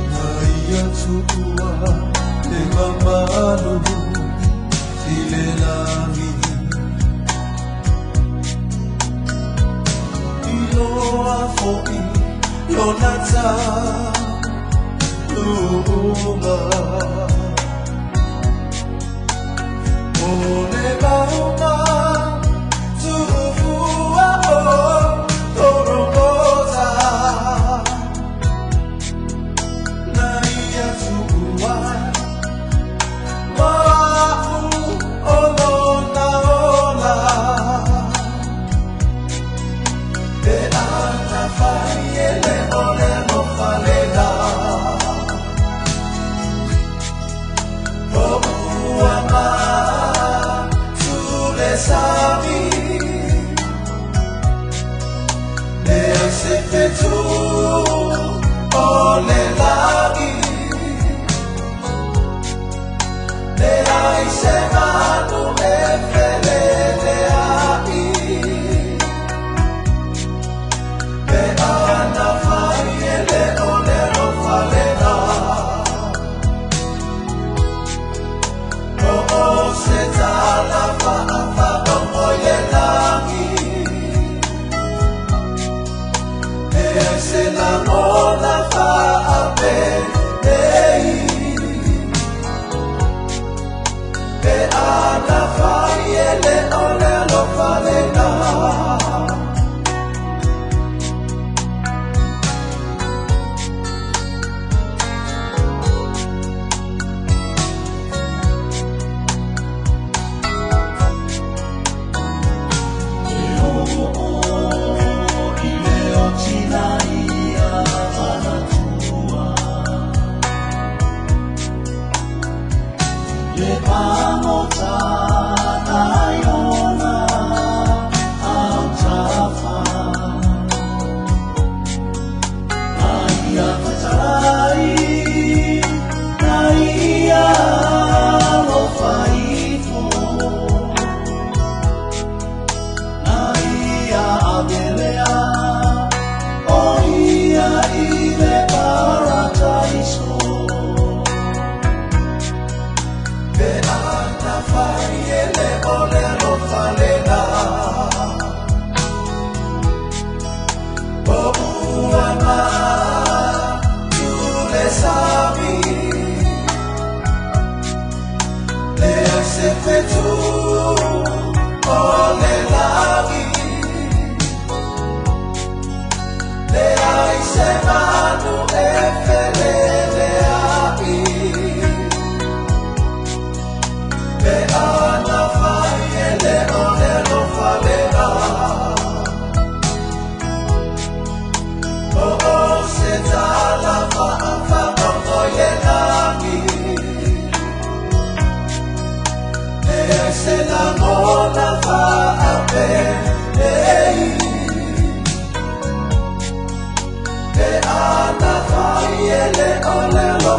Na ia tuua le mamalu i le lagi. Iloa foi lona taunuuga. O le mauga tuufua o Gologota. Na ia tuua ma'u o lona ola. Pe ana fai e le o le alofa lena. O ua matu le sami. Lea se fetu o le lagi. Leai se manu e feleleai. Pe ana fai e le o le alofa lena. O o se tala faafagogo i le lagi. Leai se lagona faapenei. Pe ana fai e le o le alofa lena. E oo i le oti na ia manatua. Le pagota nai ona autafa. Na ia fetalai, na ia alofa ifo. Na ia avelea, o ia i le parataiso. Pe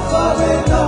alofa lena.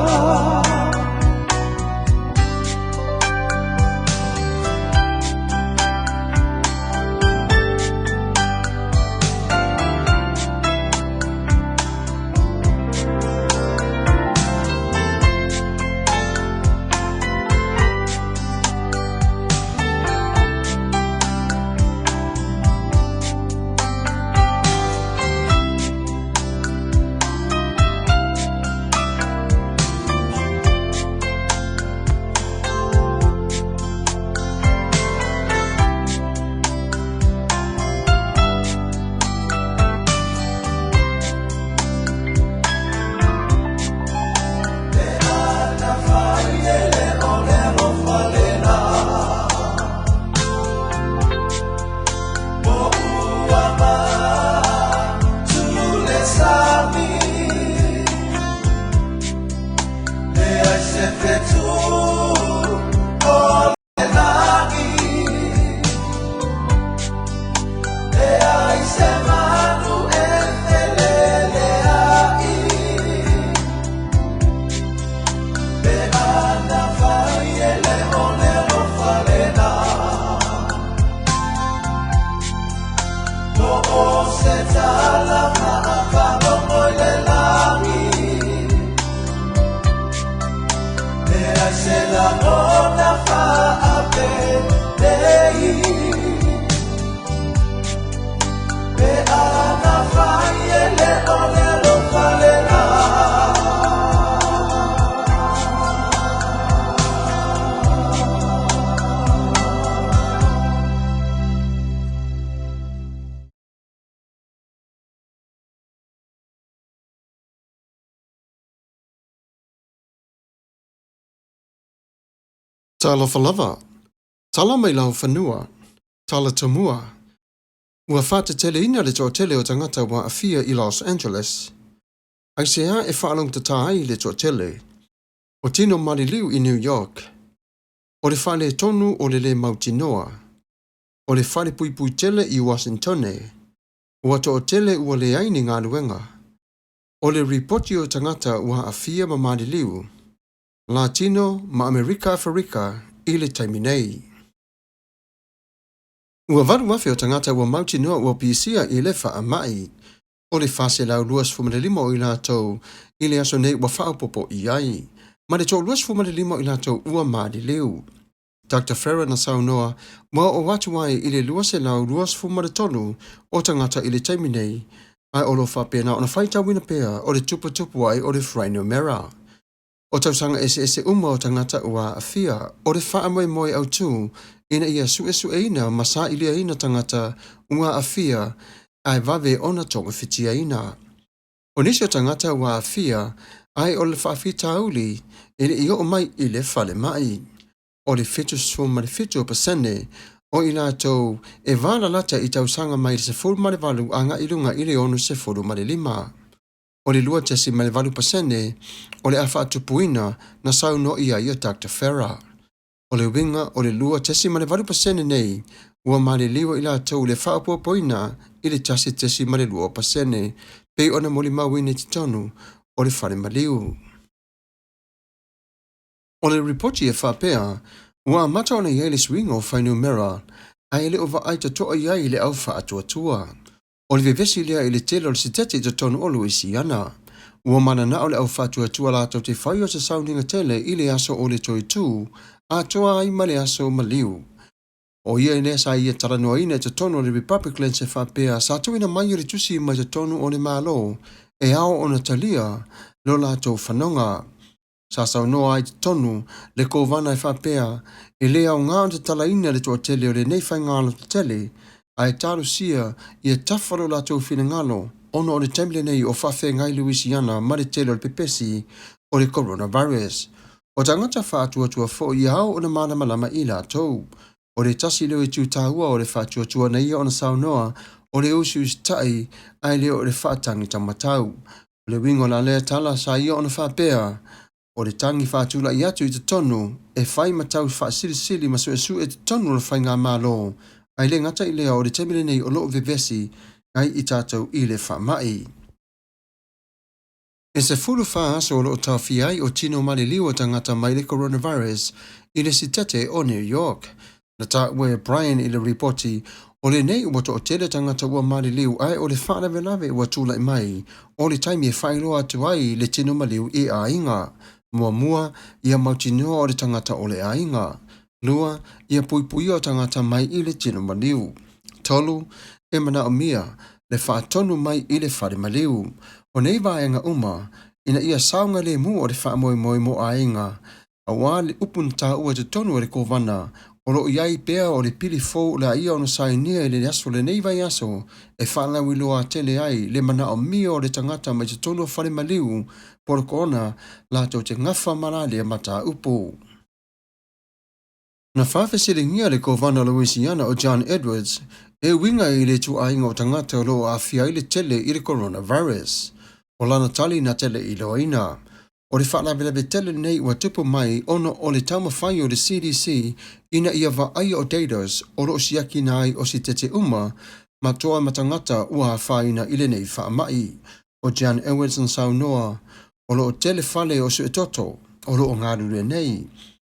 Talofa lava. Tala mai lau fanua. Tala tomua. Ua fa'ateteleina le to'atele o tagata ua a'afia i Los Angeles. Aisea e fa'alogotatā ai le to'atele o tino maliliu i New York? O le fa'aletonu o le lē mautinoa. O le falepuipui tele i Uasintone. Ua to'atele ua leai ni galuega. O le ripoti o tagata ua a'afia ma maliliu, Latino ma Amerika Aferika i le taimi nei. Ua 8,000 o tagata ua mautinoa ua pisia i le fa'ama'i. O le 425 o i latou i le aso nei ua fa'aopoopo i ai, ma le 25 o i latou ua maliliu. Dr. Farah na saunoa ua oo atu ai i le 223 o tagata i le taimi nei, ae o lo o faapena ona faitauina pea o le tuputupu ai o le fuainumera. O tausaga eseese uma o tagata ua aafia, o le faamoemoe autū ina ia suesueina ma sailiaina tagata ua aafia ae vave ona togafitiaina. O nisi o tagata ua aafia ai o le faafitauli e le i oo mai i le falemai. O le 77% o i latou e valalata i tausaga mai le 18 agai i luga i le 65. O le 2.8% o le a faatupuina na saunoa i ai o Dr. Farah. O le uiga o le 2.8% nei ua maliliu i latou le faaopoopoina i le 1.2% pei ona molimauina i totonu o le fale maliu. O le ripoti e faapea, ua amata ona i ai le suiga o fuainumera ae le o vaai totoa i ai le au faatuatua. O le vevesi lea i le tele o le siteti i totonu o Louisiana. Ua mananao le au faatuatua latou te fai o se sauniga tele i le aso o le toetū, atoa ai ma le aso maliu. O ia lea sa ia talanoaina i totonu o le Republicans e faapea sa tuuina mai o le tusi mai totonu o le Malo e ao ona talia lo latou fanoga. Sa saunoa ai totonu le kovana e faapea e le aoga ona tatalaina le toatele o lenei faigalotetele ae talosia ia tafa lo latou finagalo ona o le taimi lenei o faafeagai Louisiana ma le tele o le pepesi o le coronavirus. O tagata faatuatua foi ia ao ona malamalama i latou. O le tasi lea o itu taua o le faatuatua na ia ona saunoa o le usiusita'i ae le o le faatagitamatau. O le uiga o la lea tala sa ia ona faapea, o le tagi faatula'i atu i totonu e fai ma tau faasilisili ma suesue i totonu o le faigamalo, ae le gata i lea o le taimi lenei o lo o vevesi ai i tatou i le faama'i. E 14 aso o loo taofia ai o tino maliliu o tagata mai le coronavirus i le sitete o New York. Na taua e Brian i le ripoti, o lenei ua toatele tagata ua maliliu ae o le faalavelave ua tulai mai o le taimi e faailoa atu ai le tino maliu i aiga. Muamua, ia mautinoa o le tagata o le aiga. Lua, ia puipuia o tagata mai i le tino maliu. Tolu, e manaomia le faatonu mai i le fale maliu. O nei vaega uma, ina ia saogalemu o le faamoemoe mo aiga, auā le upu na taua i totonu o le Kovana, o loo i ai pea o le pili fou o le a ia ona sainia i le aso lenei vaiaso e faalauiloa tele ai le manaomia o le tagata mai totonu o fale maliu po o le koona latou te gafa ma la lea mataupu. Na faafesiligia le Kovana o Louisiana o John Edwards e uiga i le ituaiga o tagata o loo aafia ai le tele i le coronavirus. O lana tali na te le iloaina. O le faalavelave tele lenei ua tupu mai ona o le taumafai o le CDC ina ia vaaia o datas o loo siakiina ai o sitete uma ma toa ma tagata ua afaina i lenei faamai. O John Edwards na saunoa, o loo tele fale o suetoto o loo galulue nei.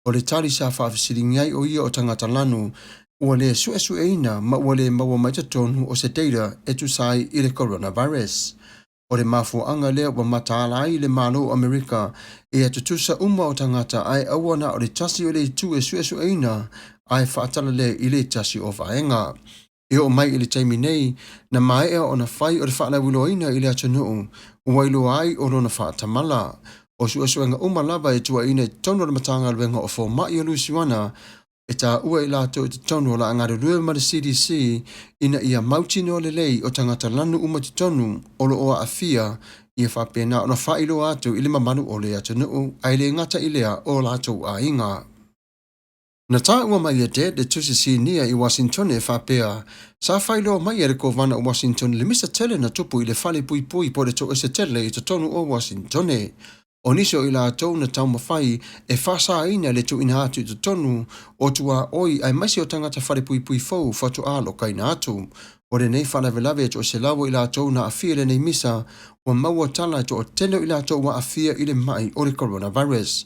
O le tali sa faafesiligia ai o ia o tagata lanu ua le suesueina ma ua le maua mai totonu o se data e tusa ai i le coronavirus. O le mafuaaga lea ua mataala ai le Malo o Amerika ia tutusa uma o tagata ae aua na o le tasi o le itu e suesueina ae faatalale i le tasi o vaega. E oo mai i le taimi nei, na maea ona fai o le faalauiloaina i le atunuu ua iloa ai o lona faatamala. O suesuega uma lava e tuuaiina i totonu o le Matagaluega o Fomai o Louisiana e taua i latou i totonu o le a galulue ma le CDC ina ia mautinoa lelei o tagata lanu uma i totonu o loo aafia ia faapena ona faailoa atu i le mamalu o le atunuu ae le gata i lea o latou aiga. Na taua mai e Dad le tusi sinia i Washington e faapea, sa faailoa mai e le Kovana o Washington le misa tele na tupu i le fale puipui po o le toese tele i totonu o Washington. O nisi o i latou na taumafai e faasaina le tuuina atu i totonu o tuaoi aemaise o tagata falepuipui fou faatoa lokaina atu. O lenei faalavelave e toaselau o i latou na aafia i lenei misa ua maua tala e toatele o i latou ua aafia i le mai o le coronavirus.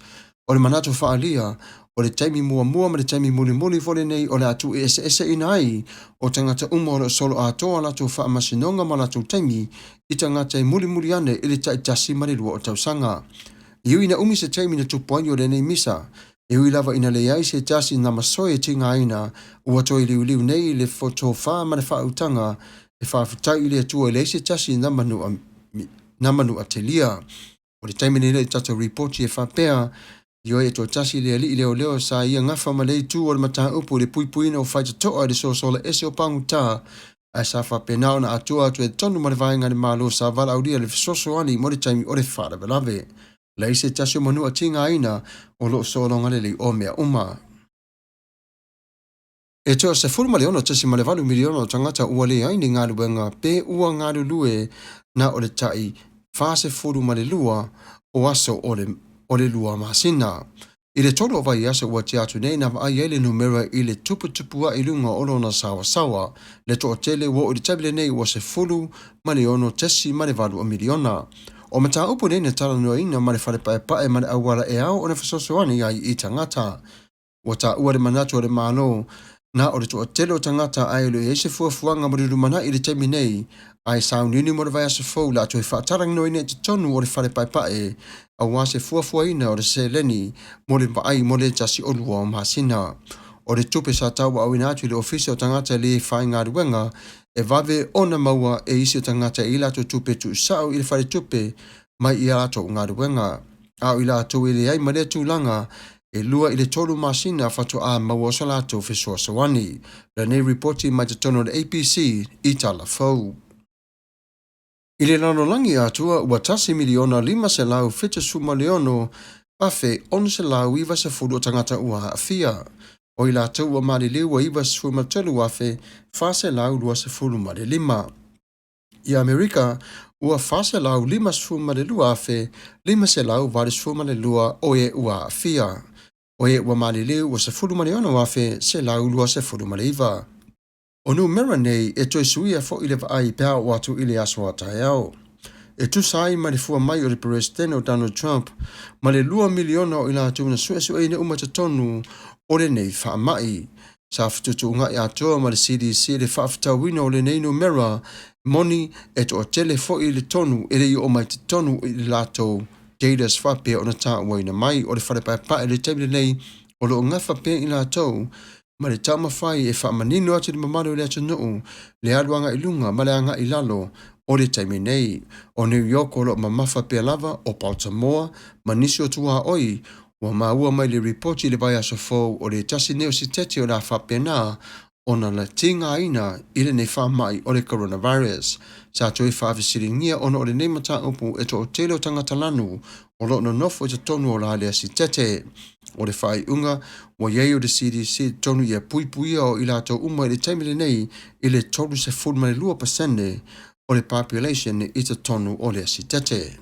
O le manatu faaalia, o le taimi muamua ma le taimi mulimuli foi lenei o le a tuueseeseina ai o tagata uma o loo solo atoa latou faamasinoga ma latou taimi i tagata e mulimuli ane i le taitasi ma le lua o tausaga. E ui ina umi se taimi na tupu ai o lenei misa, e ui lava ina leai se tasi na masoe e tigaina ua toe liuliu nei le tofa ma le faautaga e faafetai i le Atua e leai se tasi na manuatelia. O le taimi lenei i le tatou ripoti e faapea, ioe e toatasi le alii leoleo sa ia gafa ma le itu o le mataupu i le puipuiina o faitotoa i le sosola ese o pagutā, ae sa faapena ona atoa atu e tonu ma le vaega a le Malo sa valaaulia le fesoasoani mo le taimi o le faalavelave. Leai se tasi o manua tigaina o loo sologa lelei o mea uma. E toa 16.8 miliona o tagata ua leai ni galuega pe ua galulue na o le tai 42 o aso o le 2 masina. I le 3 o vaiaso ua tea atu nei na vaai ai le numera i le tuputupu i luga o lona sawasawa. Le toatele ua oo i le taimi lenei ua 16.8 miliona. O mataupu nei na talanoaina ma le fale paepae ma le auala e ao ona fesoasoani ai i tagata. Ua taua le manatu o le Malo na o le toatele o tagata ae le i ai se fuafuaga mo le lumanai i le taimi nei, ae sauniuni mo le vaiaso fou le a toe faatalanoaina i totonu o le fale paepae auā se fuafuaina o le seleni mo le vaai mo le tasi o 2 o masina. O le tupe sa tauaaoina atu i le ofisa o tagata le faigaluega e vave ona maua e isi o tagata i latou tupe tuusao i le faletupe mai i a latou galuega. A o i latou e leai ma lea tulaga, e 2 i le 3 masina faatoa maua o sa latou fesoasoani. Lenei ripoti mai totonu o le ABC i tala fou. I le lalolagi atoa ua 1,576,690 o tagata ua aafia. O i latou ua maliliu ua 93,425. I Amerika ua 452,582 o e ua aafia. O e ua maliliu ua 16,129. O numera nei e toe suia foi le vaai pe a oo atu i le aso a taeao. e tusa ai ma le fua mai o le Peresetene o Donald Trump ma le 2 miliona o i latou na suesueina uma i totonu o lenei faamai. Sa fetuutuunai atoa ma le CDC le faafetauina o lenei numera moni e toatele foi le tonu e le i oo mai totonu i le latou datas faapea ona tauaina mai o le fale paepae i le taimi lenei o lo o gafa pea i latou ma le taumafai e faamanino atu i le mamalu o le atunuu le alu agai i luga ma le agai i lalo o le taimi nei. O New York o lo o mamafa pea lava, o Baltimore ma nisi o tuaoi ua maua mai le ripoti i le vaiaso fou o le tasi nei o sitete o le a faapena ona na tigaina i lenei faamai o le coronavirus. Sa toe faafesiligia ona o lenei mataupu e toatele o tagata lanu o lo o nonofo i totonu o la lea sitete. O le faaiuga ua i ai o le CDC i totonu ia puipuia o i latou uma i le taimi lenei i le 32% o le population i totonu o lea sitete.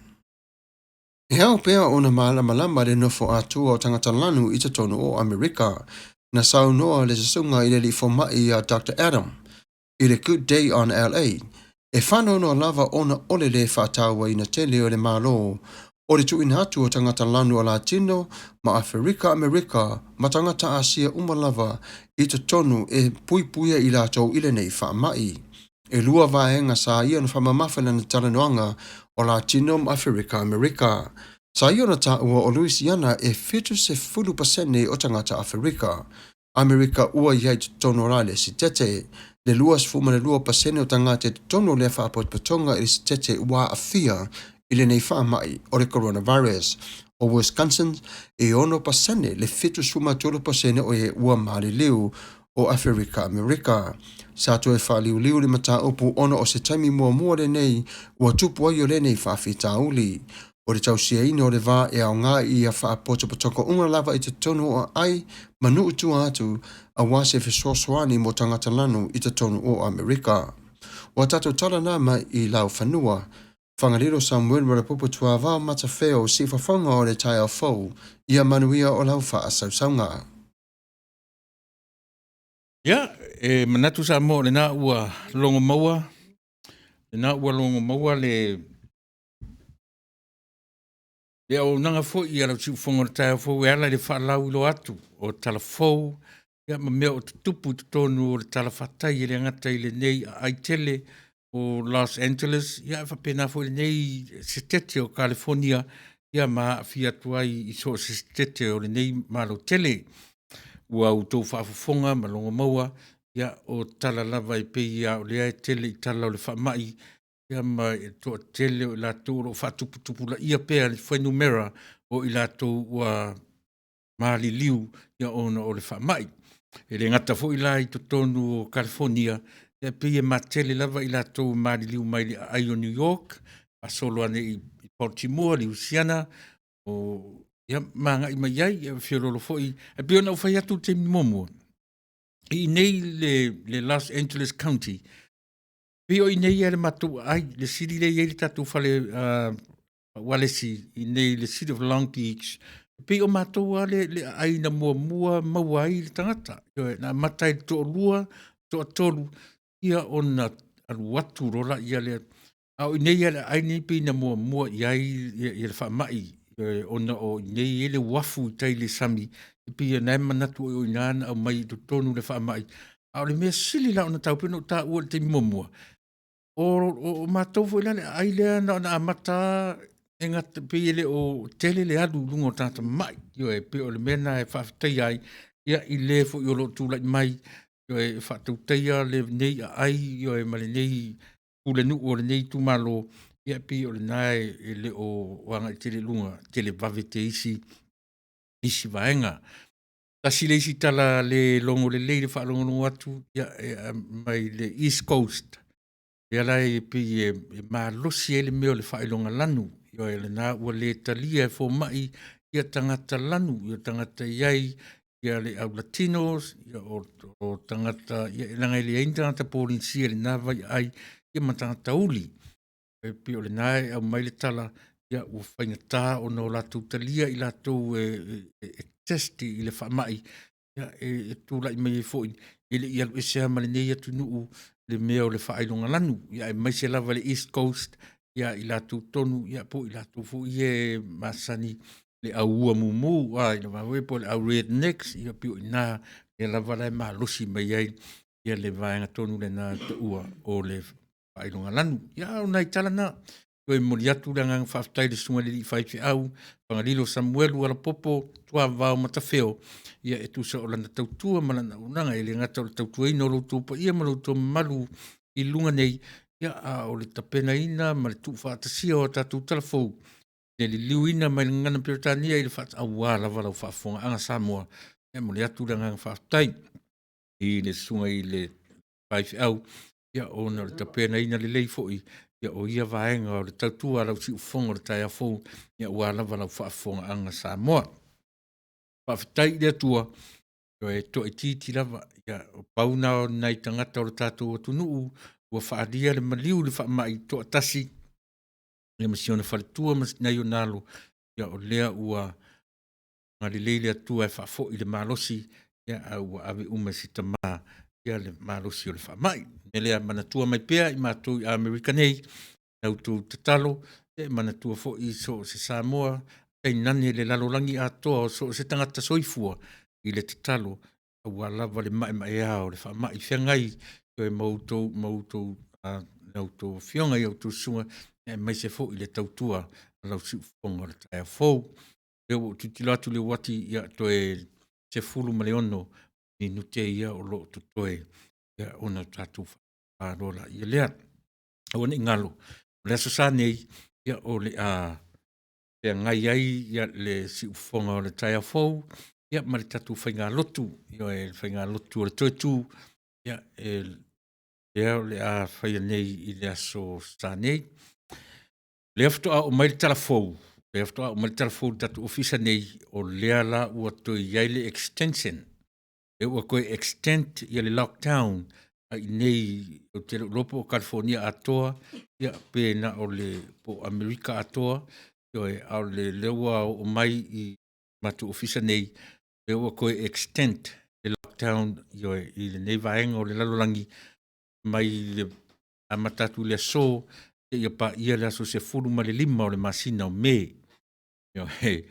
E ao pea ona malamalama le nofo atua o tagata lanu i totonu o Amerika. Na saunoa le susuga i le alii fomai ia Doctor Adam i le Good Day on LA, e faanoanoa lava ona o le lē faatauaina tele o le Malo o le tuuina atu o tagata lanu o Latino ma Aferika Amerika ma tagata Asia uma lava i totonu e puipuia i latou i lenei faamai. E lua vaega sa ia ona faamamafa i lana talanoaga o Latino ma Aferika Amerika. Sa ia ona taua o Louisiana e 70% o tagata Aferika Amerika ua i ai i totonu o la le sitete. Le 22% o tagata i totonu o lea faapotopotoga i le sitete ua aafia i lenei faamai o le coronavirus. O Wisconsin, e 6% le 73% o e ua maliliu o Aferika Amerika. Sa toe faaliuliu le mataupu ona o se taimi muamua lenei ua tupu ai o lenei faafitauli. O le tausiaina o le va e aoga i ia faapotopotoga uma lava i totonu o aai ma nuu tua atu aua se fesoasoani mo tagata lanu i totonu o Amerika. Ua tatou tala na mai i Laufanua, Fagalilo Samuel Ralapopo Tuavao Matafeo Siufafaga o le taeao fou ia manuia o lau faasausauga. Ia, e manatu Samoa o lena ua logo maua, lena ua logo maua le le auaunaga foi a lau siufofoga o le taeao fou e ala i le faalauiloa atu o tala fou ia ma mea o tutupu i totonu o le talafatai e le gata i lenei aai tele o Los Angeles ia ae faapena foi lenei setete o California ia ma aafia atu ai i so o se setete o lenei Malo tele. Ua outou faafofoga ma logo maua ia o tala lava e pei lava o lea e tele i tala o le faamai ia ma e toatele o i latou o lo o faatuputupulaia pea le fuainumera o i latou ua maliliu ia ona o le faamai. E le gata foi la i totonu o California, ia e pei e matele lava i latou e maliliu mai le aai o New York, faasolo ane i Baltimore, Louisiana, o ia ma agai mai ai, ia feoloolo foi. E pei ona ou fai atu i le taimi muamua, i inei le Los Angeles County, pei o inei ia le matou aai, le sili lea e i ai le tatou fale ualesi i inei i le City of Long Beach, e pei o matou lava le aai na muamua maua ai le tagata. Ioe, na amata ai i le toalua, toatolu, ia ona alu atu loa lea lea. A o inei lava le aai lenei pei na muamua i ai le faamai, ona o inei e i ai le uafu i tai i le sami, e pei o lena e manatu o i ina na aumai i totonu le faamai. A o le mea sili la ona taua, pei ona ou taua i le taimi muamua, o matou foi la le aai lea na ona amata lava e gata, pei e le o tele le alu i luga o tagata mamai. Ioe, pei o le mea lena e faafetaia ai i le foi o lo o tulai mai e faatautaia lenei aai, ioe, ma lenei pulenuu o lenei itumalo, ia pei o lena e le o agai tele i luga, televave te isi vaega. Tasi le isi tala le logo lelei i le faalogologo atu ia, e, mai le East Coast, lea la e pei e malosi ai le mea o le faailoga lanu, ioe, lena ua le talia e fomai ia tagata lanu, ia tagata i ai ia le au Latinos, ia o tagata, ia leaga e leai ni tagata Polenisia i lena vaiaai, ia ma tagata uli. E pei o lena e aumai le tala, ia ua faigata ona o latou talia i latou e test i le faamai, ia e tulai mai ai foi, e le i alu ese lava ma lenei atunuu le mea o le faailoga lanu, ia aemaise lava le East Coast. ia i latou tonu, ia po o i latou foi ia e masani le au ua mumu, a i le vaoe po o le au rednecks, ia pei o i ina lea lava la e malosi mai ai ia le vaega tonu lena taua o le faailoga lanu. Ia a o nai tala na, toe momoli atu le agaga faafetai i le Susuga i le Alii Faifeau Fagalilo Samuelu Alapopo Tuavao Matafeo, ia e tusa o lana tautua ma lana auaunaga, e le gata o le tautuaina o lo outou paia ma lo outou mamalu i luga nei, ia a o le tapenaina ma le tuufaatasia o a tatou talafou, le liliuina mai le gagana Peretania i le aua lava lau faafofogaaga Samoa. E momoli atu le agaga faafetai i le susuga i le faifeau, ia ona o le tapenaina lelei foi ia o ia vaega o le tautua a lau siufofoga o le taeao fou, ia aua lava lau faafofogaaga Samoa. Faafetai i le Atua, e toaitiiti lava, ia pau na o nai tagata o le tatou atunuu ua faaalia le maliu i le faamai toatasi, ia ma si ona faletua ma nai ona alo, ia o lea ua agalelei le Atua e faafoi le malosi, ia ae ua ave uma e si tama le malosi o le faamai. O le mea lea, manatua mai pea i matou i Amerika nei la outou tatalo, e manatua foi so o se Samoa tainane le lalolagi atoa o so o se tagata soifua i le tatalo aua lava le maemaea o le faamai feagai ma outou afioga i a outou susuga, aemaise foi le tautua a lau siufofoga o le taeao fou. O lea ua ou tilotilo atu i le uati, ia toe 16 minute ia o lo o totoe ona tatou faapalo laia lea. Aua ne i galo, o le Aso Sa nei, o le a feagai ai le siufofoga o le taeao fou ma le tatou faigalotu, ioe, le faigalotu o le toe tu, lea o le a faia nei i le Aso Sa nei. O lea faatoa oo mai le tala fou, lea faatoa oo mai le tala fou i le tatou ofisa nei, o lea la ua toe i ai le extension, lea ua toe extend le lockdown i inei, ou te le o iloa po o Kalifonia atoa pe na o le, po o Amerika atoa. Ioe, a o lea ua oo mai i le matou ofisa nei, lea ua toe extend le lockdown, ioe, i lenei vaega o le lalolagi mai le amata atu i le aso seia paia le aso 15 o le masina o Me. Ioe,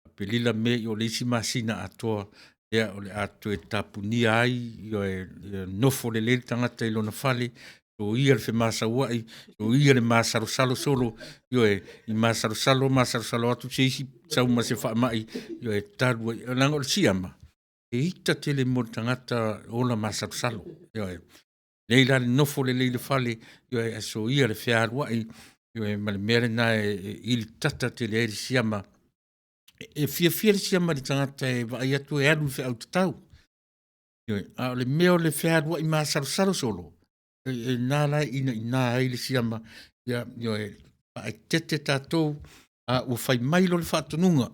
Aperila, Me, o le isi masina atoa lea o le a toe tapunia ai, ioe, ia nofo lelei le tagata i lona fale, soia le femasauai, soia le masalosalo solo, ioe, i masalosalo masalosalo atu se isi sau ma se faamai, ioe, talu ai, leaga o le siama, e ita tele mo le tagata ola masalosalo. Ioe. Lelei la le nofo lelei i le fale, ioe, ae soia le fealuai, ioe, ma le mea lena e ilitata tele ai le siama. E fiafia le siama i le tagata e vaai atu e alu i feau tatau. Ioe, a o le mea o le fealuai masalosalo solo, e na la e inaina ai le siama, ia, ioe, faaeteete tatou, a ua fai mai loa le faatonuga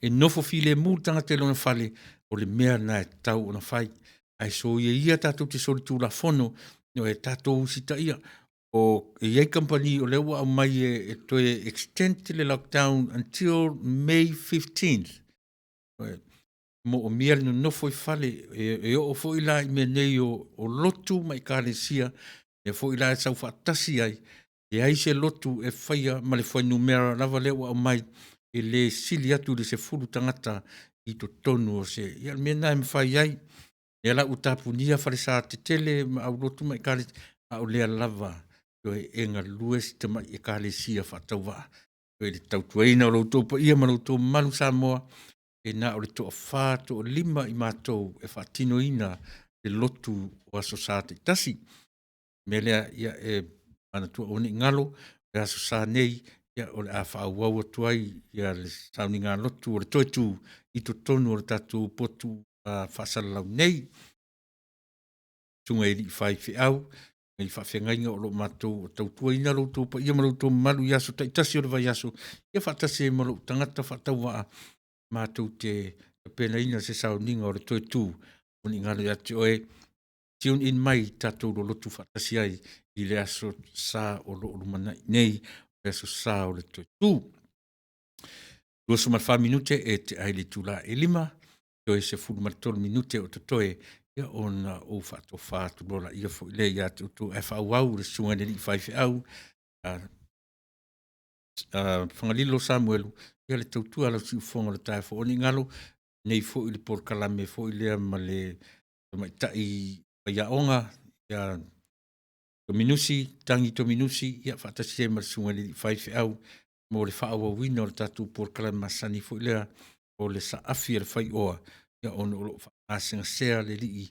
e nofo filemu le tagata i lona fale, o le mea lena e tatau ona fai. Ae soia ia tatou te solitulafono, ioe, tatou usitaia. O, e i ai kamupani o lea ua aumai e toe extend le lockdown until May 15th. E moomia le nonofo i fale, e oo foi la i mea nei o lotu ma ekalesia, lea foi la e sau faatasi ai, leai se lotu e faia ma le fuainumera lava lea ua aumai, e le sili atu i le 10 tagata i totonu o se, ia o le mea lena e mafai ai. Lea la ua tapunia falesa tetele ma aulotu ma ekalesia, a o lea lava e galue si tamai ekalesia faatauvaa i le tautuaina o lo outou paia ma lo outou mamalu Samoa, e na o le toafa, toalima i matou e faatinoina le lotu o Aso Sa taitasi. O le mea lea, ia e manatua aua ne i galo, le Aso Sa nei, ia o le a faaauau atu ai le sauniga lotu o le toe tu i totonu o le tatou potu faasalalau nei. Susuga i alii faifeau i faafeagaiga o lo o matou tautuaina lo outou paia ma lo outou mamalu i aso taitasi o le vaiaso, ia faatasi ai ma lou tagata faatauvaa matou te tapenaina se sauniga o le toe tu, aua ne i galo ia te oe, tune in mai tatou lolotu faatasi ai i le Aso Sa o lo o lumanai nei, le Aso Sa o le toe tu. 24 minute e tea ai le itula e 5, toe 13 minute o totoe, ia ona ou faatofa atu loa laia foi lea ia te outou, ae faaauau le susuga i le alii faifeau. Fagalilo Samuelu, ia le tautua a lau siufofoga o le taeao fou. O nei galo, nei foi le polokalame foi lea ma le tamaitai faiaoga ia Tominusi, Tagi Tominusi, ia faatasi ai ma le susuga i le alii faifeau mo le faaauauina o le tatou polokalame masani foi lea o le saafi a le faioa, ia ona o lo o faagasegasea le alii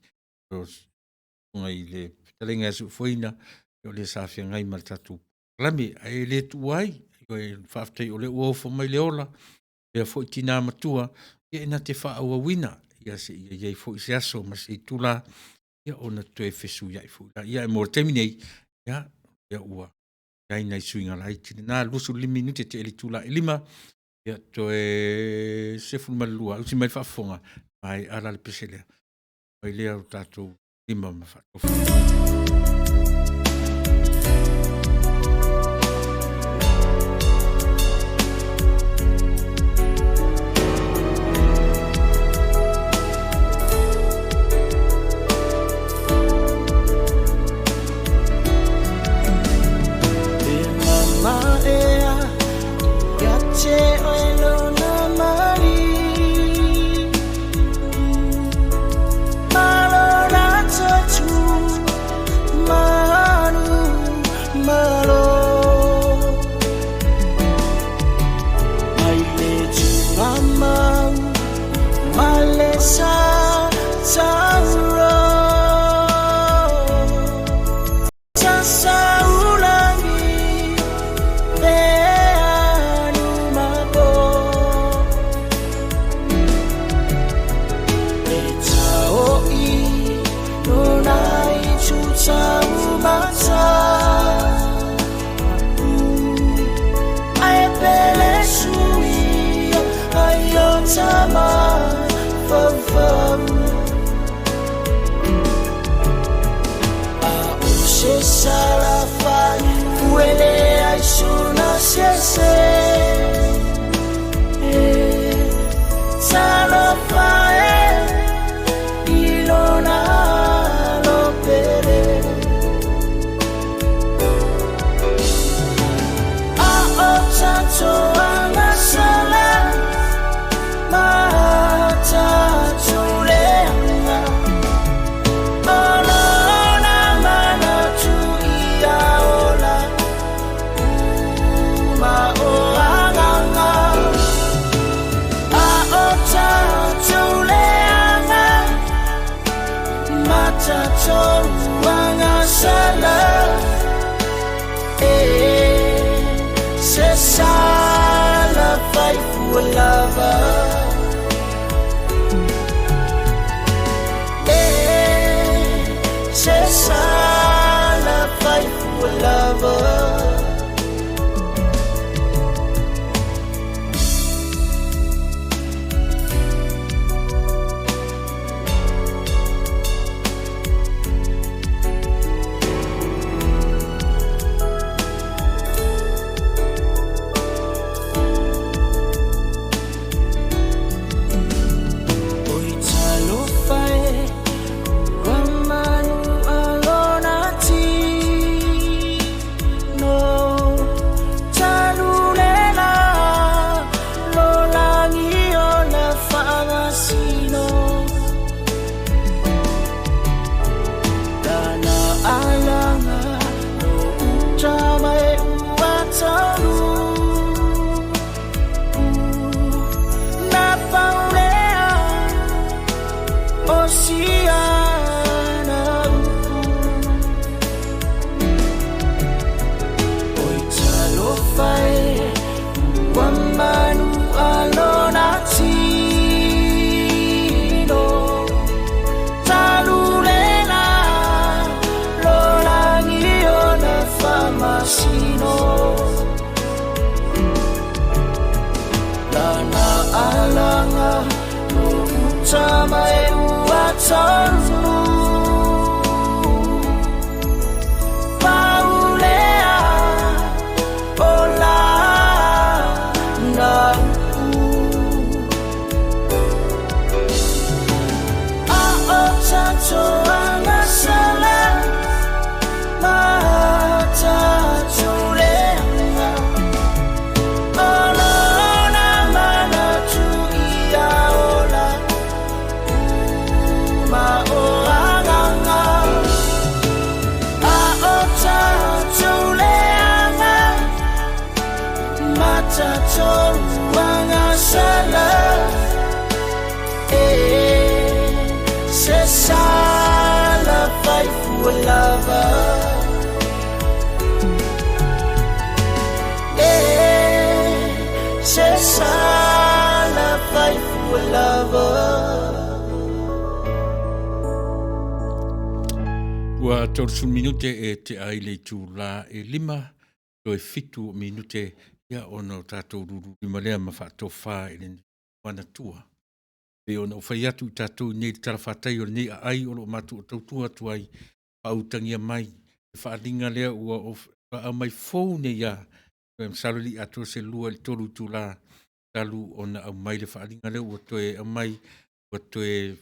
o le susuga i le fetalaiga ia Seufoina, o le sa feagai ma le tatou polokalame. Ae le tuua ai, faafetai o lea ua ofo mai le ola lea foi tina matua, ia e na te faaauauina, ia seia i ai foi se aso ma se itula ia ona toe fesuiai foi lea. Ae mo le taimi nei, ia, o lea ua i ai nai suiga laiti na, 25 minute tea i le itula e 5, ia toe 12, usi mai le faafofoga, maea la le pese lea, fai lea o tatou lima ma faatofu. lover. Ua 30 minute e tea ai le itulā e 5, toe 7 minute ia ona o tatou lululima lea ma faatofā i le manatua. Pei ona ou fai atu i tatou i nei le talafatai o lenei aai o lo o matou tautua atu ai, faautagia mai le faaaliga lea ua aumai fou nei a, masalo e le i atoa se 2 i le 3 itula talu ona aumai le faaaliga lea ua toe aumai, ua toe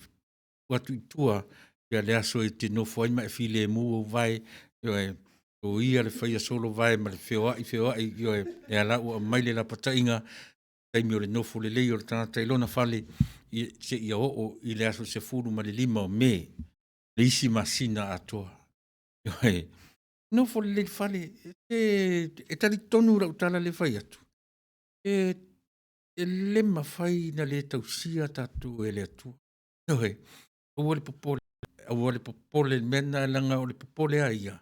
tuu atu i tua ia le aso e te nofo ai ma e filemu ou vae, ioe, soia le faia solo vae ma le feoai feoai, ioe, lea la ua aumai le lapataiga, taimi o le nofo lelei o le tagata i lona fale, seia oo i le aso 15 o Me, le isi masina atoa. Ioe, nofo lelei i le fale, e talitonu lau tala lea e fai atu, e le mafai ona le tausia tatou e le Atua. Ioe, aua le popole, aua le popole i le mea lena, leaga o le popole lava ia,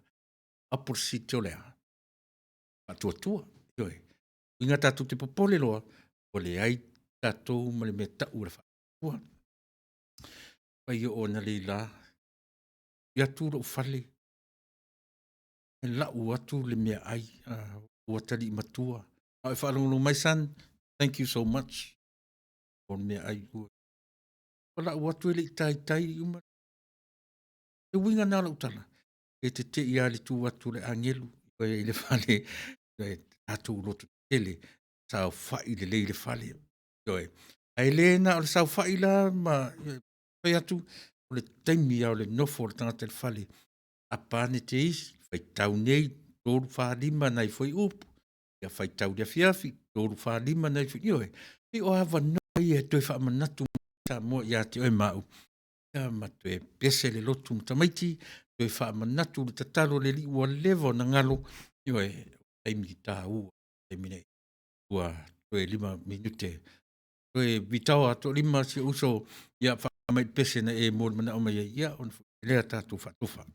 opposite o le a? Faatuatua. Ioe. Uiga tatou te popole loa, ua leai tatou ma le mea e tau o le faatuatua. Fai oo analeila, fai atu lou fale, e lau atu le meaai a ou atalii matua. A o e faalogologo mai son, thank you so much mo le meaai ua lau atu e le i taitai uma. Le uiga lena o lau tala, e tetei lava i le tu atu o le agelu i le fale, tatou loto tetele, saofai lelei i le fale. Ioe. Ae le na o le saofai la ma fai atu, o le taimi lava o le nofo o le tagata i le fale, tapa ane te isi, faitau nei, 3, 4, 5 nai fuaiupu, ia faitau i le afiafi, 3, 4, 5 nai fuaiupu, ioe, pei o avanoa ia e toe faamanatu mai ai Samoa ia te oe ma au, ia ma toe pese le lotu ma tamaiti, toe faamanatu le tatalo a le Alii ua leva ona galo, ioe, o taimi taua taimi nei. Ua toe 5 minute. Toe vitaoa toalima si ou uso, ia faa mai le pese na e molimanaʻo mai ai, ia ona foi mai lea tatou faatofa.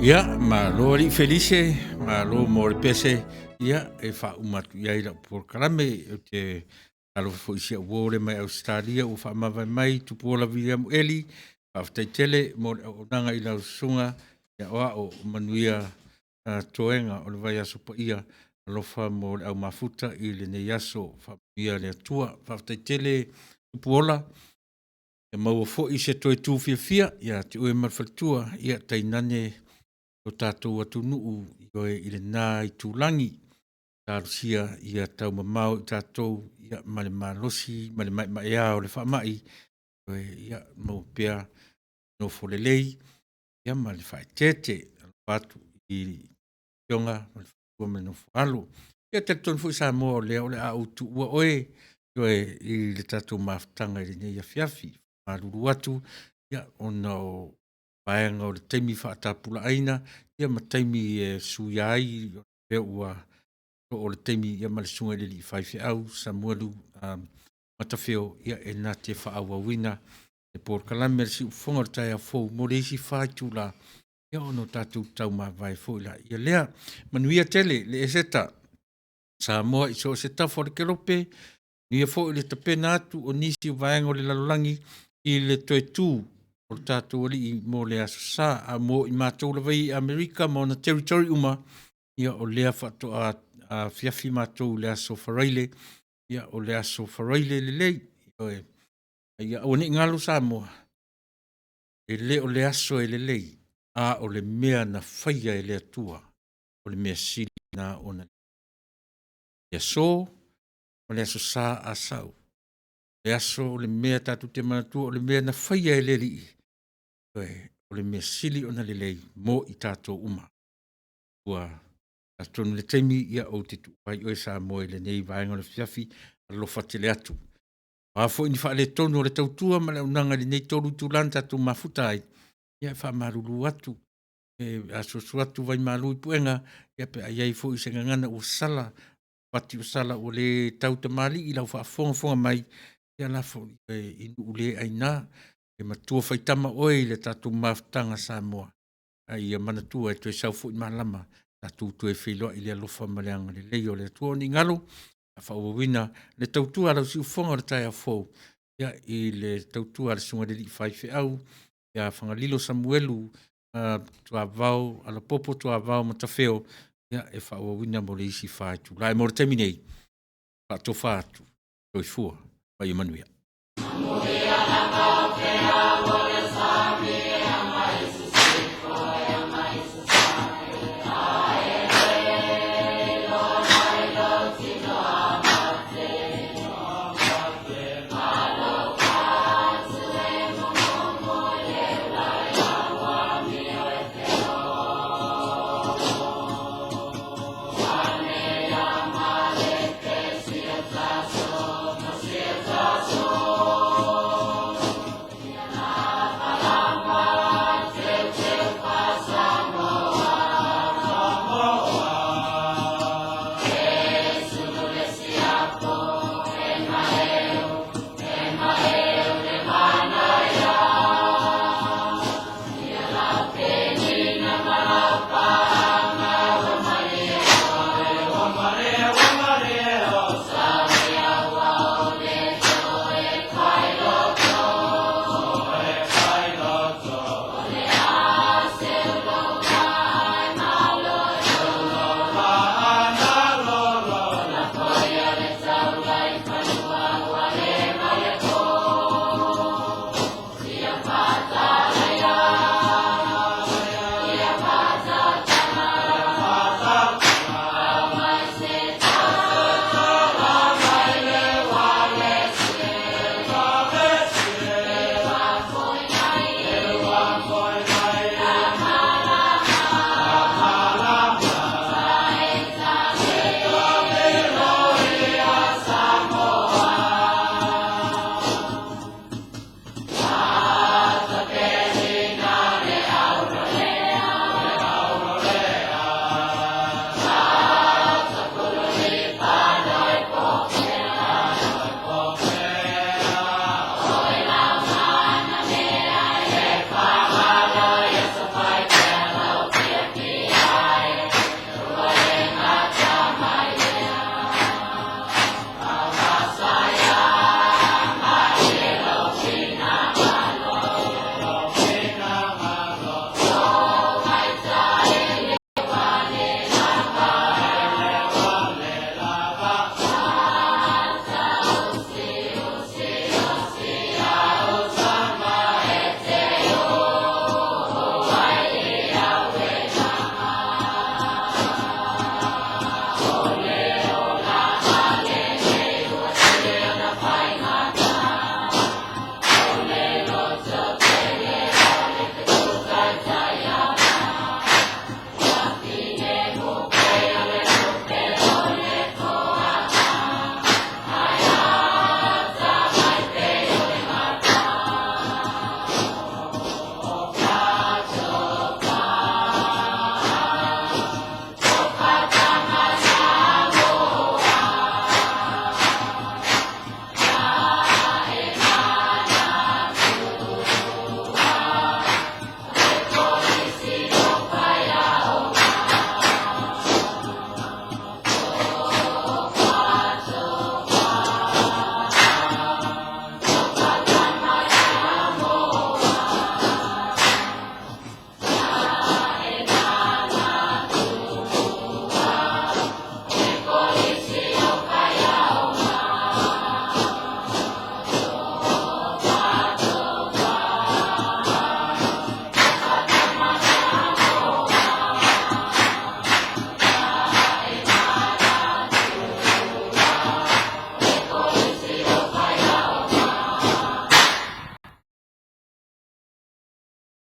Ia, malo alii Felise, malo mo le pese, ia, e faauma atu i ai lau polokalame. Ou te alofa foi i si au uo lea mai Ausetalia ua faamavae mai, Tupuola Viliamu Eli, faafetai tele mo le auaunaga i lau susuga i aoao o manuia toega o le vaiaso paia. Alofa mo le au mafuta i lenei aso. Faamanuia le Atua. Faafetai tele Tupuola, ia maua foi se toe tu fiafia ia te oe ma le faletua, ia tainane lo tatou atunuu ioe, i lena itulagi. Talosia ia taumamao i tatou ma le malosi ma le maemaea o le faamai, ioe, ia maua pea le nofo lelei ma le faaeteete. Alofa atu i lau Afioga ma le faletua ma le nofo a alo. Ia e talitonu foi Samoa o lea o le a ou tuua oe, ioe, i le tatou mafutaga i lenei afiafi. E faamalulu atu ona o vaega o le taimi faatapulaaina ma taimi e suia ai pei ua oo le taimi ma le susuga i le alii faifeau Samuelu Matafeo e na te faaauauina le polokalame a le Siufofoga o le taeao fou mo le isi 4 itula, ona tatou taumavae foi laia lea. Manuia tele le Eseta Samoa i so o se tafa o le kelope, manuia foi le tapena atu o nisi o vaega o le lalolagi i le toe tu o le tatou Alii mo le Aso Sa. A mo i matou lava ia i Amerika ma ona territory uma, ia o lea faatoa afiafi matou i le aso Faraile, ia o le aso Faraile lelei, ioe. A ia aua ne i galo Samoa, e le o le aso e lelei, a o le mea na faia e le Atua, o le mea sili lena ona lelei. Le aso ma le Aso Sa a sau, le aso o le mea tatou te manatua o le mea na faia e le Alii, ioe, o le mea sili ona lelei mo i tatou uma. Ua atonu i le taimi ou te tuua ai oe Samoa i lenei vaega o le afiafi, alofa tele atu. O a foi ni faaletonu o le tautua ma le auaunaga i lenei 3 itula na tatou mafuta ai, ia e faamalulu atu, e asuasu atu vaimalu i puega pe a i ai foi se gagana ua sala, fati ua sala ua le tautamalii i lau faafogafoga mai, ia lafo i nuu le aina, e matua faitama oe i le tatou mafutaga Samoa, a ia manatua e toe sau foi malama tatou toe feiloai i le alofa ma le agalelei o le Atua. Ne i galo, o le a faaauauina le tautua a lau siufofoga i le taeao fou i le tautua a le susuga i le alii faifeau ia Fagalilo Samuelu Tuavao Alapopo Tuavao Matafeo e faaauauina mo le isi 4 itula. Mo le taimi nei, faatofa atu, soifua ma ia manuia.